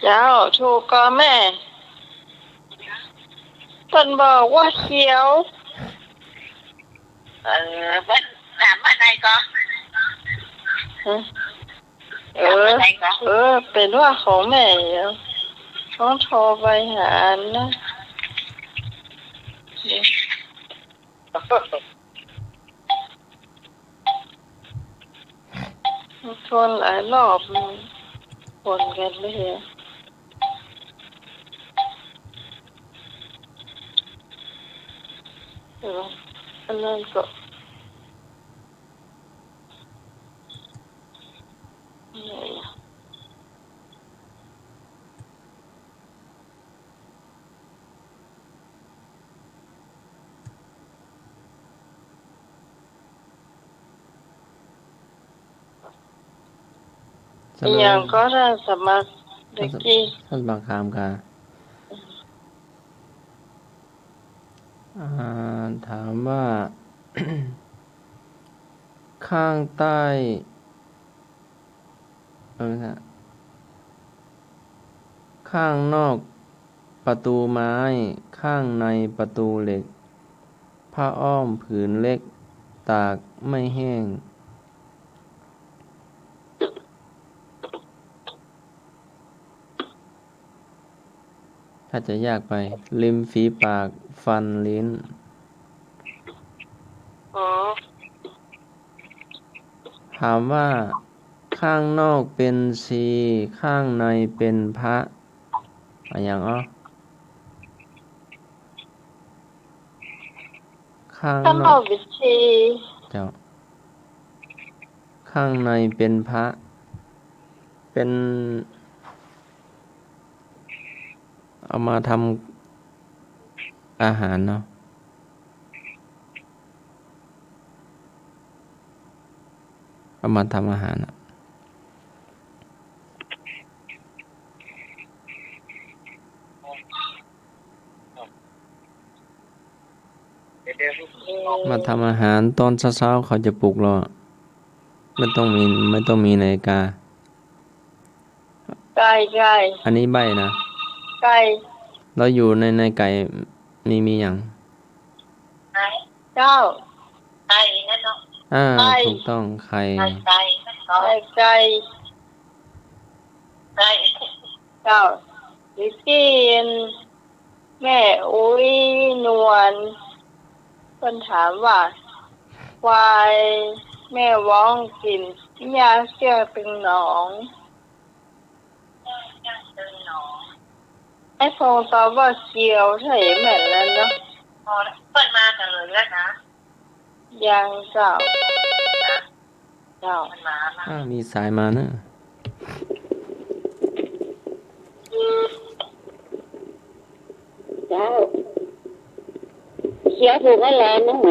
เจ้า ถูกก่อแม่ เปิ้นบอกว่าเขียว เออ เปิ้นถามว่าไงก่อ ฮะ เออ ถามว่าไงก่อ เออ เป๋นว่าของแม่อยู่ ต้องโทรไปหาอันนะ โทรหลายรอบ มันปนกั๋นเลยอะ เดี๋ยว อันนั้นก็ อันไหนอะ อีหยังก็ได้สมัครเด็กกี้ ท่านสมัครถามกา อ่า ถามว่า ข้างใต้ เออ ข้างนอกประตูไม้ ข้างในประตูเหล็ก ผ้าอ้อมผืนเล็ก ตากไม่แห้ง ถ้าจะยากไป ริมฝีปาก ฟัน ลิ้น อ๋อ ถามว่า ข้างนอกเป๋นชี ข้างในเป๋นพระ อะหยังอ้อ ข้างนอก ข้างนอกเป๋นชี เจ้า ข้างในเป๋นพระ เป๋น เอามาทำอาหารเนาะ เอามาทำอาหารอะ มาทำอาหาร ตอนเช้าๆ เขาจะปลุกเราอะ ไม่ต้องมี ไม่ต้องมีนาฬิกา ใก้ ใก้ อันนี้ใบ้นะ ใก้ แล้วอยู่ใน ในไก่ มี มีหยัง เจ้า ไข่นั่นเนาะ อ่า ไข่ ถูกต้อง ไข่ ไข่ ไก่ ไก่ ไก่ ไก่ เจ้า เมื่อกี้แม่อุ๊ยนวล เปิ้นถามว่า ควายแม่ฮ้องกิ๋นหญ้าเสี้ยงตึงหนอง ไอ้พงษ์ตอบว่าเขียว ใช่แม่นแล้วเนาะ อ๋อ เปิ้นมากั๋นเลยแล้วนะ ยังเจ้า เจ้า อ่า มีสายมานะ เจ้า เขียวถูกแล้วแหละน้องไหม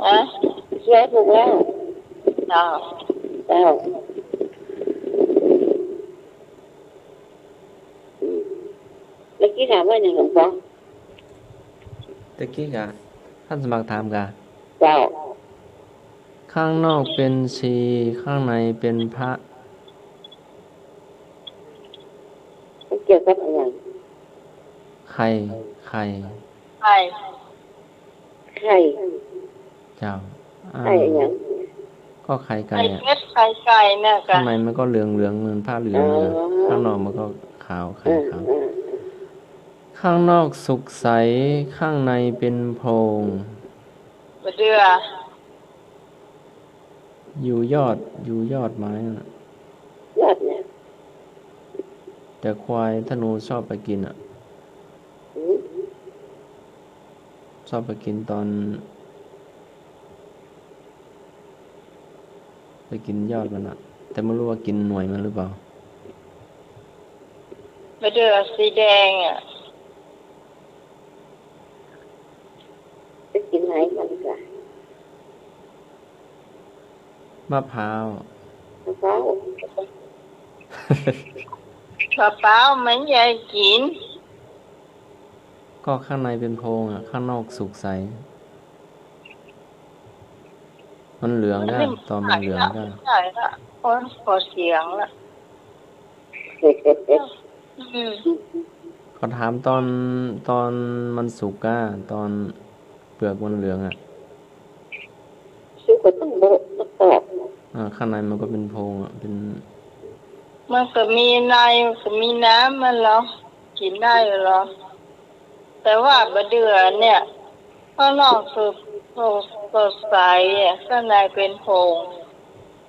อะ เขียวถูกแล้ว เจ้า เจ้า อืม เมื่อกี้ถามว่าหยังหลวงป้อ ตะกี้กะ ท่านสมัครถามกะ เจ้า ข้างนอกเป๋นชี ข้างในเป๋นพระ มันเกี่ยวกับอะหยัง ไข่ ไข่ ไข่ ไข่ เจ้า อ่า ไข่อะหยัง ก็ไข่ไก่อะ ไข่เป็ด ไข่ไก่เนี่ย ข้างในมันก็เหลืองๆ เหมือนผ้าเหลืองอะ อ๋อ ข้างนอกมันก็ขาว ไข่ขาว อืม อืม ข้างนอกสุกใส ข้างในเป๋นโพรง บ่เจื้อ อยู่ยอด อยู่ยอดไม้อะ ยอดเนี่ย แต่ควายธนูชอบไปกิ๋นอะ อืม ชอบไปกิ๋นตอน ไปกิ๋นยอดมันอะ แต่ไม่รู้ว่ากิ๋นหน่วยมันหรือเปล่า บ่เจื้อ สีแดงอะ ไปกิ๋นไหนมันกะ มะพร้าว มะพร้าว มะพร้าวมันใหญ่กิ๋น ก็ข้างในเป๋นโพรงอะ ข้างนอกสุกใส มันเหลืองก้า อันนี้ ตอนมันเหลืองก้า ใช่ละ ใช่ละ คนขอเสียงละ อืม เขาถามตอน ตอนมันสุกก้า ตอนเปลือกมันเหลืองอะ สุกก็ต้องโบะ ต้องปอก อ่า ข้างในมันก็เป๋นโพรงอะ เป๋น มันก็มีใน มันก็มีน้ำมันเหรอ กิ๋นได้เหรอ แต่ว่าบ่เจื้อเนี่ย ข้างนอกสุก สุก สุกใสอะ ข้างในเป๋นโพรง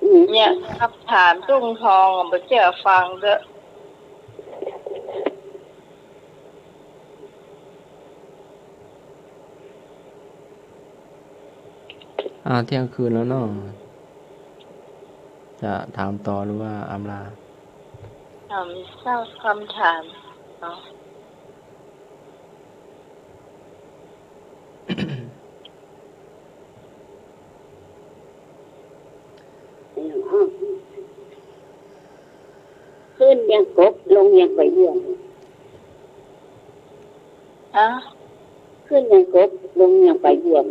อืม เนี่ย คำถามตุ้งทองอะ บ่เจื้อฟังเต๊อะ อ่า เที่ยงคืนแล้วเนาะ จะถามต่อหรือว่าอำลา ถามสักคำถามเนาะ ขึ้นอย่างกบ ลงอย่างใบเยื่อม อะ ขึ้นอย่างกบ ลงอย่างใบเยื่อม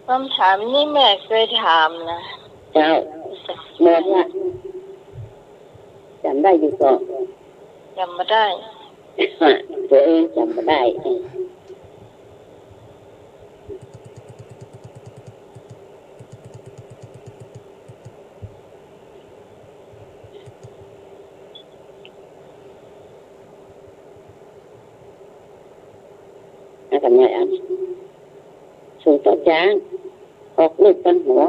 คำถามนี้แม่เกยถามนะ เจ้า หมดละ จ๋ำได้อยู่ก่อ จ๋ำบ่ได้ ตั๋วเองจ๋ำบ่ได้ แล้วก็เนี่ย อัน สูงต้นจาง ออกลูกตั้งหัว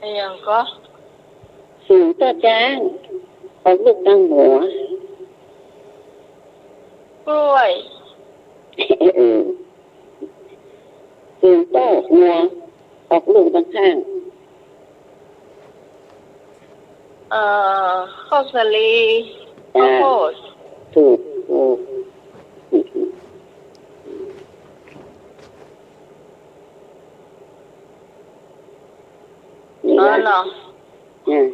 อะหยังก่อ สิงโตจ๊าง ออกลูกตังหัว กล้วย เออ สิงโต งัว ออกลูกตังข้าง เอ่อ ข้าวสาลี จ้า ข้าวโพด ถูก ถูก นี่ อ๋อ ละ เนาะ อืม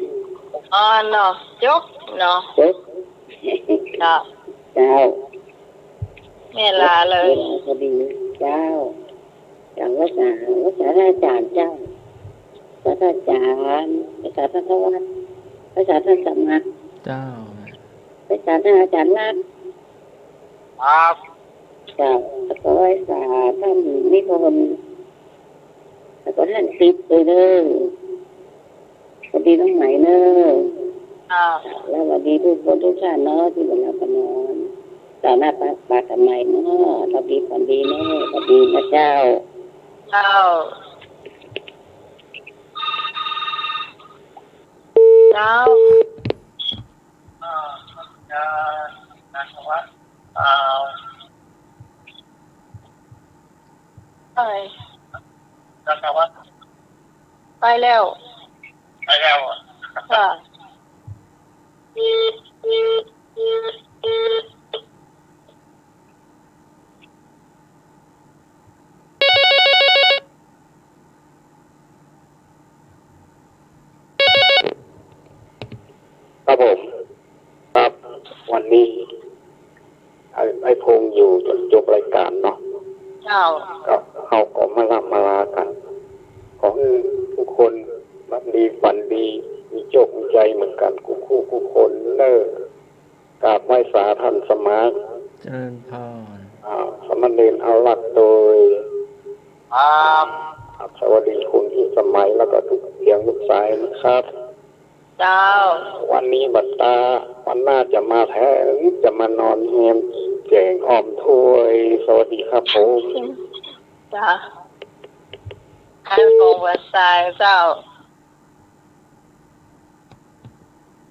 อ๋อ เนาะ จบ เนาะ จบ เจ้า เจ้า แม่ลาเลย เวลาพอดี เจ้า เจ้า ไหว้สา ไหว้สาท่านอาจ๋ารย์เจ้า ไหว้สาท่านอาจ๋ารย์ ไหว้สาท่านธวัฒน์ ไหว้สาท่านสมัคร เจ้า ไหว้สาท่านอาจ๋ารย์ลักษณ์ ครับ เจ้า แล้วก็ไหว้สาท่านนิพนธ์ แล้วก็ท่านติ๊บไปเด้อ สวัสดีน้องไหมเนอะ ค่ะ แล้วสวัสดีทุกคนทุกท่านเนาะ ตี้บ่หลับบ่นอน ต๋อนหน้าปะ ปะกั๋นใหม่เนาะ สวัสดี ฝันดีเนาะ สวัสดีนะเจ้า เจ้า เจ้า อ่า อ่า อ่า ไป นะครับ ไปแล้ว ไปแล้ว ค่ะ ครับผม ครับ วันนี้ ไอ้ ไอ้พงษ์อยู่จ๋นจบรายก๋านเนาะ เจ้า ก็เฮาก็มาล่ำมาลากั๋น ขอหื้อกู้คนหลับดีฝันดี มีโจคมีชัยเหมือนกั๋นกู้คู่กู้คนเน่อ กราบไหว้สาท่านสมัคร เจริญพร อ่า สามเณรอารักษ์โตย ครับ ครับ สวัสดีคุณพิสมัย แล้วก็ทุกเสียงลูกสายนะครับ เจ้า วันนี้บ่ต๋า วันหน้าจะมาแทน จะมานอนแฮมแจ๋งอ้อมถ้วย สวัสดีครับผม เจ้า อันของบ่าสายเจ้า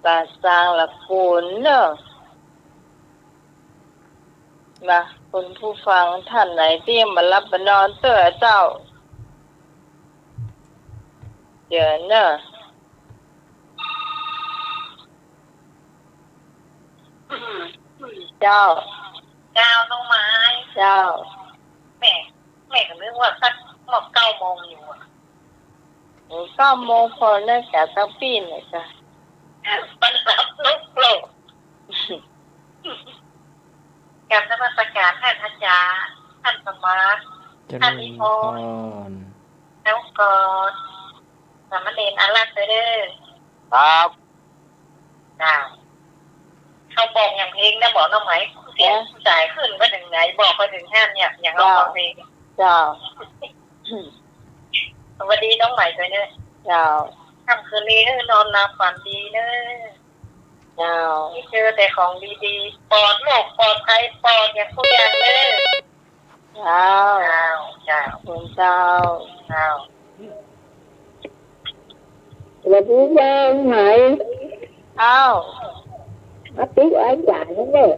บ่าสางละกูลเน่อ นะ คุณผู้ฟังท่านไหนตี้บ่หลับบ่นอนเตื้อเจ้า เดี๋ยวเน่อ เจ้า เจ้า น้องไม้ เจ้า แม่ แม่ก็นึกว่าสักเก้าโมงอยู่อะ โอ้ เก้าโมงพอแล้วจ้ะ เต้าปี้นน่ะจ้ะ มันหลับลุกโลด กราบนมัสการท่านอาจ๋ารย์ ท่านสมัคร เจริญพร ท่านนิพนธ์ แล้วก็สามเณรอารักษ์เด้อ ครับ จ้า เขาบอกอย่างเพลงนะ บอกน้องไหม เสียง เออ ผู้ชายขึ้นไปถึงไหน บอกไปถึงหั้นเนี่ย อย่างเอา เจ้า บอกเพลง เจ้า สวัสดีน้องไหมด้วยเนอะ เจ้า ค่ำคืนนี้ให้นอนหลับฝันดีเนอะ เจ้า ให้เจอแต่ของดีๆ ปลอดโรคปลอดภัย ปลอดอย่างทุกอย่างเนอะ เจ้า เจ้า เจ้า ขอบคุณเจ้า เจ้า สวัสดีเจ้า ไหม อ้าว มาติดอาจ๋ารย์แล้วเนี่ย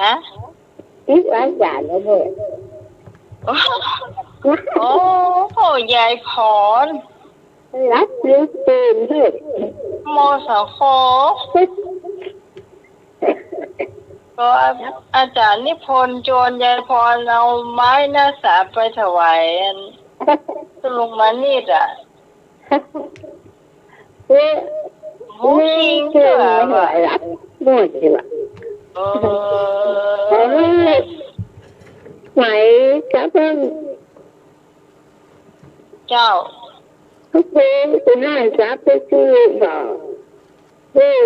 ฮะ ติดอาจ๋ารย์แล้วเนี่ย โอ้โห ยายพร หลับหรือตื่นเฮ้ย มสค ก็อาจ๋ารย์นิพนธ์จวนยายพรเอาไม้หน้าสามไปถวายอัน คุณลุงมานิตย์อะ เอ๊ะ หมูคิงเจ๋อว่ะ หลับหมดเลยว่ะ เออ เออ ไหวจ้ะเพิ่ง เจ้า ทุกเพลงคุณน่าจะไปซื้อบ่ เฮ้ย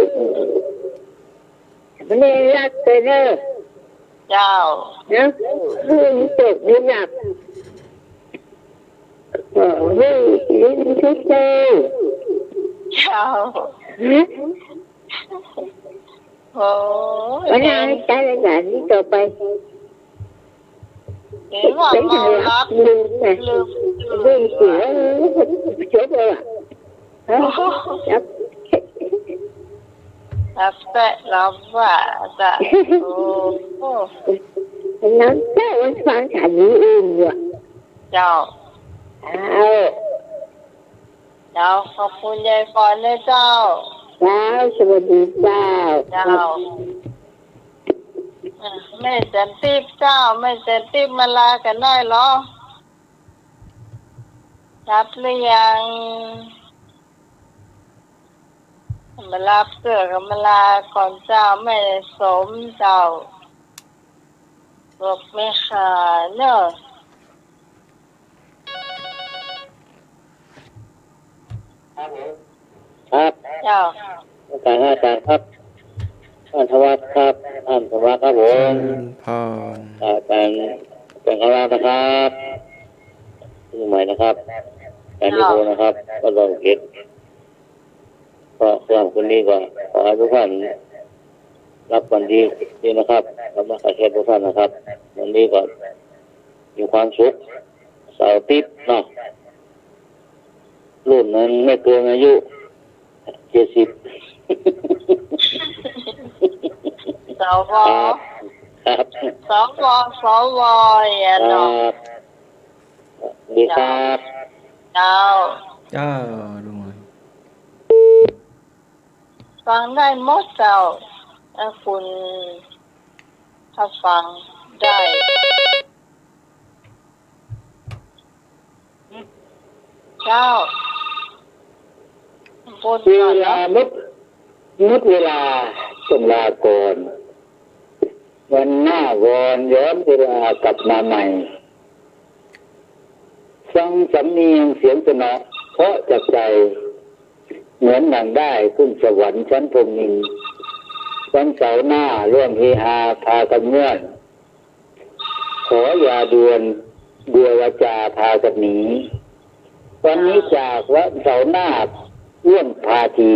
มันได้รักไปเด้อ เจ้า นะ คืนตกไม่หลับ ขอให้ลิ้นทุกเจ้า เจ้า นะ โอ้ย วันหน้า แม่น ใช้รายการนี้ต่อไป เห็นว่าเมาหลับ ลืมไง ลืม ลืมตั๋ว จบแล้วอะ ฮะ หลับ หลับแต๊ะหลับว่าจ้ะ โอ้โห วันนั้นเจ้าวันฟังฉันนี้เองว่ะ เจ้า เจ้า เจ้า ขอบคุณยายฝนนะเจ้า เจ้า สวัสดีเจ้า เจ้า อ่ะ แม่จันทิพย์เจ้า แม่จันทิพย์มาลากั๋นได้เหรอ หลับหรือยัง มาลาเกื้อกับมาลาก่อนเจ้า แม่สมเจ้า บอกแม่ขาเนอะ ครับ เจ้า อาจารย์ อาจารย์ครับ ท่านธวัชครับ ท่านธวัชครับผม เจริญพร อาจารย์ อาจารย์คณะนะครับ ปีใหม่นะครับ อาจารย์นิพนธ์นะครับ ก็ต้องเก็บ ก็สำหรับวันนี้ก็ขอให้ทุกท่านหลับฝันดีนะครับ แล้วมาขอแค่ทุกท่านนะครับ วันนี้ก็มีความสุข เสาร์อาทิตย์เนาะ รุ่นนั้นไม่เกินอายุ เจ็ดสิบ สว ครับ ครับ สว สว อย่างเนาะ ครับ ดีครับ เจ้า เจ้า ลุง ฟังได้หมดเจ้า ถ้าคุณ ถ้าฟังได้ เจ้า บนก่อนเนาะ เวลาหมด หมดเวลาต้องลาก่อน วันหน้าวอนย้อนเวลากลับมาใหม่ ฟังสำเนียงเสียงสนอเพราะจากใจ เหมือนดังได้ขึ้นสวรรค์ชั้นพรหมินทร์ วันเสาร์หน้าร่วมเฮฮาพากันม่วน ขออย่าด่วนเบื่อวาจาพากันหนี วันนี้จาก วันเสาร์หน้าร่วมพาที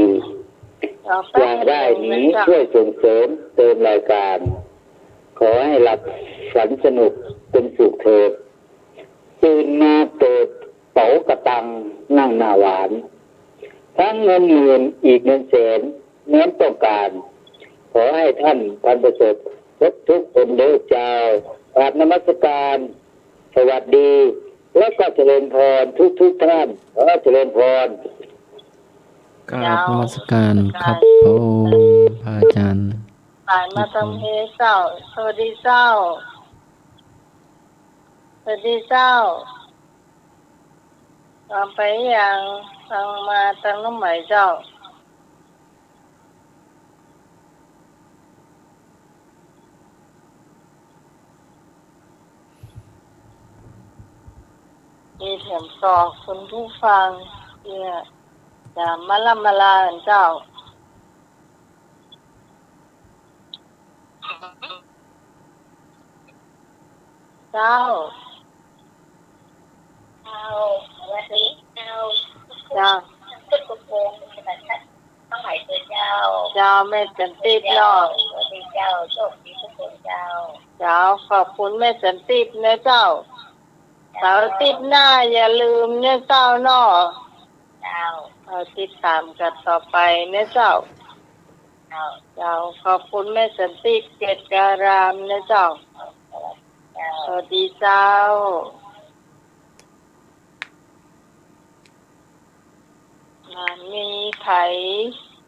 อย่าได้หนี ช่วยส่งเสริมเติมรายการ ขอให้หลับฝันสนุกเป็นสุขเถิด ตื่นมาเปิดเป๋ากะตังนั่งหน้าหวาน ทั้งเงินหมื่นอีกเงินแสนแม้นต้องการ ขอให้ท่านพันประเสริฐครบทุกคนเด้อเจ้า กราบนมัสการ สวัสดี แล้วก็เจริญพรทุกๆท่าน ขอเจริญพร กราบนมัสการครับผม พระอาจารย์ ผ่านมาตรงนี้เจ้า สวัสดีเจ้า สวัสดีเจ้า วางไปยัง วางมาตางน้องใหม่เจ้า มีแถมต่อคุณผู้ฟังเนี่ย จะมาล่ำมาลาเจ้า เจ้า เจ้า สวัสดีเจ้า เจ้า เจ้า เจ้า แม่จันทิพย์เนาะ สวัสดีเจ้า โชคดีทุกคนเจ้า เจ้า ขอบคุณแม่จันทิพย์นะเจ้า เสาร์อาทิตย์หน้าอย่าลืมนะเจ้าเนาะ เจ้า เอาติดตามกันต่อไปนะเจ้า เจ้า เจ้า ขอบคุณแม่สันติเกตการามนะเจ้า เจ้า สวัสดีเจ้า อ่า มีใผ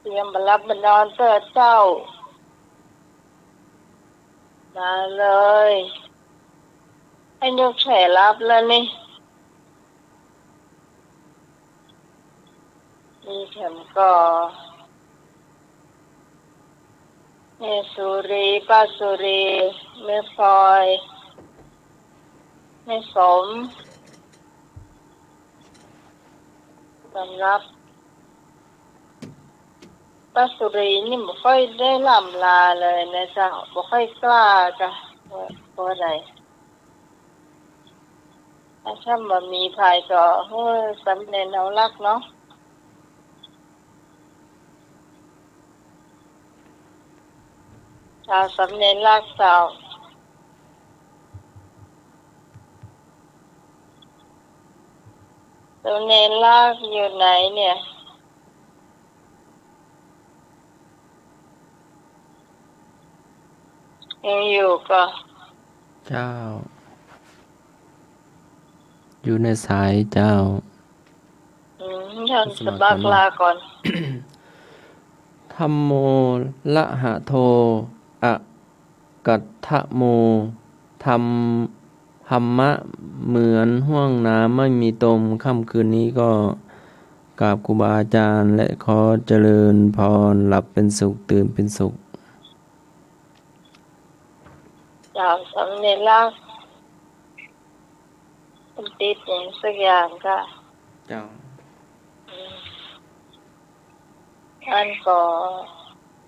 เตรียมบ่หลับบ่นอนเต๊อะเจ้า มาเลย ไอ้นุกแผลลับแล้วนี่ มีแถมก่อ แม่สุรี ป้าสุรี แม่พลอย แม่สม สำหรับป้าสุรีนี่บ่ค่อยได้ล่ำลาเลยนะเจ้า บ่ค่อยกล้าจ้ะ เพราะ เพราะอะไร ถ้าบ่มีใผก็ เฮ้ย สำเร็จเอาลักเนาะ เจ้า สำเร็จลักเจ้า สามเณรลักษณ์อยู่ไหนเนี่ย ยังอยู่ก่อ เจ้า อยู่ในสายเจ้า อืม ท่านสมัครลาก่อน ธัมโม ระหะโท อะกัตถะโม ธัม ธรรมะเหมือนห้วงน้ำไม่มีตม ค่ำคืนนี้ก็กราบครูบาอาจารย์ และขอเจริญพร หลับเป็นสุข ตื่นเป็นสุข เจ้า สามเณรลักษณ์ มันติดหยังสักอย่างก่อ เจ้า อันก็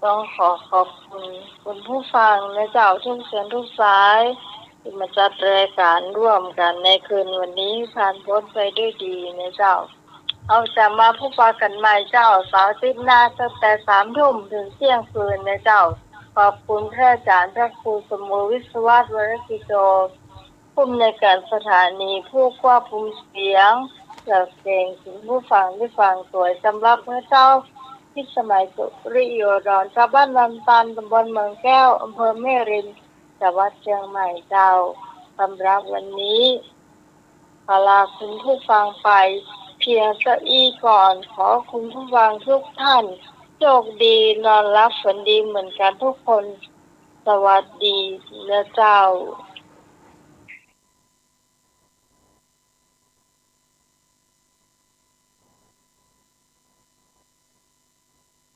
ต้องขอขอบคุณคุณผู้ฟังนะเจ้า ทุกเสียงทุกสาย ตี้มาจัดรายการร่วมกั๋นในคืนวันนี้ ผ่านพ้นไปด้วยดีนะเจ้า เฮาจะมาพบปะกั๋นใหม่เจ้า เสาร์อาทิตย์หน้า ตั้งแต่สามทุ่มเถิงเตี้ยงคืนนะเจ้า ขอบคุณพระอาจารย์พระครูสมบูรณ์ วิศวัตร วรกิจโจ ผู้อำนวยการสถานี ผู้ควบคุมเสียง เจ้าเก่ง คุณผู้ฟังตี้ฟังตวย สำหรับเมื่อเจ๊า พิสมัย สุริโยดร ชาวบ้านวังตาน ตำบลเมืองแก้ว อำเภอแม่ริม จังหวัดเชียงใหม่เจ้า สำหรับวันนี้ ขอลาคุณผู้ฟังไปเพียงเต้าอี้ก่อน ขอคุณผู้ฟังทุกท่านโชคดี นอนหลับฝันดีเหมือนกั๋นทุกคน สวัสดีนะเจ้า